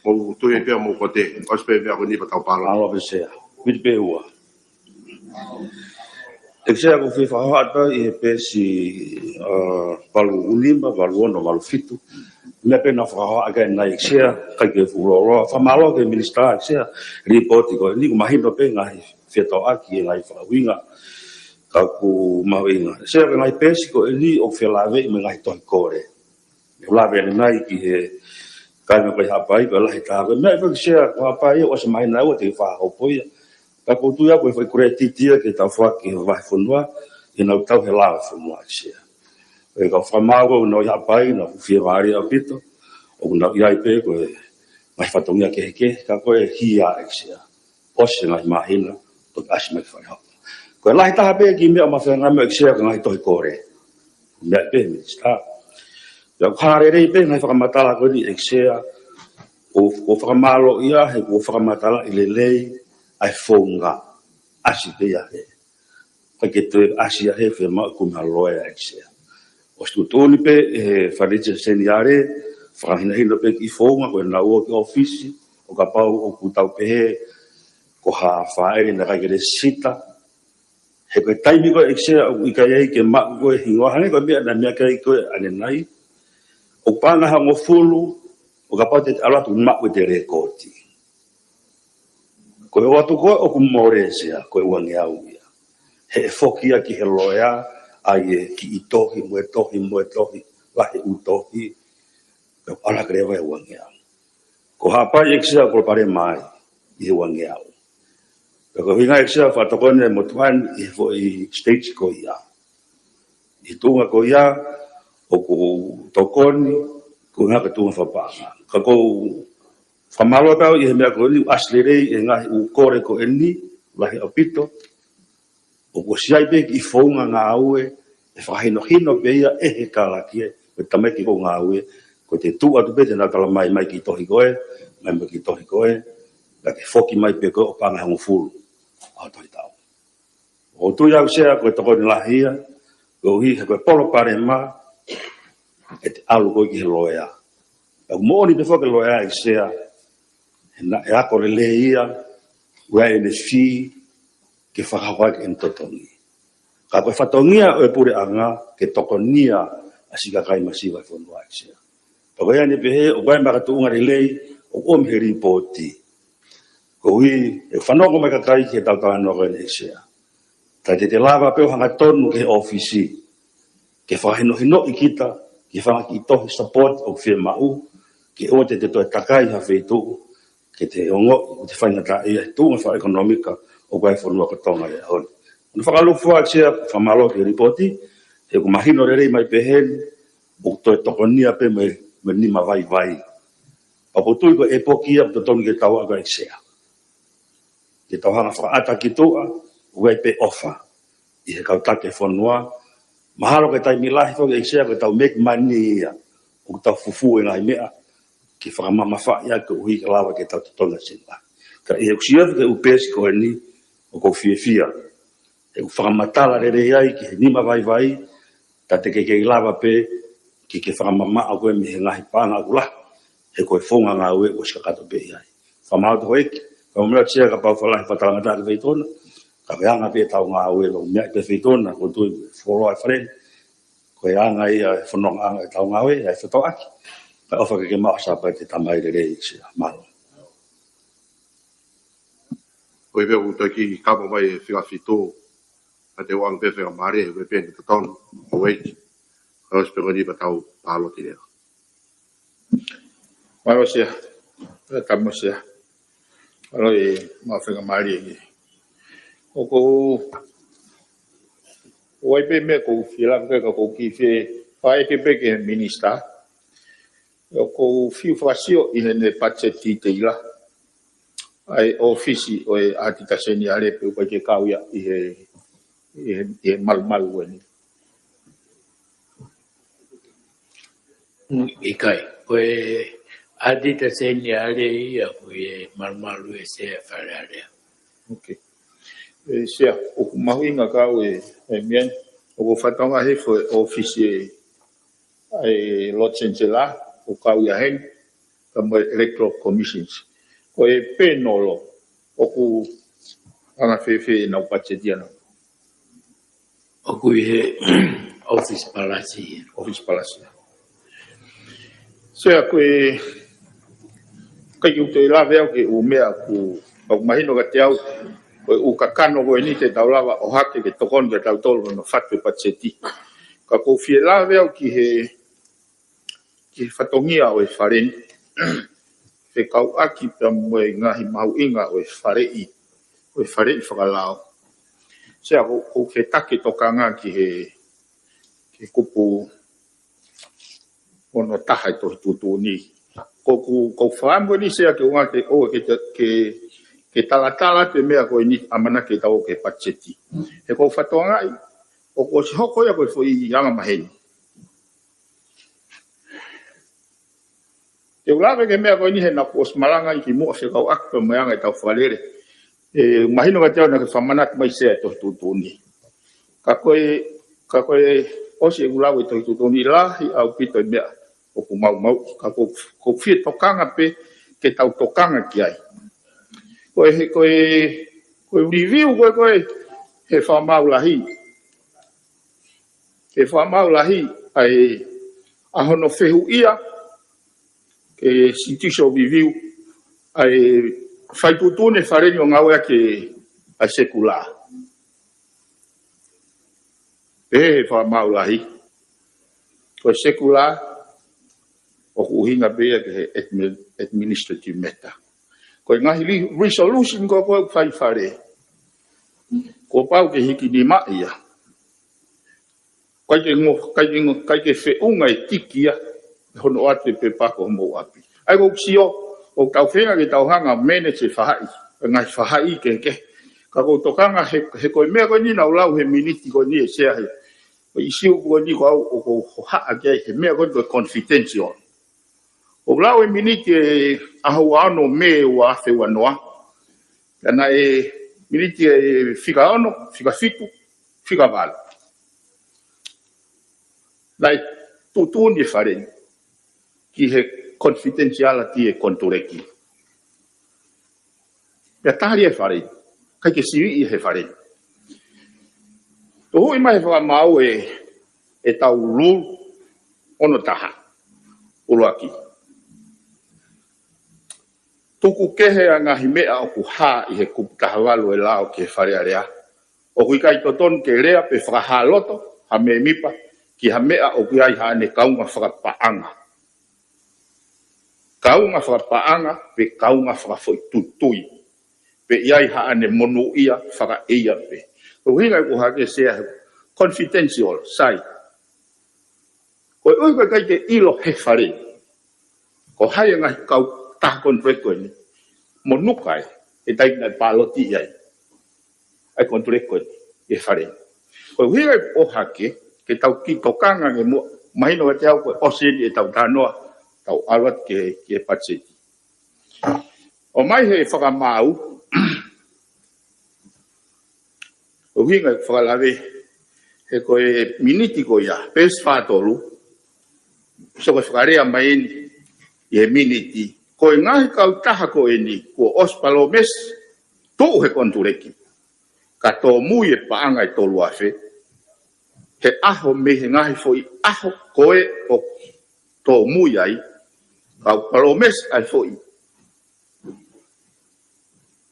mou tui pē mou kote, ʻosi pē meʻa ko eni pea tau pāloti. Mālō pē Sea. Miniti pē ua. ʻEiki Sea, ʻoku ou fie fakahā atu ʻi he peesi, ʻa, valu nima, valu ono, valu fitu. Meʻa pē naʻa fakahā ʻaki ʻanenai ʻEiki Sea, ʻikai ke fuʻu lōloa. Fakamālō ki he minisitā ʻEiki Sea, lipooti ko eni ʻoku mahino pē ngaahi fetōʻaki e ngaahi fakaʻuhinga. Ka ʻoku mahuʻinga. Sea, ko e ngaahi peesi ko eni ʻoku felāveʻi mo e ngaahi tohi kole. ʻOku lave ʻanenai ki he kāinga ko ē ʻi Haʻapai, ko e lahi taha ko e meʻa ʻoku ʻEiki Sea, ko Haʻapai ʻoku ʻosi mahino ʻoku teʻeki fakahopo ia. Ka ʻoku ou tui au ko e foʻi credit ia ke tau foaki ki he vahefonua, ʻi heʻenau tauhi e lao ʻo e fonua ʻEiki Sea. ʻE kau fakamaau ko ē ʻoku nau ʻi Haʻapai, nau fiemālie ʻaupito, ʻoku nau ʻi ai pē ko e ngaahi fatongia kehekehe, ka ko e hia ʻEiki Sea. ʻOsi e ngaahi māhina, toki ʻasi mai ki fale hopo. Ko e lahi taha pē kiʻi meʻa ʻoku mafeangai mo ia ʻEiki Sea ko e ngaahi tohi kole. Meʻa pē minisitā. Pea ʻoku hā lelei pē ngaahi fakamatala ko eni ʻEiki Sea, ʻoku, ʻoku fakamālō ia he ʻoku fakamatalaʻi lelei ʻa e founga. ʻAsi pē ia he. ʻIkai ke toe ʻasi ia he fiemaʻu kumi ha loea ʻEiki Sea. ʻOsi tuʻutuʻuni pē ʻe he Finance Senior, fakahinohino pē kiʻi founga ko ʻenau ō ki ʻōfisi, ʻo kapau ʻoku tau pehē ko ha fāʻele naʻe ʻikai ke lēsisita. He ko e taimi ko ē ʻEiki Sea ʻoku ʻikai ai ke maʻu ko ē hingoa hangē ko e meʻa naʻe meʻa ki ai ko ē ʻanenai. ʻOku paʻanga ʻe hongofulu, ʻo kapau te te ʻalu atu maʻu ʻete lēkooti. Ko e ō atu ko ē ʻoku mole Sea, ko e uangeau ia. He ʻe foki ia ki he loea, ʻai e kiʻi tohi, mo e tohi, mo e tohi, lahi ʻū tohi, pea ʻalu hake leva e uangeau. Ko Haʻapai ʻEiki Sea ʻoku palopalema ai, ʻi he uangeau. Pea ko e ʻuhinga ʻEiki Sea fakatokoni e motuʻa ni ʻi he foʻi stage ko ia. ʻI he tuʻunga ko ia, ʻoku tokoni, ko e ʻuhinga ko e tuʻunga fakapaʻanga. Ka ʻoku ou fakamālō pē au ʻi he meʻa ko eni ʻoku ʻasi lelei e ngaahi ʻū kole ko eni, lahi ʻaupito. ʻOku ʻosi ʻi ai pē kiʻi founga ngāue, ʻe fakahinohino pē ia ʻe he kalake, ko e tamaiki ko ē ngāue, ko ʻete tuʻu atu pē te nau talamai mai kiʻi tohi ko ē, mai mo e kiʻi tohi ko ē, ka ke foki mai pē ko ē ʻo paʻanga ʻe hongofulu ʻa e tohi tau. ʻOku ou tui au Sea ko e tokoni lahi ia, koeʻuhi he ko e palopalema, ʻete ʻalu ko ē ki he loea. Pea ʻoku moʻoni pē foki e loea ʻEiki Sea, he naʻe ako lelei ia, ʻoku ʻi ai ʻene fee, ke fakahoko ʻaki ʻene totongi. Ka ko e fatongia ʻo e puleʻanga, ke tokonia ʻa siʻi kakai masiva ʻo e fonua ʻEiki Sea. Pea ko ia ʻene pehē, ʻoku ʻi ai e makatuʻunga lelei, ʻoku ʻomi he lipooti. Koeʻuhi, ʻe fanongo mai e kakai ki heʻetau talanoa ko eni ʻEiki Sea. Ka te te lava pē ʻo hangatonu ki he ʻōfisi. Ke fakahinohinoʻi kita, ke fanga kiʻi tohi support ʻoku fiemaʻu, ke ʻoua te te toe takai ha feituʻu, ke te ongoʻi, ʻoku te faingataʻaʻia he tuʻunga fakaʻekonōmika ʻoku ʻi ai e fonua ko Tonga he ʻaho ni. ʻOku ou fakalūkufua ʻEiki Sea, fakamālō ki he lipooti, he ʻoku mahino lelei mai pehē ni, ʻoku toe tokonia pē mo e, mo e nima vaivai. Pea ʻoku ou tui ko e ʻepoki ia ʻoku totonu ke tau aʻu ki ai ʻEiki Sea. Ke tau hanga fakaʻata ki tuʻa, ʻoku ʻi ai pē ʻofa ʻi he kau taki e fonua. Mahalo ko e taimi lahi foki ʻEiki Sea ko ʻetau make money ia. ʻOku tau fufū e ngaahi meʻa ke fakamamafaʻi ʻaki koeʻuhi ke lava ke tau totongi ʻa Sea. Ka ʻi heʻeku sio ki he ʻū peesi ko eni, ʻoku ou fiefia. ʻOku fakamatala lelei ai ki he nima vaivai, ka te ke kei lava pē ke ke fakamamaʻo koe mei he ngaahi paʻanga ʻoku lahi, he ko e founga ngāue ʻoku ʻosi kakato pē ʻi ai. Fakamālō atu houʻeiki, fakamālō atu Sea kapau ʻoku lahi e fakalangataʻa ki he feituʻu na, ka ko e anga pē ʻetau ngāue, ʻoku meʻa ki he feituʻu na, ʻoku ou tui fuoloa e fale ni, ko e anga ia e fonongaʻanga ʻetau ngāue, ʻa e fetōʻaki, kae ʻofa ke ke maʻu ha Sāpate Tamai lelei Sea, mālō. Ko ia pē ʻoku toe kiʻi kamo mai e fika fitu, ka te u ʻoange pē faingamālie, he ko e pē eni totonu, houʻeiki. Ka ʻosi pē ko eni pea tau pāloti leva. Mālō Sea, ʻe kamo Sea. Mālō e maʻu faingamālie eni. ʻOku ou ʻOku ʻi ai pē meʻa ʻoku ou fie lave ki ai ka ʻoku ou kiʻi fie fakaʻeke pē ki he minisitā. ʻOku ou fiu fakasio ʻi heʻene patiseti teila ʻa e ʻōfisi ʻo e ʻAtita Seniale pe ʻoku ʻikai ke kau ia ʻi he, ʻi he, ʻi he malumalu ko eni. Mm, ʻikai. Ko e ʻAtita Seniale ia ʻoku ʻi he malumalu ʻo e Sea Fale Alea. Okay. ʻE Sea, ʻoku mahuʻinga kau e, e meʻa ni, ʻoku ou fakatokangaʻi hifo e ʻōfisi ʻa e Lord Chancellor, ʻoku kau ia heni, ka mo e Electoral Commissions. Ko e pēnolo, ʻoku anga fēfē ʻenau patiseti ʻana? ʻOku ʻi he ʻōfisi palasi. ʻŌfisi palasi. Sea, ko e, ʻikai ke u toe lave au ki he ʻū meʻa ʻoku, ʻoku mahino kiate au, ko e ʻū kakano ko eni te tau lava ʻo ʻohake ke tokoni kiate kitautolu hono fatu e patiseti. Ka ʻoku ou fie lave au ki he, ki he fatongia ʻo e Fale ni. Fekauʻaki pea mo e ngaahi mahuʻinga ʻo e faleʻi, ʻo e faleʻi fakalao. Sea, ʻoku, ʻoku ou fie taki tokanga ki he, ki he kupu ono taha e Tohi Tuʻutuʻuni. ʻOku, ʻoku ou fakaʻamu eni Sea ke ʻoua ke, ʻoua ke, ke, ke talatala atu e meʻa ko eni ʻamanaki ke tau ō ki he patiseti. He ʻoku ou fakatokangaʻi, ʻoku ʻosi hoko ia ko e foʻi anga maheni. Te u lave ki he meʻa ko eni he naʻa ku ʻosi malanga ʻi kimuʻa fekauʻaki pea mo e anga ʻetau fakalele. ʻE, mahino kiate au naʻa ke fakamanatu mai Sea e Tohi Tuʻutuʻuni. Ka ko e, ka ko e ʻosi ʻeku lau e Tohi Tuʻutuʻuni, lahi ʻaupito e meʻa ʻoku maumauʻi. Ka ʻoku, ʻoku ou fie tokanga pē ke tau tokanga ki ai. Ko e, ko e, ko e review ko e, ko e he Fakamaau Lahi. He Fakamaau Lahi ʻa e, ʻa hono fehuʻia ke judicial review ʻa e fai tuʻutuʻuni e Fale ni ʻo ngāueʻaki ʻa e sekula. Pehē he Fakamaau Lahi, ko e sekula ʻoku ʻuhinga pē ia ki he admi-, administrative matter. Ko e ngaahi li-, resolution ko ē ʻoku fai ʻe he Fale, kuo pau ke hiki nima ia. ʻIkai ke ngo-, ʻikai ke ngo-, ʻikai ke feʻunga e tiki ia, hono ʻoatu e pepa ki homou ʻapi. ʻA ia ʻoku ou sio, ʻoku tau feinga ke tau hanga ʻo manage e faʻahi, e ngaahi faʻahi kehekehe. Ka ʻoku ou tokanga he, he ko e meʻa ko eni naʻa ku lau he miniti ko eni ʻe Sea he, ko e ʻīsiu ko eni ko au ʻoku ou hohaʻa ki ai he meʻa ko eni ko e confidential. ʻOku lau e miniti ʻe ʻaho ua ono Mē ua afe ua noa. Pea naʻe miniti ʻe fika ono, fika fitu, fika valu. Naʻe tuʻutuʻuni e Fale ni ki he confidentiality e konituleki. Pea tali e Fale ni, ʻikai ke siviʻi he Fale ni. Tuʻutuʻuni mai he Fakamaau e, ʻetau rule ono taha. ʻUluaki. Tuku kehe ʻa e ngaahi meʻa ʻoku hā ʻi he kupu taha valu e lao ki he Fale Alea. ʻOku ʻikai totonu ke lea pe fakahā loto ha mēmipa ki ha meʻa ʻoku ʻi ai haʻane kaunga fakapaʻanga. Kaunga fakapaʻanga pe kaunga fakafoʻituitui. Pe ʻi ai haʻane monūʻia fakaʻeia pē. Ko e ʻuhinga ʻoku ʻohake Sea he confidential, sai. Koeʻuhi ko e ʻikai ke ʻilo he Fale ni ko hai e ngaahi kautaha konituleki ko eni, mo nuka ai e taimi naʻe pāloti ai ʻa e konituleki ko eni ʻe he Fale ni. Ko e ʻuhinga ʻoku ʻohake ke tau kiʻi tokanga ange muʻa, mahino kiate au kuo ʻosi eni ʻetau talanoa, tau ʻalu atu ki he, ki he patiseti. ʻOmai he Fakamaau, ʻuhinga e fakalave, he ko e miniti ko ia, peesi fā tolu, so ko e fakalea mai eni ʻi he miniti, ko e ngaahi kautaha ko eni kuo ʻosi palōmesi, tuʻu he konituleki, ka tōmui e paʻanga ʻe tolu afe, he ʻaho mei he ngaahi foʻi ʻaho ko ē ʻoku tōmui ai, ka palōmesi ʻa e foʻi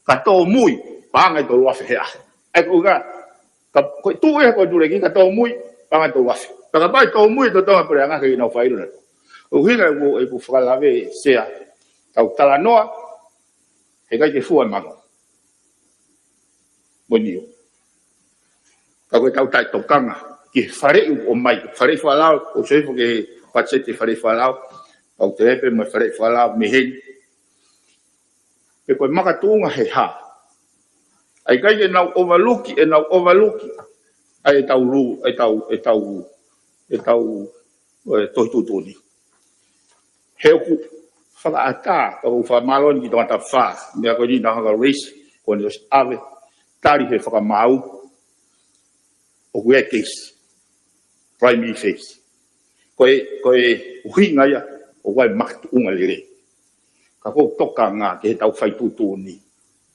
ka tōmui paʻanga ʻe tolu afe he ʻaho. ʻA ia ko e ʻuhinga, ka, ko e tuʻu ia he konituleki ka tōmui paʻanga ʻe tolu afe. Pea kapau ʻe tōmui e totongi puleʻanga ke nau fai ʻilo atu. Ko e ʻuhinga ʻeku, ʻeku fakalave Sea, tau talanoa, he ʻikai ke fua e mano. Mo ʻeni ʻo. Ka ko ʻetau taʻetokanga ki he faleʻi ʻoku ʻomai, faleʻi fakalao, ʻoku ou sio hifo ki he patiseti faleʻi fakalao, ʻoku ou tui pē mo e faleʻi fakalao mei heni. Pe ko e makatuʻunga he hā. ʻA ia ʻikai ke nau ʻovaluki, ʻe nau ʻovaluki ʻa ʻetau lū, ʻetau, ʻetau, ʻetau, ʻe, tohi tuʻutuʻuni. He ʻoku fakaʻatā, ka ʻoku fakamālō eni ki he tangata fā, meʻa ko eni naʻa nau hanga ʻo raise, ko eni ʻosi ʻave, tali he fakamaau, ʻoku ʻi ai e case, primary phase. Ko e, ko e ʻuhinga ia, ʻoku ʻi ai e makatuʻunga lelei. Ka ʻoku ou tokanga ki heʻetau fai tuʻutuʻuni.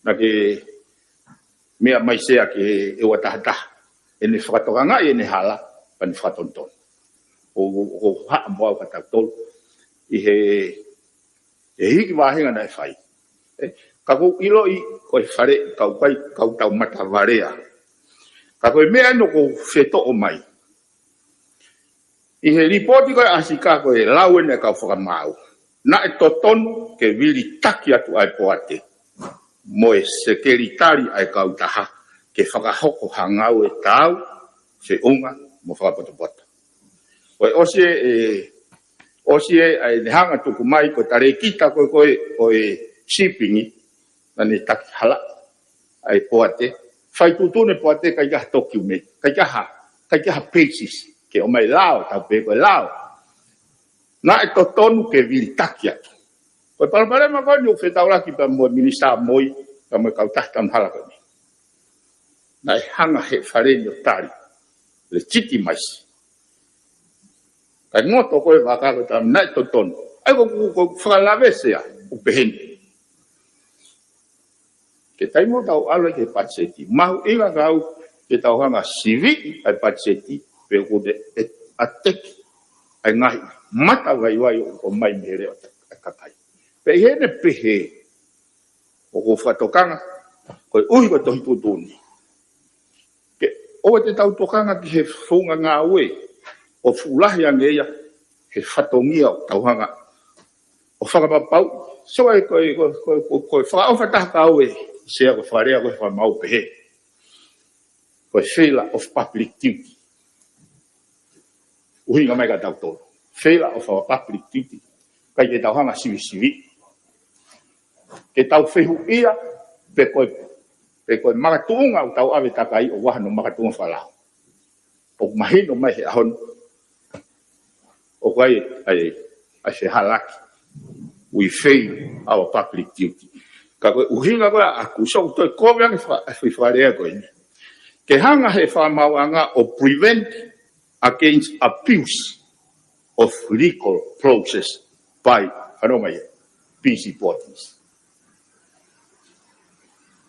Naʻa ke meʻa mai Sea ki he ua taha taha. ʻEne fakatokangaʻi ʻene hala, pea ne fakatonutonu. ʻO, ʻo, ʻo haʻamo au ka tau tolu. ʻI he, he hiki vāhenga naʻe fai. ʻE, ka ʻoku ou ʻiloʻi ko e faleʻi, ka ʻoku ʻikai, ka ʻoku tau matavalea. Ka ko e meʻa eni ʻoku ou fetoʻo mai. ʻI he lipooti ko ē ʻa Sika ko e lau eni ʻa e kau fakamaau. Naʻe totonu ke vilitaki atu ʻa e poate mo e sekelitali ʻa e kautaha ke fakahoko ha ngāue taau, feʻunga mo fakapotopoto. Ko e ʻosi ē, ʻe, ʻosi ē, ʻa ʻene hanga tuku mai ko e talēkita ko ē, ko e, ko e shipping, naʻa ne taki hala ʻa e poate, fai tuʻutuʻuni e poate ʻikai ke ʻi ai ha document, ʻikai ke ʻi ai ha, ʻikai ke ʻi ai ha basis, ke ʻomai lao, tau pehē ko e lao. Naʻe totonu ke vilitaki atu. Ko e palopalema ko eni ʻoku fetaulaki pea mo e Minisitā Moi, pea mo e kautaha tanu hala ko eni. Naʻe hanga he fale ni ʻo tali. Legitimize. Kae ngoto ko e vaka ko e tau naʻe totonu. ʻA ia ko, ko, ko e fakalave Sea, ʻoku pehē ni. Ke taimi ʻoku tau ʻalu ai ki he patiseti. Mahuʻinga kau ke tau hanga siviʻi ʻa e patiseti, pe ʻoku ne ʻe, ʻateki ʻa e ngaahi matavaivai ʻoku ʻomai mei he leʻo ʻo e kakai. Pea ʻi heʻene pehē, ʻoku ou fakatokanga, koeʻuhi ko e tohi tuʻutuʻuni. Ke ʻoua te tau tokanga ki he founga ngāue ʻoku fuʻu lahi ange ia he fatongia ʻoku tau hanga ʻo fakapapauʻi. So ʻa e ko e, ko e, ko e, ko e, ko e fakaʻofa taha ka ʻoku ʻi ai Sea ko e fakalea ko e fakamaau pehē. Ko e failure of public duty. ʻUhinga mai kia tautolu. Failure of our public duty. ʻIkai ke tau hanga sivisiviʻi. Ke tau fehuʻia, pe ko e, pe ko e makatuʻunga ʻoku tau ʻave takai ʻoku ʻi ai hano makatuʻunga fakalao. ʻOku mahino mai he ʻaho ni. ʻOku ʻi ai, ʻi ai, ʻi ai e fehālaaki. We fail our public duty. Ka ko e ʻuhinga ko ē ʻaku, so ʻoku toe kovi ange fa-, e fakalea ko eni. Ke hanga he fakamaauʻanga ʻo prevent against abuse of legal process by, fanongo mai, busy bodies.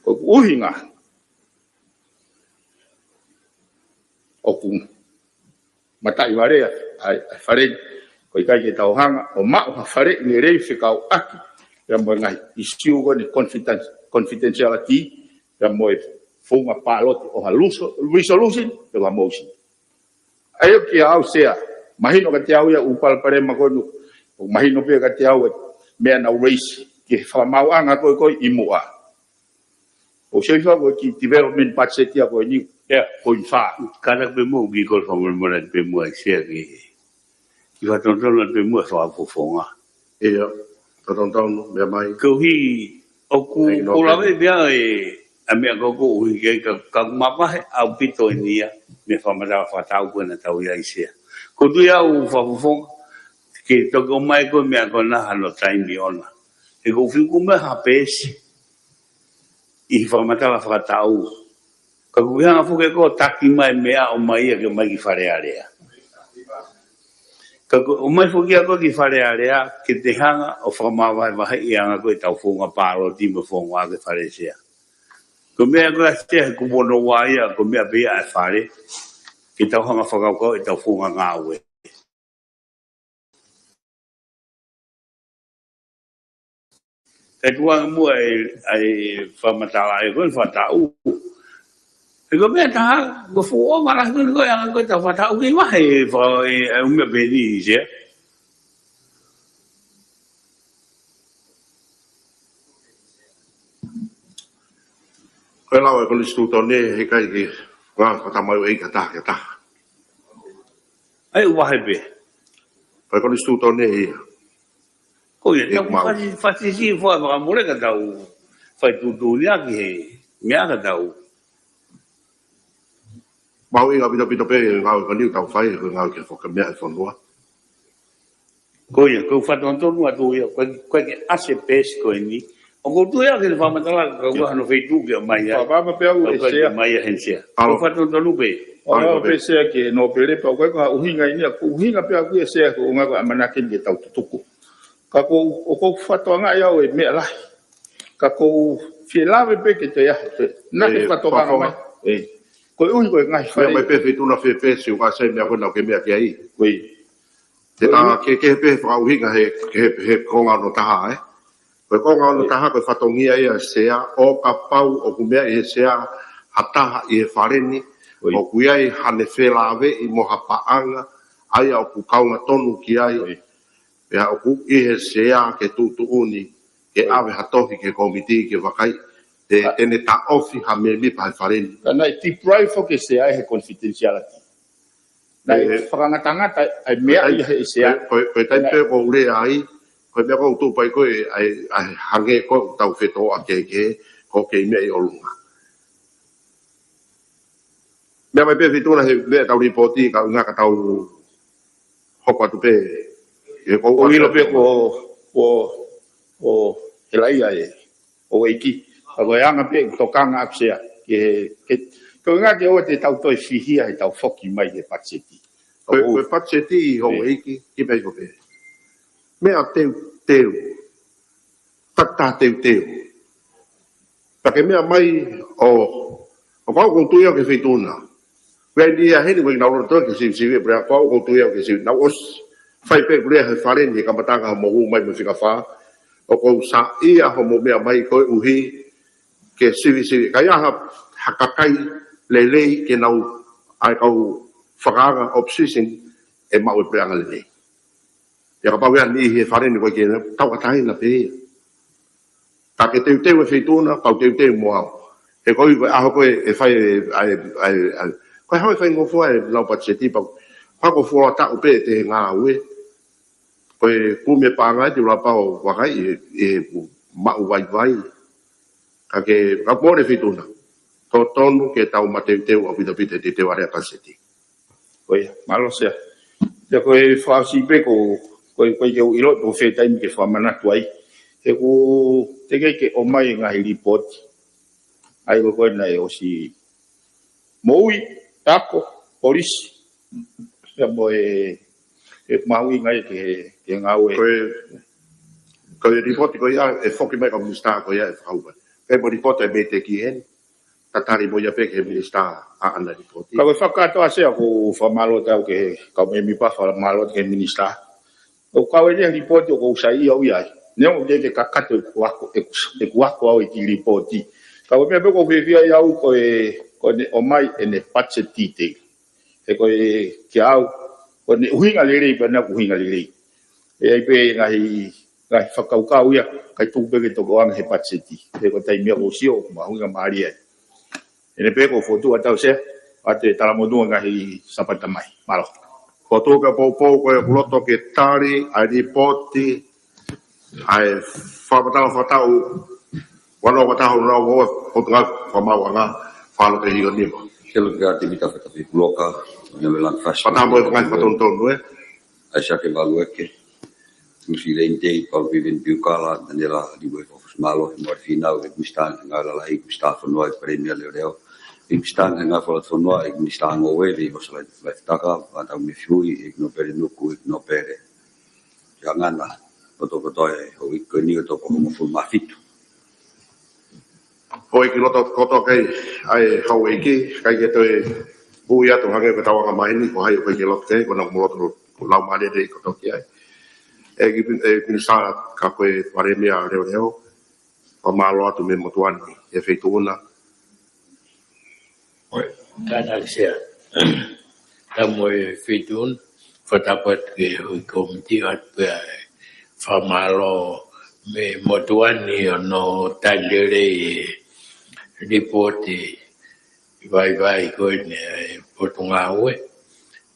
Ko e ʻuhinga ʻoku mataʻi vale ʻa e, ʻa e fale ni, ʻoku ʻikai ke tau hanga ʻo maʻu ha fale ni lelei fekauʻaki ia mo e ngaahi ʻisiū ko eni confidence-, confidentiality, ia mo e founga pāloti ʻo ha luso-, resolution, pe ko ha motion. ʻA ia kia au Sea, mahino kiate au ia ʻū palopalema ko eni, ʻoku mahino pē kiate au e meʻa naʻe raise ki he fakamaauʻanga ko ē ko ē ʻi muʻa. ʻOku ou sio hifo au ki he development budget ia ko eni, ʻea, ko e fā. Kātaki pē muʻa ʻoku ou kole fakamolemole pē muʻa ʻe Sea ke, ke fakatonutonu pē muʻa e fakafofonga. ʻIo, fakatonutonu, meʻa mai. Koeʻuhi, ʻoku, ʻEiki, ʻoku ou lave pē au ʻa e, ʻa e meʻa ko ē ʻoku ʻuhi ki ai ka, ka ʻoku mavahe ʻaupito eni ia, mei he fakamatala fakataʻu ko ē naʻa tau ʻi ai Sea. ʻOku ou tui au fakafofonga, ke toki ʻomai ko ē meʻa ko ena hano taimi ʻona. He ʻoku ou feel ʻoku ʻi ai ha peesi ʻi he fakamatala fakataʻu. Ka ʻoku ke hanga foki ʻe koe ʻo taki mai meʻa ʻomai ia ke ʻomai ki Fale Alea. Ka ʻoku ʻomai foki ʻa koe ki Fale Alea, ke te hanga ʻo fakamavahevaheʻi ʻa e anga ko ē ʻetau founga pāloti mo e founga ʻa e Fale Sea. Ko e meʻa ko ē ʻa Sea he kupu ono ua ia, ko e meʻa pē ia ʻa e fale. Ke tau hanga fakakaukau ʻetau founga ngāue. Kae tuku ange muʻa ʻa e, ʻa e fakamatala ʻa e ko ē fakataʻu. He ko e meʻa ʻe taha, ko e fuʻu ʻova lahi ko ē ʻa e anga ko ē ʻetau fakataʻu kei vahe ʻa e fa-, ʻa e, ʻa e ʻū meʻa pehē ni Sea. Ko e lau ʻa e Konisitūtone, heʻikai ke Ngā fakamau e ka taha ke taha. ʻAi, ʻoku vahe pē. Ko e konisitūtone ia. Ko ia, ʻEiki tau mau. Fasi, fasi si fua fakamole ka tau fai tuʻutuʻuni ʻaki he meʻa ka tau. Mau inga pito pito pē ngāue ko eni tau fai, ko ngāue ke foka meʻa e fonua. Ko ia, ko e fatonutonu atu ia, ko e, ko e ke ʻasi e peesi ko eni. ʻOku ou tui au ke ne fakamatala, ka ua hano feituʻu ke mai ai. Fakamama pea u Ka e ʻoku ʻai ke sea. Mai ai heni sea. Alo. Ko e fatonutonu pē. Alo, Alo, pē. Pea sea ke nōpele pea ʻoku ʻikai ko ha ʻuhinga eni, ko e ʻuhinga pea ʻoku ia sea ko ngā ko e ʻamanaki ke tau tutuku. Ka ko, ʻoku ou fakatokangaʻi au e meʻa lahi. Ka ʻoku ou fie lave pē ke te aha, pē. Naʻa ke E, fakatokangaʻi mai. Fafa. E. Ko e ʻuhi ko e ngaahi Meʻa fale. Mai pē feituʻu na fē pē si ʻoku ʻasi e meʻa ko ena ʻoku ke meʻa ki ai. Ko ia. Te Ko e tā ʻuhi. Ke, ke pē fakaʻuhinga he, he, he konga ono taha, ē. Ko e konga ono Ko ia. Taha, ko e fatongia ia sea, ʻo kapau ʻoku meʻa ʻi he sea, ha taha ʻi he fale ni, Ko ia. ʻOku ʻi ai hane felāveʻi mo ha paʻanga, ʻa ia ʻoku kaunga tonu ki ai, Ko ia. Pea ʻoku ʻi he sea ke tuʻutuʻuni, ke Ko ia. ʻAve ha tohi ke komiti ke vakai, te, A. Te ne taʻofi ha mēmipa he fale ni. Ka naʻe deprive foki e sea he confidentiality. Naʻe E, e. Fakangatangata ai meʻa Ko e ia he sea. Ko e, ko e, ko e taimi Naʻe pē ko u lea ai, ko e meʻa ko u tupai ko e, ai, ai, hangē ko tau fetoʻa ke, ke, ko ke meʻa ʻi ʻolunga. Meʻa mai pē feituʻu na he meʻa tau lipoti ka ngā ka tau hoko atu pē. He ko Ko u ilo pē ko, ko, ko, he laia e, ʻo ʻEiki. Ka ko e anga pē tokanga ʻaku sea. Ke, ke, ko e ngā ke ʻoua te tau toe fihia he tau foki mai he patiseti. Ko e, Ko u ko e patiseti ʻi ho E. ʻEiki, ki pē ko pē. Meʻa teuteu. Tata teuteu. Pea ke meʻa mai ʻo, ʻo kau kou tui au ke feituʻu na. Pea ni ia heni ko e nau loto ke sivisivi, pea kau kou tui au ke sivi, nau ʻosi. Fai pē kulea he fale ni he kamataʻanga mo u mai mo fika fā. ʻOku ou saiʻia hoʻomo meʻa mai koeʻuhi ke sivisivi. Ka ʻi ai ha, ha kakai lelei ke nau ʻai kau fakaanga opposition ʻe maʻu e puleʻanga lelei. Ia kapau ia ni he fale ni ko e ke tauʻatāina pē ia. Ka ke teuteu e feituʻu na, kau teuteu mo au. He ko e ʻaho ko ē ʻe fai e, ʻai, ʻai, ʻai. Ko e hau e faingofua e lau patiseti pau. Pau ko fuoloa taʻu pē te he ngāue. Ko e kumi e paʻanga te u lava pau vakai ʻi he, ʻi he maʻu vaivai. Ka ke, ka mole feituʻu na. Totonu ke tau mateuteu ʻaupito pito he teuteu ʻa e patiseti. Ko ia, mālō sea. Ia ko e fasi pē ko, ko, ko e ke u ilo, ko fē taimi ke fakamanatu ai. He ko te ke ke ʻomai e ngaahi lipoti. ʻAi ko ko e naʻe ʻosi moʻui, tako, polisi. Ia mo e, e mahuʻinga ia ke, ke ngāue. Ko e, ko e lipoti ko ia, ʻe foki mai ka minisitā ko ia ʻe fakahū mai. Ko e mo lipoti e mei te ki heni. Tatali mo ia pē ke he minisitā ʻa ʻana lipoti. Ka ko e fakatoa sea ko fakamālō atu ke he kau mēmipa fakamālō atu ke he minisitā. ʻOku kau eni he lipoti ʻoku ou saiʻia au ia ai. Neongo ke ke kakato ʻeku ako, ʻeku, ʻeku ako au ʻi he lipoti. Ka ko e meʻa pē ʻoku ou fiefia ai au ko e, ko ʻene ʻomai ʻene patiseti detail. He ko e ke au, ko ʻene ʻuhinga lelei, pea naʻa ʻuhinga lelei. ʻE ʻi ai pē ngaahi, ngaahi fakakaukau ia, ʻikai tuku pē ke toko anga he patiseti. He ko e taimi ia ʻoku ou sio, ʻoku mahuʻinga mālie ai. ʻEne pē ko e fotu ʻa tau sea, ʻa e talamonū ngaahi Sāpate mai. Mālō. Fotu ke poupou ko e ʻoku loto ke tali, ʻa e lipoti, ʻa e fakamatala fakataʻu, ua noa ua taha ua noa ua ua, Potungāue Fakamaauʻanga, Fakalotolahi ʻo Nima. Ke loto ke ati mita fata fi kuloka, ʻo ia me lan fasi. Fakataha mo e ngaahi fatonutonu, ē? ʻAisake Valueke, Lusi Leini Tei, Paula Viveni Piukala, Daniela Liwe Fofusi Mālohi, Moali Fīnau, ʻEiki Minisitā Ngāue Lalahi, ʻEiki Minisitā Fonua, ʻEiki Palēmia Leoleo, ʻEiki Minisitā Ngāue Folofola Fonua, ʻEiki Minisitā Ngoue, ʻEiki Hosa Laifetuʻu Laifitaka, Vātau Mefiui, ʻEiki Nōpele Nuku, ʻEiki Nōpele Siangana, loto kotoa e houʻeiki ko eni ʻo e toko hongofulu mā fitu. Houʻeiki loto kotoa kei, ʻa e houʻeiki, ʻikai ke toe ui atu hangē ko e tauanga mai ni, ko hai ʻoku ʻikai ke loto kei, ko ʻenau mo loto ko lau mālie kotoa ki ai. ʻEiki, ʻEiki Minisitā ka ko e Palēmia Leoleo, fakamālō atu mei he motuʻa ni, he feituʻu na. ʻOi, kātaki sea. Tau mo e feituʻu na, fakatapu atu ki he houʻeiki kōmiti atu pea fakamālō mei he motuʻa ni ʻo hono tali lelei e lipoti Vaivai ko eni ʻa e Potungāue.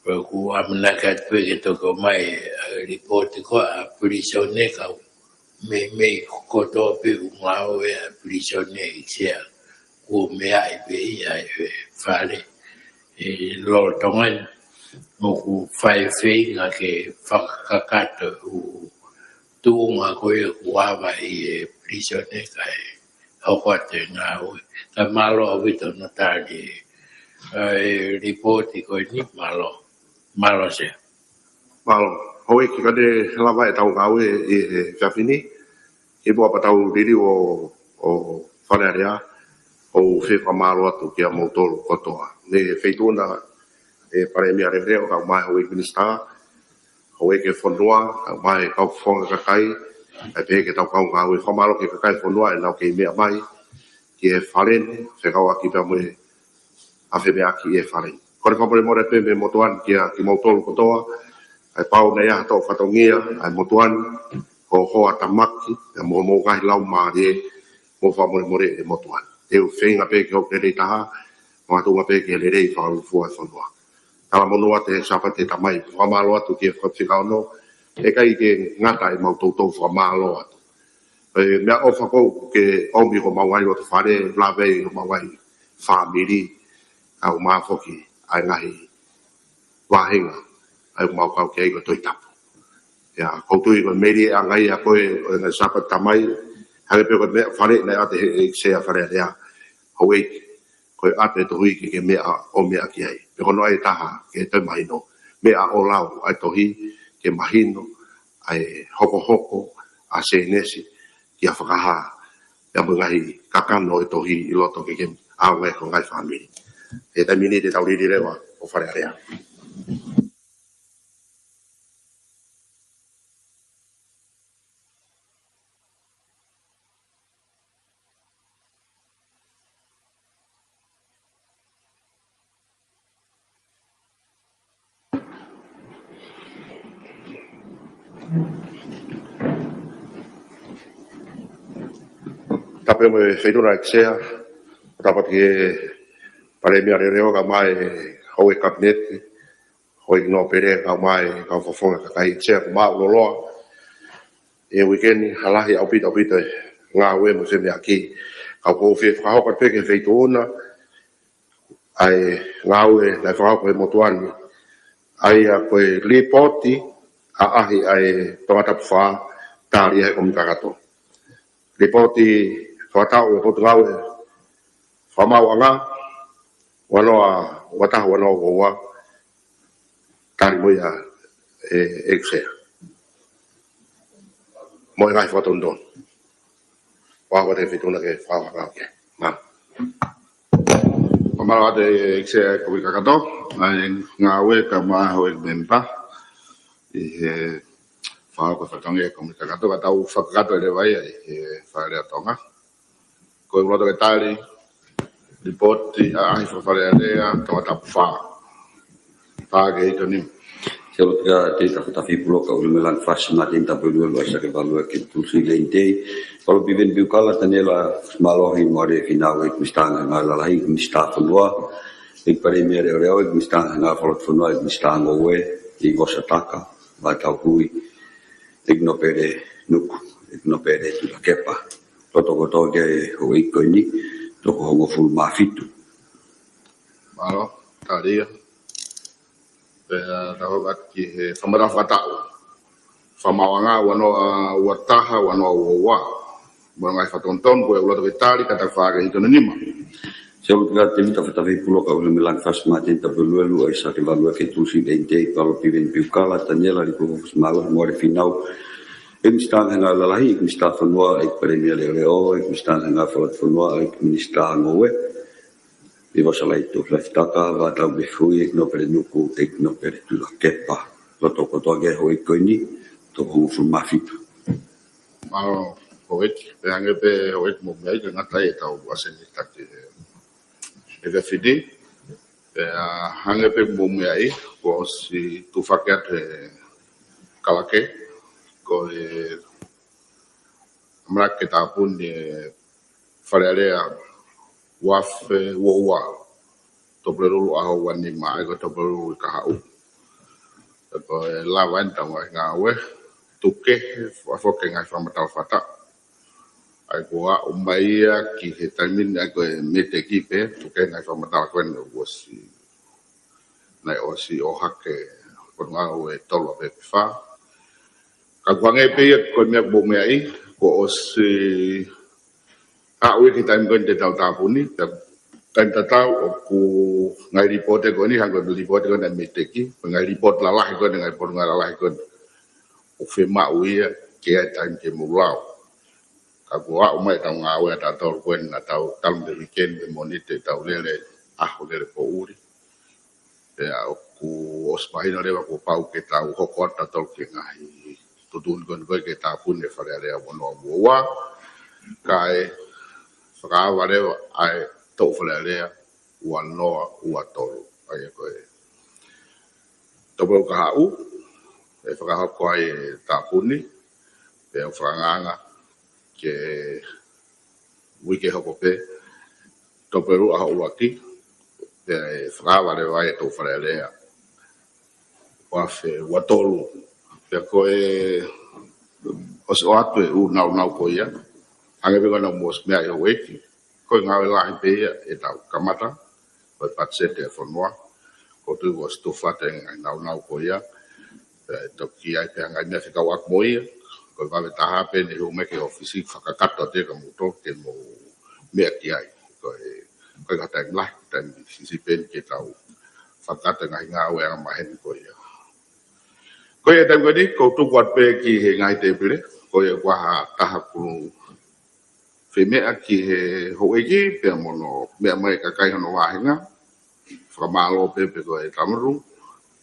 Pea ʻoku ʻamanaki atu pē ke toki ʻomai ʻa e lipooti ko ia ʻa e pilīsone, ka ʻoku meimei kotoa pē ʻū ngāue ʻa e pilīsone ʻi he ʻEiki Sea, kuo meaʻi pē ia ʻe he fale ʻi lolotonga ni. ʻOku fai feinga ke fakakakato ʻū tuʻunga ko ia ʻoku ava ʻi he pilīsone kae hoko atu e ngāue. Kae mālō ʻaupito hono tali ʻa e lipooti ko eni. Mālō. Mālō Sea. Mālō. Houʻeiki, ka ne lava ʻetau ngāue ʻi he efiafi ni, kimuʻa pea tau liliu ʻo, ʻo Fale Alea, ʻoku ou fie fakamālō atu kiate kimoutolu kotoa. Mei he Feituʻuna ʻa e Palēmia Leʻoleʻo, kae ʻumaʻā e Houʻeiki Minisitā, Houʻeiki Fonua, kae ʻumaʻā e kau fofonga kakai, kae pehē ki heʻetau kau ngāue. Fakamālō ki he kakai e fonua ʻenau kei meʻa mai ki he fale ni, fekauʻaki pea mo e ʻa e femeʻaʻaki ʻi he fale ni. Kole fakamolemole pē mei he motuʻa ni kiate kimoutolu kotoa, kae pau naʻe ʻi ai ha toʻo fatongia ʻa e motuʻa ni, ko e hoa tamaki, pea mo hoʻomou ngaahi laumālie, mou fakamolemole e motuʻa ni. Te u feinga pē ke hoko lelei taha, mo ha tuʻunga pē ke lelei fakalūkufua e fonua. Talamonū atu he Sāpate Tamai, fakamālō atu ki he Fika Ono, ʻikai ke ngata ai ʻemau toutou fakamālō atu. ʻE meʻaʻofa ʻoku ke ʻomi ki homau ngaahi loto fale, lave ʻi homau ngaahi fāmili, kae ʻumaʻā foki ʻa e ngaahi vāhenga ʻa ia ʻoku mau kau ki ai ko e Tohi Tapu. ʻIo, ʻoku ou tui ko e melie ʻanga ia ko ē ʻo e ngaahi Sāpate Tamai, hangē pē ko e meʻa fale naʻe ʻoatu ʻe he ʻEiki Sea Fale Alea, Houʻeiki, ko e ʻoatu e tohi ke ke meʻa ʻo meʻa ki ai. Pea ko hono ʻai ʻe taha ke toe mahino, meʻa ʻo lau ʻa e tohi ke mahino ʻa e hokohoko ʻa Sēnesi kia Fakahā, pea mo e ngaahi kakano ʻo e tohi ʻi loto ke ke ʻaonga ki ho ngaahi fāmili. ʻI he taimi ni te tau liliu leva ʻo Fale Alea. Tapu mo e Feituʻuna ʻEiki Sea, tapu atu ki he Palēmia Leʻoleʻo kae ʻumaʻā e Houʻeiki Kapineti, Houʻeiki Nōpele kae ʻumaʻā e kau fofonga kakai. ʻEiki Sea, ʻoku māʻuloloa e uike ni, ʻa e lahi ʻaupito ʻaupito e ngāue mo e femeʻaʻaki. Ka ʻoku ou fie fakahoko pē ki he Feituʻuna ʻa e ngāue naʻe fakahoko ʻe he motuʻa ni, ʻa ia ko e lipooti ʻaʻahi ʻa e Tongatapu Fā, tali ʻe he Kōmiti Kakato. Lipooti fakataʻu ʻa e Potungāue Fakamaauʻanga, ua noa ua taha ua noa ua ua, tali mo ia ʻe he ʻEiki Sea. Mo e ngaahi fakatonutonu. Ua ua te Feituʻuna ke fakahoko ki ai. Mālō. Fakamālō atu ʻEiki Sea ʻo e Kōmiti Kakato, ʻa e ngāue kae ʻumaʻā e houʻeiki mēmipa ʻi he fakahoko e fatongia ʻa e Kōmiti Kakato, ka tau fakakakato leva ia ʻi he Fale Alea Tonga. Ko e ʻuluaki tali, lipooti ʻaʻahi Fakafale Alea Tongatapu Fā. Faʻa ke ito ni. Sea, ʻoku ou tui ko e Tefitoʻi Fakatapu Puloka ʻUlumelangi Fasi Māteni Tapueluelu ʻAisake Valueke Tulusi Leitei, Paula Piveni Piukala, Taniela Fusimālohi Moale Fīnau, ʻEiki Minisitā Ngāue Lalahi, ʻEiki Minisitā Fonua, ʻEiki Palēmia Leʻoleʻo, ʻEiki Minisitā Ngāue Fakalotofonua, ʻEiki Minisitā Ngoue, ʻEiki Vosa Taka, Vaʻa Tauhui, ʻEiki Nōpele Nuku, ʻEiki Nōpele Tulakepa. Loto kotoa ki he houʻeiki ko eni, toko hongofulu mā fitu. Mālō, tali ia. Pea tau hoko atu ki he fakamatala fakataʻu Fakamaauʻanga, ua noa ua taha ua noa ua ua. Mo e ngaahi fakatonutonu, ko e ʻuluaki tali, ka tau faʻa ke ito ni nima. Sea, ʻoku ou tui ko e Tefitoʻi Fakatapu Puloka ʻUlumelangi Fasi Māteni Tapueluelu ʻAisake Valueke Tulusi Leitei, Paula Piveni Piukala, Taniela Liku Fusimālohi Moale Fīnau, ʻEiki Minisitā Ngāue Lalahi, ʻEiki Minisitā Fonua, ʻEiki Palēmia Leʻoleʻo, ʻEiki Minisitā Ngāue Fakalotofonua, ʻEiki Minisitā Ngoue, ʻEiki Vosa Laitō Lafi Taka, Vaʻa Tauhui, ʻEiki Nōpele Nuku, ʻEiki Nōpele Tulakepa. Loto kotoa ki he houʻeiki ko eni, toko hongofulu mā fitu. Mālō houʻeiki, pea hangē pē houʻeiki mou meaʻi, ʻikai ngata ai ʻetau ʻasenita ki he efiafi ni. Pea hangē pē mou meaʻi, kuo ʻosi tufaki atu ʻe he kalake, ko e ʻamanaki ke tāpuni e Fale Alea ua afe ua ua. Tuʻapulelulu ʻaho ua nima, ʻa ia ko Tuʻapulelulu ʻi Kahaʻu. Pea ko e lava eni ʻetau ngaahi ngāue, tuku kehe, fakafoki e ngaahi fakamatala fakataʻu. ʻA ia kuo aʻu mai ia ki he taimi ni, ʻa ia ko e METEC pē, tuku kehe e ngaahi fakamatala ko eni kuo ʻosi, naʻe ʻosi ʻohake, ko e ngāue ʻe tolu ʻa pē ki fā. Ka kuo hangē pē ia ko e meʻa kuo mou meaʻi, kuo ʻosi aʻu ia ki he taimi ko eni te tau tāpuni, pea taimi tatau ʻoku ngaahi lipooti ko eni, hangē ko e lipooti ko eni ʻa METEC, ko e ngaahi lipooti lalahi ko eni, ngaahi potungāue lalahi ko eni, ʻoku fiemaʻu ia ke ʻi ai e taimi ke mou lau. Ka kuo aʻu mai ʻetau ngāue ʻatautolu ko eni, naʻa tau talu mei he weekend, mei he Mōnite, tau lele ʻaho, lele poʻuli. Pea ʻoku ʻosi mahino leva kuo pau ke tau hoko atu ʻatautolu ki he ngaahi tuʻutuʻuni ko eni ko ē ke tāpuni e Fale Alea ua noa ua ua, kae fakaava leva ʻa e toʻu Fale Alea ua noa ua tolu. ʻA ia ko e Tuʻapulelulu Kahaʻu ʻe fakahoko ai e tāpuni, pea ʻoku fakaangaanga ke uike hoko pē, Tuʻapulelulu ʻaho ʻuluaki, pea ʻe fakaava leva ai e toʻu Fale Alea ua afe ua tolu. Pea ko e ʻosi ʻoatu e ʻū nāunau ko ia, hangē pē ko ena kuo mou ʻosi meaʻi ʻe houʻeiki, ko e ngāue lahi pē ia ʻetau kamata, ko e patiseti ʻa e fonua, ʻoku ou tui kuo ʻosi tufa atu e ngaahi nāunau ko ia, pea ʻe toki ʻi ai pē ha ngaahi meʻa fekauʻaki mo ia, ko e vave taha pē ʻene hū mai ki he ʻōfisi fakakakato atu ia kia moutolu ke mou meʻa ki ai. Ko e, ko e ngaahi taimi lahi, taimi siʻisiʻi pē eni ke tau fakakakato e ngaahi ngāue angamaheni ko ia. Ko ia taimi ko eni, ʻoku ou tuku atu pē ki he ngaahi tēpile, ko ia ʻoku ʻi ai ha taha ʻoku fie meʻa ki he houʻeiki, pea mo hono meʻa mai e kakai hono vāhenga, fakamālō pē pe ko e tamaru,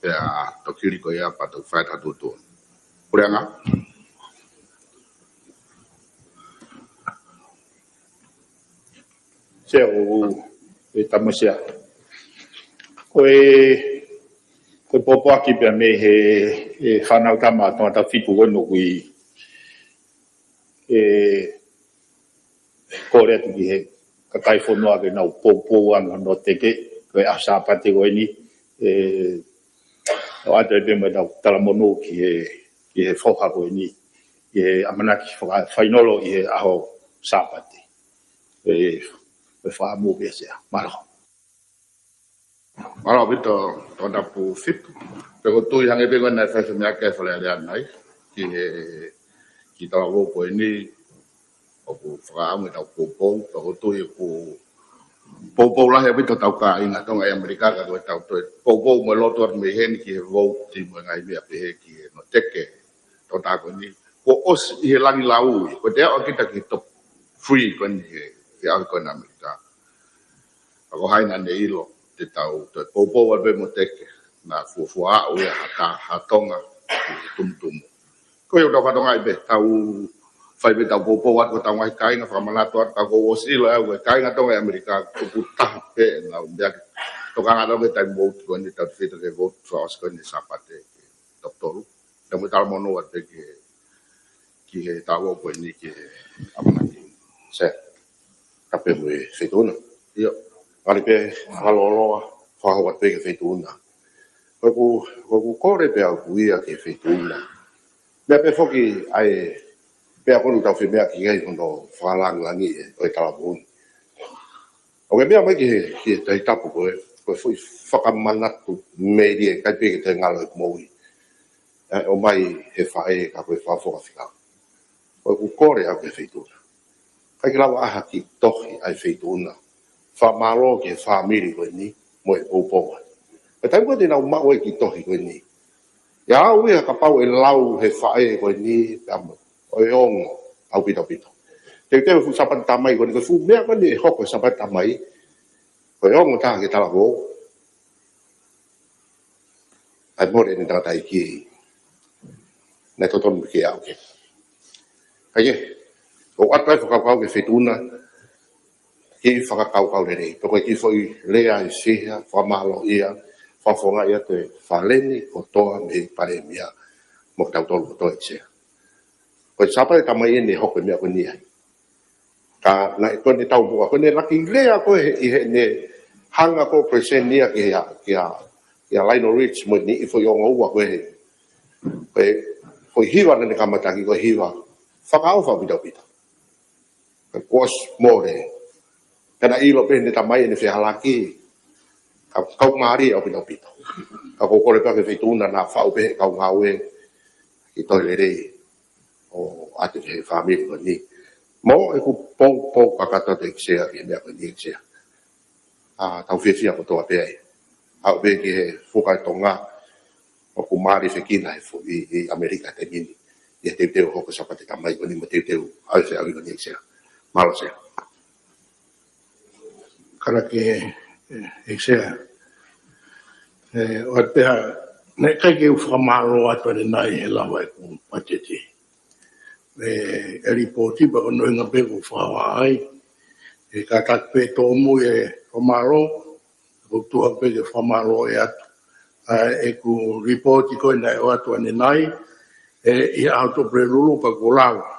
pea toki hili ko ia pea toki fai atu ha tuʻutuʻuni. Puleʻanga. Sea, ʻoku, ʻe tama sea. Ko e, ko e pōpoaki pea mei he, e fānau tama ʻa Tongatapu fitu ko eni ʻoku ʻi, ʻe, kole atu ki he kakai fonua ke nau poupou ange hono teke, ko e ʻaho Sāpate ko eni, ʻe, ʻoatu ai pē mo ʻetau talamonū ki he, ki he foha ko eni, ki he ʻamanaki faka-, fainolo ʻi he ʻaho Sāpate. ʻE, ʻe fakamolemole pē sea. Mālō. Mālō ʻaupito Tongatapu fitu. Pea ʻoku ou tui hangē pē ko ena naʻe faimeʻa ki ai e Fale Alea ni, ki he, ki he talavou ko eni, ʻoku fakaʻamu ʻetau poupou, pea ʻoku ou tui ʻoku poupou lahi ʻaupito hotau kāinga Tonga ʻi ʻAmelika, ka ko ʻetau toe poupou mo e lotu atu mei heni ki he vouti mo e ngaahi meʻa pehē ki he hono teke e tokotaha ko eni. Kuo ʻosi ʻi he langi lau ia, ko e te aʻu kita ki he top three ko eni he, he ʻaho ko ena ʻAmelika. Ka ko hai naʻa ne ʻilo te tau toe poupou atu pē mo teke, naʻa fuofua aʻu ia ha ta-, ha Tonga ki he tumutumu. Ko ia ʻoku tau fakatokangaʻi pē, tau fai pē ʻetau poupou atu ki hotau ngaahi kāinga, fakamanatu atu, ka kuo ʻosi ʻilo ʻe au ko e kāinga Tonga ʻi ʻAmelika, tupu taha pē ʻenau meʻa ke tokanga atu ki he taimi vouti ko eni, tau tefito ki he vouti fakaʻosi ko eni Sāpate ki he top tolu. Tau mo talamonū atu pē ki he, ki he talavou ko eni ki he ʻamanaki. Sea. Kae pehē mo e Feituʻuna. ʻIo. Ngali pē fakalōloa, fakahoko atu pē ki he Feituʻuna. ʻOku, ʻoku kole pē au ia ki he Feituʻuna. Meʻa pē foki ʻa e, pea ko ʻetau fie meʻa ki ai hono fakalāngilangiʻi ʻo e talavou ni. ʻOku ke meʻa mai ki he, ki he Tohi Tapu ko e, ko e foʻi fakamanatu melie, ʻikai pē ke toe ngalo ʻeku moʻui. ʻE, ʻomai he faʻē ka ko e fakafofonga fika. ʻOku kole au ki he Feituʻuna. ʻIkai ke lava ʻa ha kiʻi tohi ʻa e Feituʻuna. Fakamālō ki he fāmili ko eni, mo e poupou. Ko e taimi ko ē te nau maʻu ai e kiʻi tohi ko eni. ʻIa au ia kapau ʻe lau he faʻē ko eni, pea mo, ʻoku ongo, ʻaupito ʻaupito. Teuteu e fuʻu Sāpate Tamai ko eni, ko e fuʻu meʻa ko eni ʻe hoko he Sāpate Tamai, ko e ongo taha ki he talavou. ʻAi mole ʻene tangataʻeiki. Naʻe totonu ke aʻu ki ai. ʻOku ʻoatu ai e fakakaukau ki he Feituʻuna, kiʻi fakakaukau lelei. Pea ko e kiʻi foʻi lea ʻe fiha, fakamālōʻia, fakafofongaʻi atu e fale ni kotoa mei he Palēmia mo kitautolu kotoa ʻi he Sea. Ko e Sāpate Tamai eni ʻe hoko e meʻa ko eni ai. Ka naʻe ko ʻene taumuʻa, ko ʻene laki lea ko ē ʻi heʻene Hanga ko e present ia kia, kia, kia Lionel Rich mo e niʻihi foʻi ongo ua ko e, ko e, ko e hiva naʻa ne kamataʻaki ko e hiva fakaʻofa ʻaupito. Ka kuo ʻosi mole. Ka naʻe ʻilo pē ʻe he tamai ʻene fehālaaki. Ka, ka ʻoku mālie ʻaupito. Ka ʻoku ou kole pē ki he feituʻu na naʻa faʻu pē ʻe he kau ngāue ke toe lelei ʻo ʻoatu ki he fāmili ko eni. Mo ʻeku poupou kakato atu ʻEiki Sea ki he meʻa ko eni ʻEiki Sea. ʻA, tau fiefia kotoa pē ai. Aʻu pē ki he fuka ʻo Tonga, ʻoku mālie fekina he fu-, ʻi, ʻi ʻAmelika he taimi ni. ʻI he teuteu hoko Sāpate Tamai ko eni mo e teuteu ʻa e feʻauhi ko eni ʻEiki Sea. Mālō Sea. Kātaki, ē, ʻEiki Sea. Ē, ʻoatu pē ha, naʻe ʻikai ke u fakamālō atu ʻanenai he lava ʻeku pateti. ʻE, ʻe lipooti pea ko hono ʻuhinga pē ʻoku ou fakahā ai. ʻE kātaki pē tōmui e fakamālō, ʻoku ou tuʻu hake pē ke fakamālō atu. ʻA, ʻeku lipooti ko ē naʻe ʻoatu ʻanenai, ē, ʻi he ʻaho Tuʻapulelulu pea kuo lava.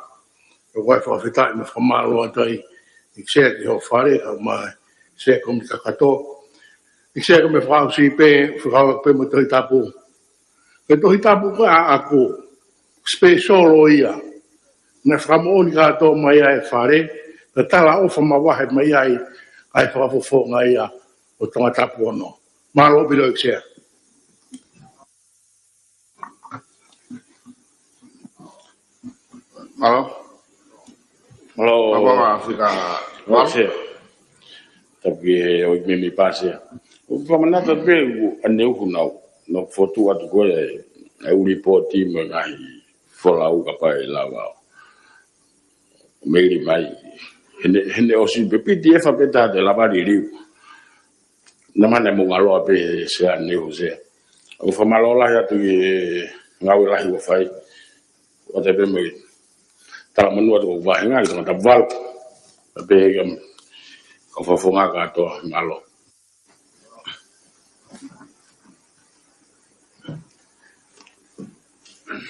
ʻOku ou fakafetaʻi mo fakamālō atu ai, ʻEiki Sea ki hoʻo fale, kae ʻumaʻā e Sea Kōmiti Kakato. ʻEiki Sea, ko e meʻa fakaʻosi pē, fakahoko pē mo e Tohi Tapu. Ko e Tohi Tapu ko ē ʻaʻaku, special ʻo ia. Naʻe fakamoʻoni kātoa mai ai e fale, naʻe talaʻofa mavahe mai ai ʻa e fakafofonga ia ʻo Tongatapu ono. Mālō ʻaupito ʻEiki Sea. Mālō. Mālō. Mālō, Sea. Tapu ki he ʻEiki Mēmipa Sea. ʻOku ou fakamanatu pē ʻoku ʻaneuhu nau, nau fotu atu ko ē e lipooti mo e ngaahi folau kapau ʻe lava ʻo meili mai. Heni, heni ʻosi pē P D F pē taha te lava liliu. Naʻa mou ngalo pē Sea, ʻaneuhu Sea. ʻOku ou fakamālō lahi atu ki he ngāue lahi kuo fai. ʻOatu pē mo e talamonū atu ki hoku vahenga, ki he tangata valu. Pea pehē ki he kau fakafofonga kātoa, mālō.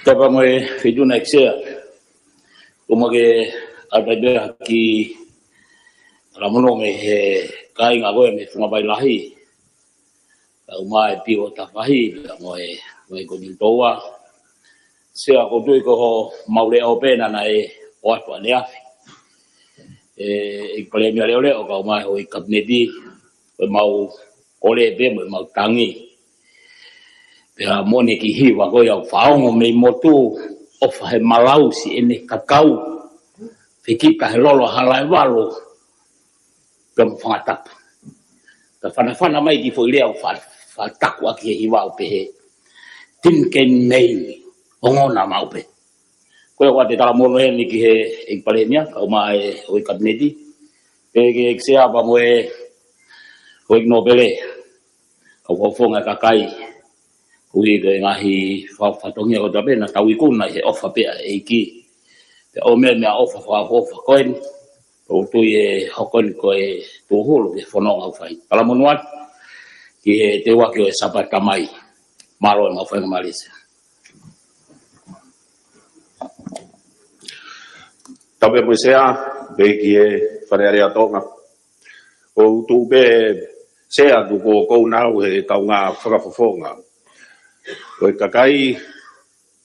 Tapu mo e feituʻu na ʻEiki Sea. ʻOku mau ke ʻatā pē ha kiʻi talamonū mei he kāinga ko ē mei Funga Vai Lahi. Kae ʻumaʻā e Pio Tafahi, pea mo e, mo e ko Niutoua. Sea, ʻoku ou tui ko homau leʻo pē naʻa ne ʻoatu ʻaneafi. ʻE, ʻEiki Palēmia Leʻoleʻo, kae ʻumaʻā e houʻeiki Kapineti, ko ʻemau kole pē mo ʻemau tangi. Pea mo ʻene kiʻi hiva ko ia ʻoku faongo mei motu, ʻofa he malausi ʻene kakau. Fekita he lolo Halaevalu. Pea mo Fangatapu. Kae fanafana mai e kiʻi foʻi lea ʻoku fa-, fakataku ʻaki he hiva ʻo pehē, Tin Ken Main, ongona maʻu pē. Ko ia ʻoku ʻoatu e talamonū heni ki he ʻEiki Palēmia, kae ʻumaʻā e houʻeiki Kapineti. Pea ki he ʻEiki Sea pea mo e houʻeiki nōpele. Kau fakafofonga e kakai. Koeʻuhi ko e ngaahi fa-, fatongia kotoa pē naʻa tau ikuna ʻi he ʻofa pē ʻa e ʻEiki. Pea ʻomi e meʻaʻofa fakaʻofoʻofa ko eni. ʻOku ou tui ʻe hoko eni ko e tūhulu ki he fononga ʻoku fai. Talamonū atu ki he teuaki ʻo e Sāpate Tamai. Mālō e maʻu faingamālie Sea. Tapu mo e Sea, pea ki he Fale Alea ʻo Tonga. ʻOku ou tuʻu pē Sea tuku ʻoku ou nau he kaungā fakafofonga ʻo e kakai,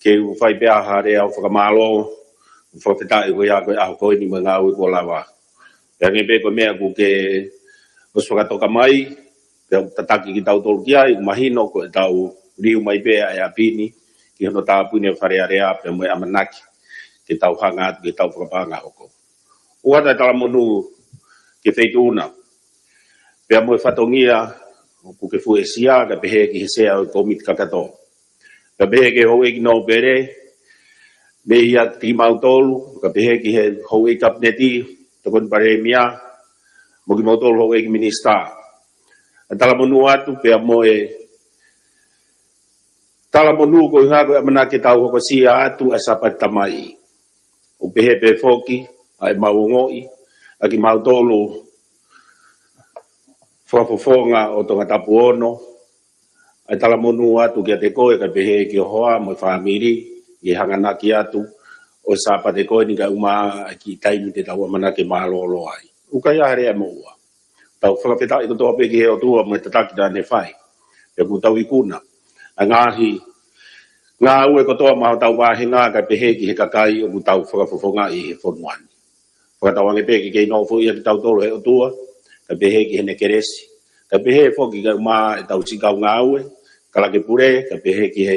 ke u fai pē ha lea ʻo fakamālō, ʻo fakafetaʻi ko ia ko e ʻaho ko eni mo e ngāue kuo lava. Pea hangē pē ko e meʻa ʻoku ke ʻosi fakatoka mai, pea ʻoku tataki kitautolu ki ai, ʻoku mahino ko ʻetau liliu mai pē ʻa e ʻapi ni ki hono tāpuni e Fale Alea pea mo e ʻamanaki ke tau hanga atu ki heʻetau fakapaʻanga hoko. ʻOatu e talamonū ki he feituʻu na, pea mo e fatongia ʻoku ke fuesia, kae pehē ki he Sea ʻo e Kōmiti Kakato. Kae pehē ki he houʻeiki nōpele, mei he kimautolu, kae pehē ki he houʻeiki Kapineti, Tokoni Palēmia, mo kimautolu houʻeiki Minisitā. ʻA e talamonū atu, pea mo e talamonū koeʻuhi ko e ʻamanaki ke tau hokosia atu ʻa e Sāpate Tamai. ʻOku pehē pē foki ʻa ʻemau ongoʻi, ʻa kimautolu fakafofonga ʻo Tongatapu ono, ʻa e talamonū atu kiate koe kae pehē ki ho hoa mo e fāmili, ʻi he hanganaki atu ʻo e Sāpate ko eni kae ʻumaʻā e kiʻi taimi te tau ʻamanaki ke mālōlō ai. ʻOku ʻikai ha lea moʻua. Tau fakafetaʻi kotoa pē ki he ʻOtua mo e tataki naʻa ne fai. Pea ʻoku tau ikuna ʻa e ngaahi ngāue kotoa maʻa hotau vāhenga kae pehē ki he kakai ʻoku tau fakafofongaʻi he fonua ni. Fakatauange pē ke kei nofoʻia kitautolu ʻe he ʻOtua, kae pehē ki heʻene kelesi, kae pehē foki kae ʻumaʻā ʻetau siʻi kau ngāue, kalake pule, kae pehē ki he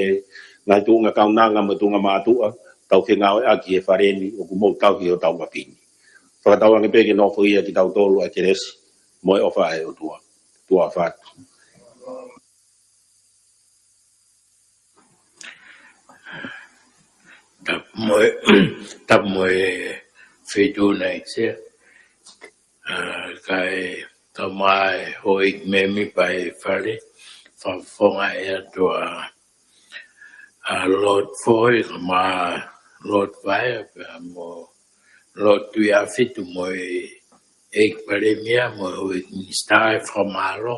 ngaahi tuʻunga kaunanga mo e tuʻunga mātuʻa, tau fengāueʻaki he fale ni ʻoku mou tauhi hotau ʻapi ni. Fakatauange pē ke nofoʻia kitautolu ʻa e kelesi mo e ʻofa ʻa e ʻOtua. Tuʻa ʻofa atu. Tapu mo e, tapu mo e Feituʻuna ʻEiki Sea. ʻA, kae tau mai houʻeiki mēmipa ʻo e fale, fakafofongaʻi atu ʻa, ʻa Lord Foy, kae ʻumaʻā Lord Vaea, pea mo Lord Tuʻiʻāfitu mo e ʻEiki Palēmia mo e houʻeiki minisitā, ʻe fakamālō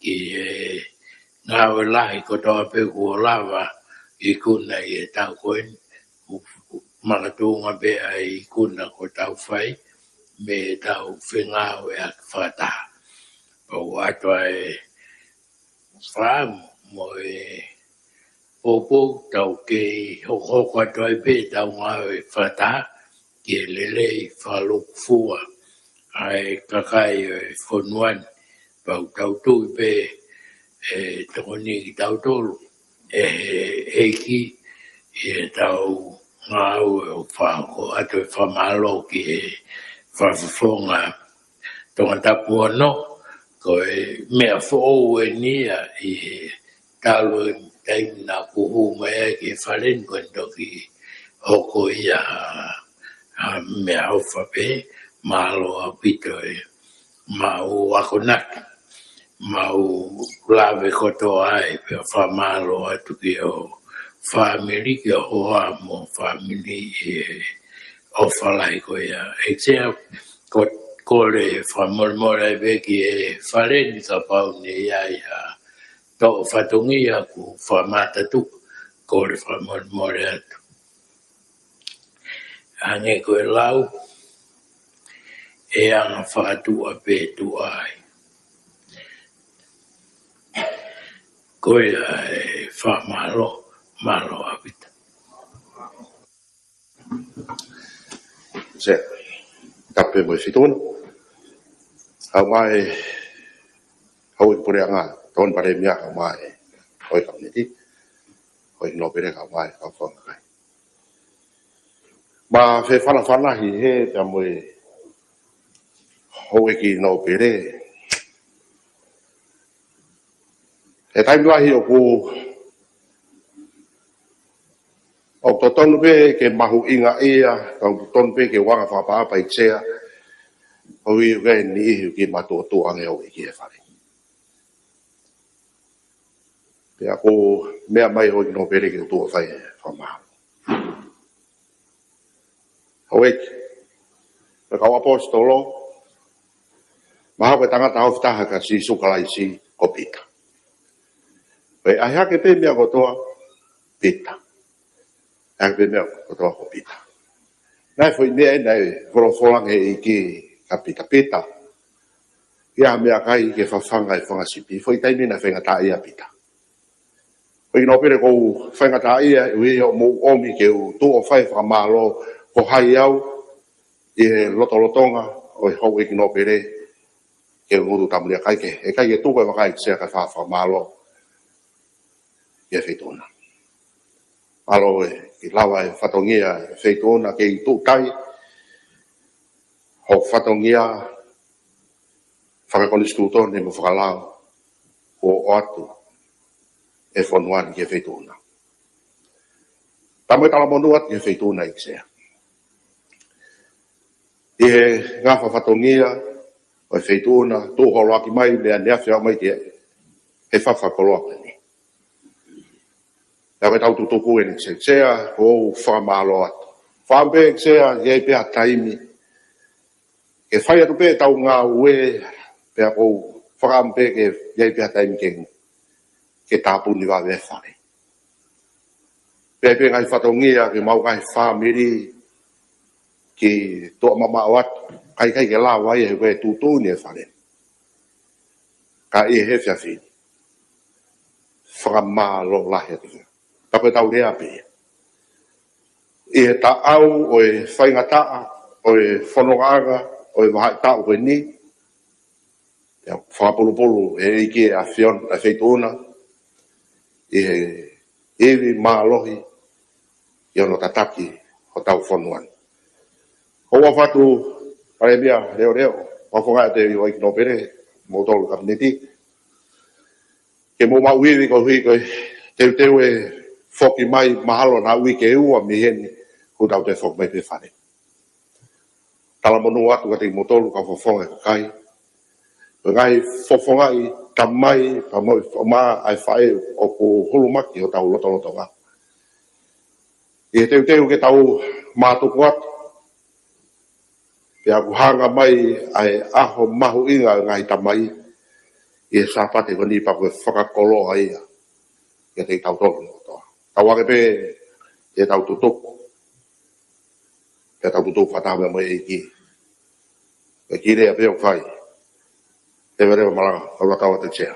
ki he ngāue lahi kotoa pē kuo lava ikuna ʻi he taʻu ko eni, makatuʻunga pē ʻa e ikuna kuo tau fai, mo ʻetau fengāueʻaki fakataha. Pea ʻoku ʻoatu ʻa e fakaʻamu mo e poupou tau kei hokohoko atu ai pē ʻetau ngāue fakataha ki he lelei fakalūkufua ʻa e kakai ʻo e fonua ni. Pea ʻoku tau tui pē ʻe tokoni kitautolu ʻe he ʻEiki ʻi heʻetau ngāue ʻo fakahoko atu e fakamālō ki he Fakafofonga Tongatapu ono, ko e meʻa foʻou eni ia ʻi he talu e taimi naʻa ku hū mai ai ki he fale ni, ko eni toki hoko ia ha, ha meʻaʻofa pē. Mālō ʻaupito e maʻu akonaki, maʻu lave kotoa ai, pea fakamālō atu ki ho fāmili, ki ho hoa mo e fāmili ʻi he ʻofa lahi ko ia. ʻEiki Sea, ko, kole fakamolemole ai pē ki he fale ni kapau naʻe ʻi ai ha toʻo fatongia kuo fakamātā atu, kole fakamolemole atu. Hangē ko e lau, ʻe anga fakatuʻa pē tuʻa ai. Ko ia e fakamālō, mālō ʻaupito. Sea, tapu mo e Feituʻuna. Kau mai, kau e puleʻanga, Tokoni Palēmia, kau mai, ʻo e Kapineti, ʻo e Nōpele, kau mai, kau fanga kakai. Mou fefanafana ʻi he taimi ʻo e houʻeiki Nōpele. He taimi lahi ʻoku, ʻoku totonu pē ke mahuʻingaʻia, ʻoku totonu pē ke ʻoange fakaʻapaʻapa ʻEiki Sea, ʻo ʻi he niʻihi ʻoku matuʻotuʻa ange ʻo ʻi he fale. Pea ʻoku meʻa mai houʻeiki Nōpele ke u tuʻu ʻo fai e fakamālō. Houʻeiki, pea kau ʻaposetolo, mahalo ko e tangata ofi taha kia Sīsū Kalaisi ko Pita. Pea ʻai hake pē meʻa kotoa Pita. ʻAi pē meʻa kotoa ko Pita. Naʻe foʻi meʻa ʻe naʻe folofola ange ʻe he ʻEiki kia Pita, Pita, ʻi ai ha meʻakai ke fafanga e fanga sipi. Foʻi taimi naʻe faingataʻaʻia Pita. Houʻeiki Nōpele, ʻoku ou faingataʻaʻia ʻi hoʻomou ʻomi ke u tuʻu ʻo fai e fakamālō, ko hai au ʻi he lotolotonga ʻo e houʻeiki Nōpele ke u ngutu tamulia kai ke, ʻe ʻikai ke tuku e vaka ʻEiki Sea kae fai ha fakamālō ki he Feituʻuna. Mālō e, ke lava e fatongia e Feituʻuna ke tuʻu tai, hoʻo fatongia fakakonisitūtone mo fakalao ʻoku ʻoatu ʻe he fonua ni ki he Feituʻuna. Tau mo e talamonū atu ki he Feituʻuna ʻEiki Sea. ʻI he ngafa fatongia ʻo e Feituʻuna, tuʻu holoaki mai, meʻa ne afe au mai ki he, he fafakoloa ko eni. Pea ko e tau tutuku eni ʻEiki Sea, ʻoku ou fakamālō atu. Fakaʻamu pē ʻEiki Sea, ʻi ai pē ha taimi ke fai atu pē ʻetau ngāue, pea ʻoku ou fakaʻamu pē ke ʻi ai pē ha taimi ke, ke tāpuni vave e fale. Pea ʻi ai pē ngaahi fatongia ke maʻu ngaahi fāmili ki tuʻa mamaʻo atu, kae ʻikai ke lava ia he ko e tuʻutuʻuni e fale. Ka ʻi he efiafi ni, fakamālō lahi atu. Ka ko ʻetau lea pē ia ʻi he taʻau ʻo e faingataʻa ʻo e fonongaʻanga ʻo e vahaʻa taʻu ko eni. Pea fakapulupulu ʻe he ʻEiki ʻa e ʻAfiona ʻa e Feituʻuna ʻi he ivi mālohi ʻi hono tataki hotau fonua ni. ʻOku ou ʻoatu, Palēmia Leoleo, fakafofongaʻi atu ʻa e houʻeiki nōpele, moutolu Kapineti, ke mou maʻu ivi koeʻuhi ko e teuteu e foki mai, mahalo naʻa ui ke ua mei heni, kuo tau toe foki mai pē fale. Talamonū atu kiate kimoutolu kau fakafofonga kakai, ko e ngaahi fakafofongaʻi tamai, pea mo e fama ʻa e faʻē ʻoku hulumaki hotau lotolotonga ʻi he teuteu ke tau mātuku atu. Pea ʻoku hanga mai ʻa e ʻaho mahuʻinga ʻo e ngaahi tamai ʻi he Sāpate ko eni, pea ko e fakakoloa ia kiate kitautolu kotoa. Tau ake pē ʻi heʻetau tutuku, pea tau tutuku fakataha mo e ʻEiki. Ko e kiʻi lea pē ʻoku fai. Leveleva malanga, kau laka atu Sea.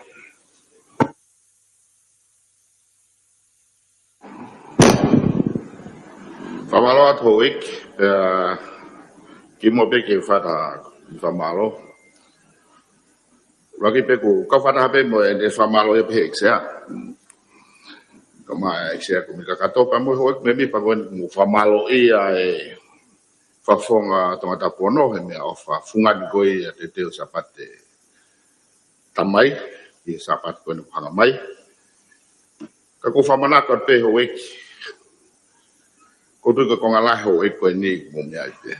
Fakamālō atu houʻeiki, pea kimuʻa pē ke fata, fakamālō. Laki pē ku, kau fakataha pē mo e, ʻe fakamālō ia pē he ʻEiki Sea. Kae ʻumaʻā e ʻEiki Sea ko e meʻa kakato pea mo e houʻeiki mēmipa ko eni, mo fakamālō ia e fakafofonga Tongatapu ono he meʻaʻofa fungani ko ia ʻa e teuteu Sāpate Tamai, ʻi he Sāpate ko eni ʻoku hanga mai. Ka ʻoku ou fakamanatu atu pē houʻeiki, ʻoku ou tui ko e konga lahi houʻeiki ko eni mou meaʻi pē.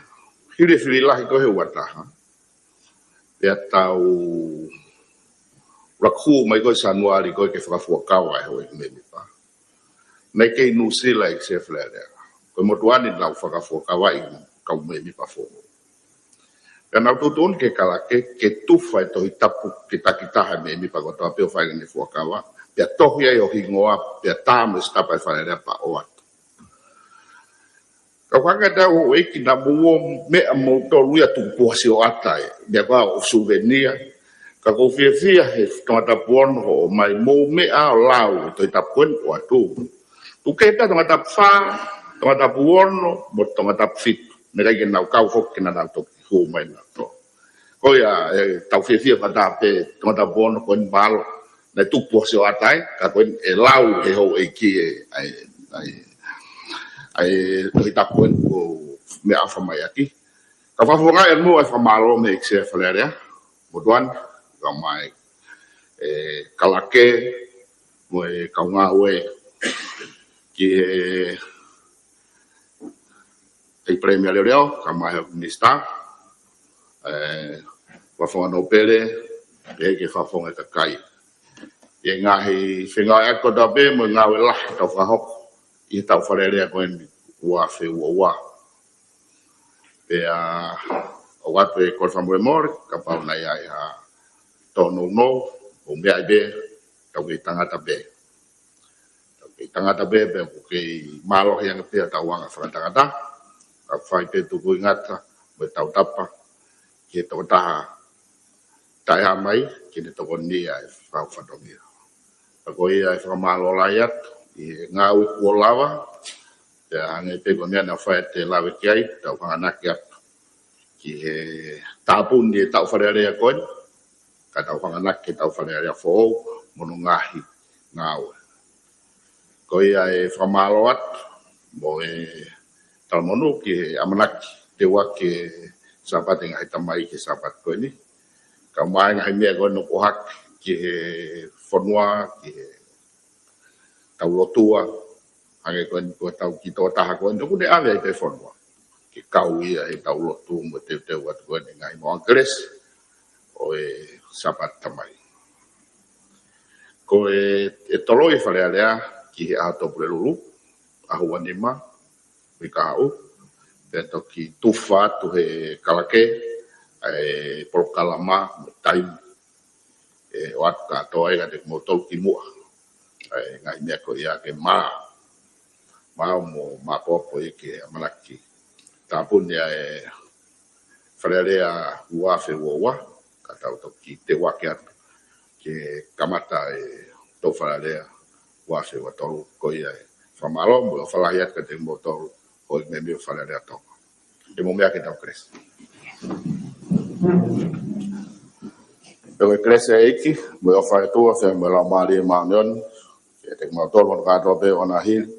Hili e fili lahi ko ē he ua taha, pea tau laku mai ko ē Sānuali ko ē ke fakafuakava e houʻeiki mēmipa. Naʻe kei Nuʻusila ʻEiki Sea Fale Alea. Ko e motuʻa ni naʻa nau fakafuakavaʻi kau mēmipa foʻou. Pea nau tuʻutuʻuni ke kalake, ke tufa e Tohi Tapu, ke takitaha e mēmipa kotoa pē ʻo fai ʻene fuakava, pea tohi ai ho hingoa, pea tā mo e sitapa ʻi Fale Alea pea ʻoatu. Ka ʻoku hangē ʻa houʻeiki naʻa mou ō meʻa moutolu ia tuku puha sioʻata ē, meʻa ko ē ʻoku suvenia. Ka ʻoku ou fiefia he Tongatapu ono hoʻo ʻomai, mou meʻa ʻo lau e Tohi Tapu ko eni ʻoatu. Tuku kehe pē Tongatapu fā, Tongatapu ono, mo Tongatapu fitu. Naʻe ʻikai ke nau kau foki ke nau toki hū mai nautolu. Ko ia, ʻe tau fiefia fakataha pē Tongatapu ono ko eni, mālō. Naʻe tuku puha sioʻata ē, ka ko eni ʻe lau he houʻeiki ē, ʻa e, ʻa e, ʻa e Tohi Tapu ko eni ʻoku meʻaʻofa mai ʻaki. Ka fakafofongaʻi atu muʻa e fakamālō mei he ʻEiki Sea Fale Alea, motuʻa ni, kae ʻumaʻā e kalake, mo e kau ngāue ki he ʻEiki Palēmia Leoleo, kae ʻumaʻā e Minisitā, e fakafofonga nōpele, pehē ki he fakafofonga kakai. ʻI he ngaahi fengāueʻaki kotoa pē mo e ngāue lahi ʻoku tau fakahoko ʻi he taʻu Fale Alea ko eni ua afe ua ua. Pea ʻoatu e kole fakamolemole, kapau naʻe ʻi ai ha tōnounou, ʻo meaʻi pē, tau kei tangata pē. Tau kei tangata pē, pea ʻoku kei mālohi ange pē ʻetau anga fakatangata. Ka fai pē tukuingata mo e tautapa ki he tokotaha taʻehāmai, ke ne tokoniʻi ʻa e fau fatongia. Ka ko ia e fakamālō lahi atu ʻi he ngāue kuo lava, pea hangē pē ko e meʻa naʻa fai ʻete lave ki ai, tau hanganaki atu ki he tāpuni e taʻu Fale Alea ko eni, ka tau hanganaki e taʻu Fale Alea foʻou mo hono ngaahi ngāue. Ko ia e fakamālō atu mo e talamonū ki he ʻamanaki teuaki e Sāpate Ngaahi Tamai ki he Sāpate ko eni. Kae ʻumaʻā e ngaahi meʻa ko eni ʻoku ʻohake ki he fonua, ki he tau lotua, hangē ko eni ko e tau kiʻi tokotaha ko eni, ʻoku ne ʻave ai pē fonua ke kau ia he tau lotu mo teuteu atu ko eni ngaahi moʻunga kelesi ʻo e Sāpate Tamai. Ko e, ʻe toloi Fale Alea ki he ʻaho Tuʻapulelulu, ʻaho ua nima, uike kahaʻu, pea toki tufa atu he kalake ʻa e polokalama mo e taimi ʻe ʻoatu kātoa ai kiate kimoutolu kimuʻa. ʻA e ngaahi meʻa ko ia ke mā, mā mo māpopo ia ke ʻamanaki tāpuni ʻa e Fale Alea ua afe ua ua, ka tau toki teuaki atu ki ke kamata e tau Fale Alea ua afe ua tolu. Ko ia e fakamālō mo e ʻofa lahi atu kiate kimoutolu ko e mēmipa Fale Alea Tonga. Te mou meʻa ke tau kelesi. Pea ko e kelesi ʻa e ʻEiki mo e ʻofa ʻa e ʻOtua mo e Laumālie Māʻoniʻoni, ke ʻiate kimoutolu ʻo kātoa pē ʻo na hili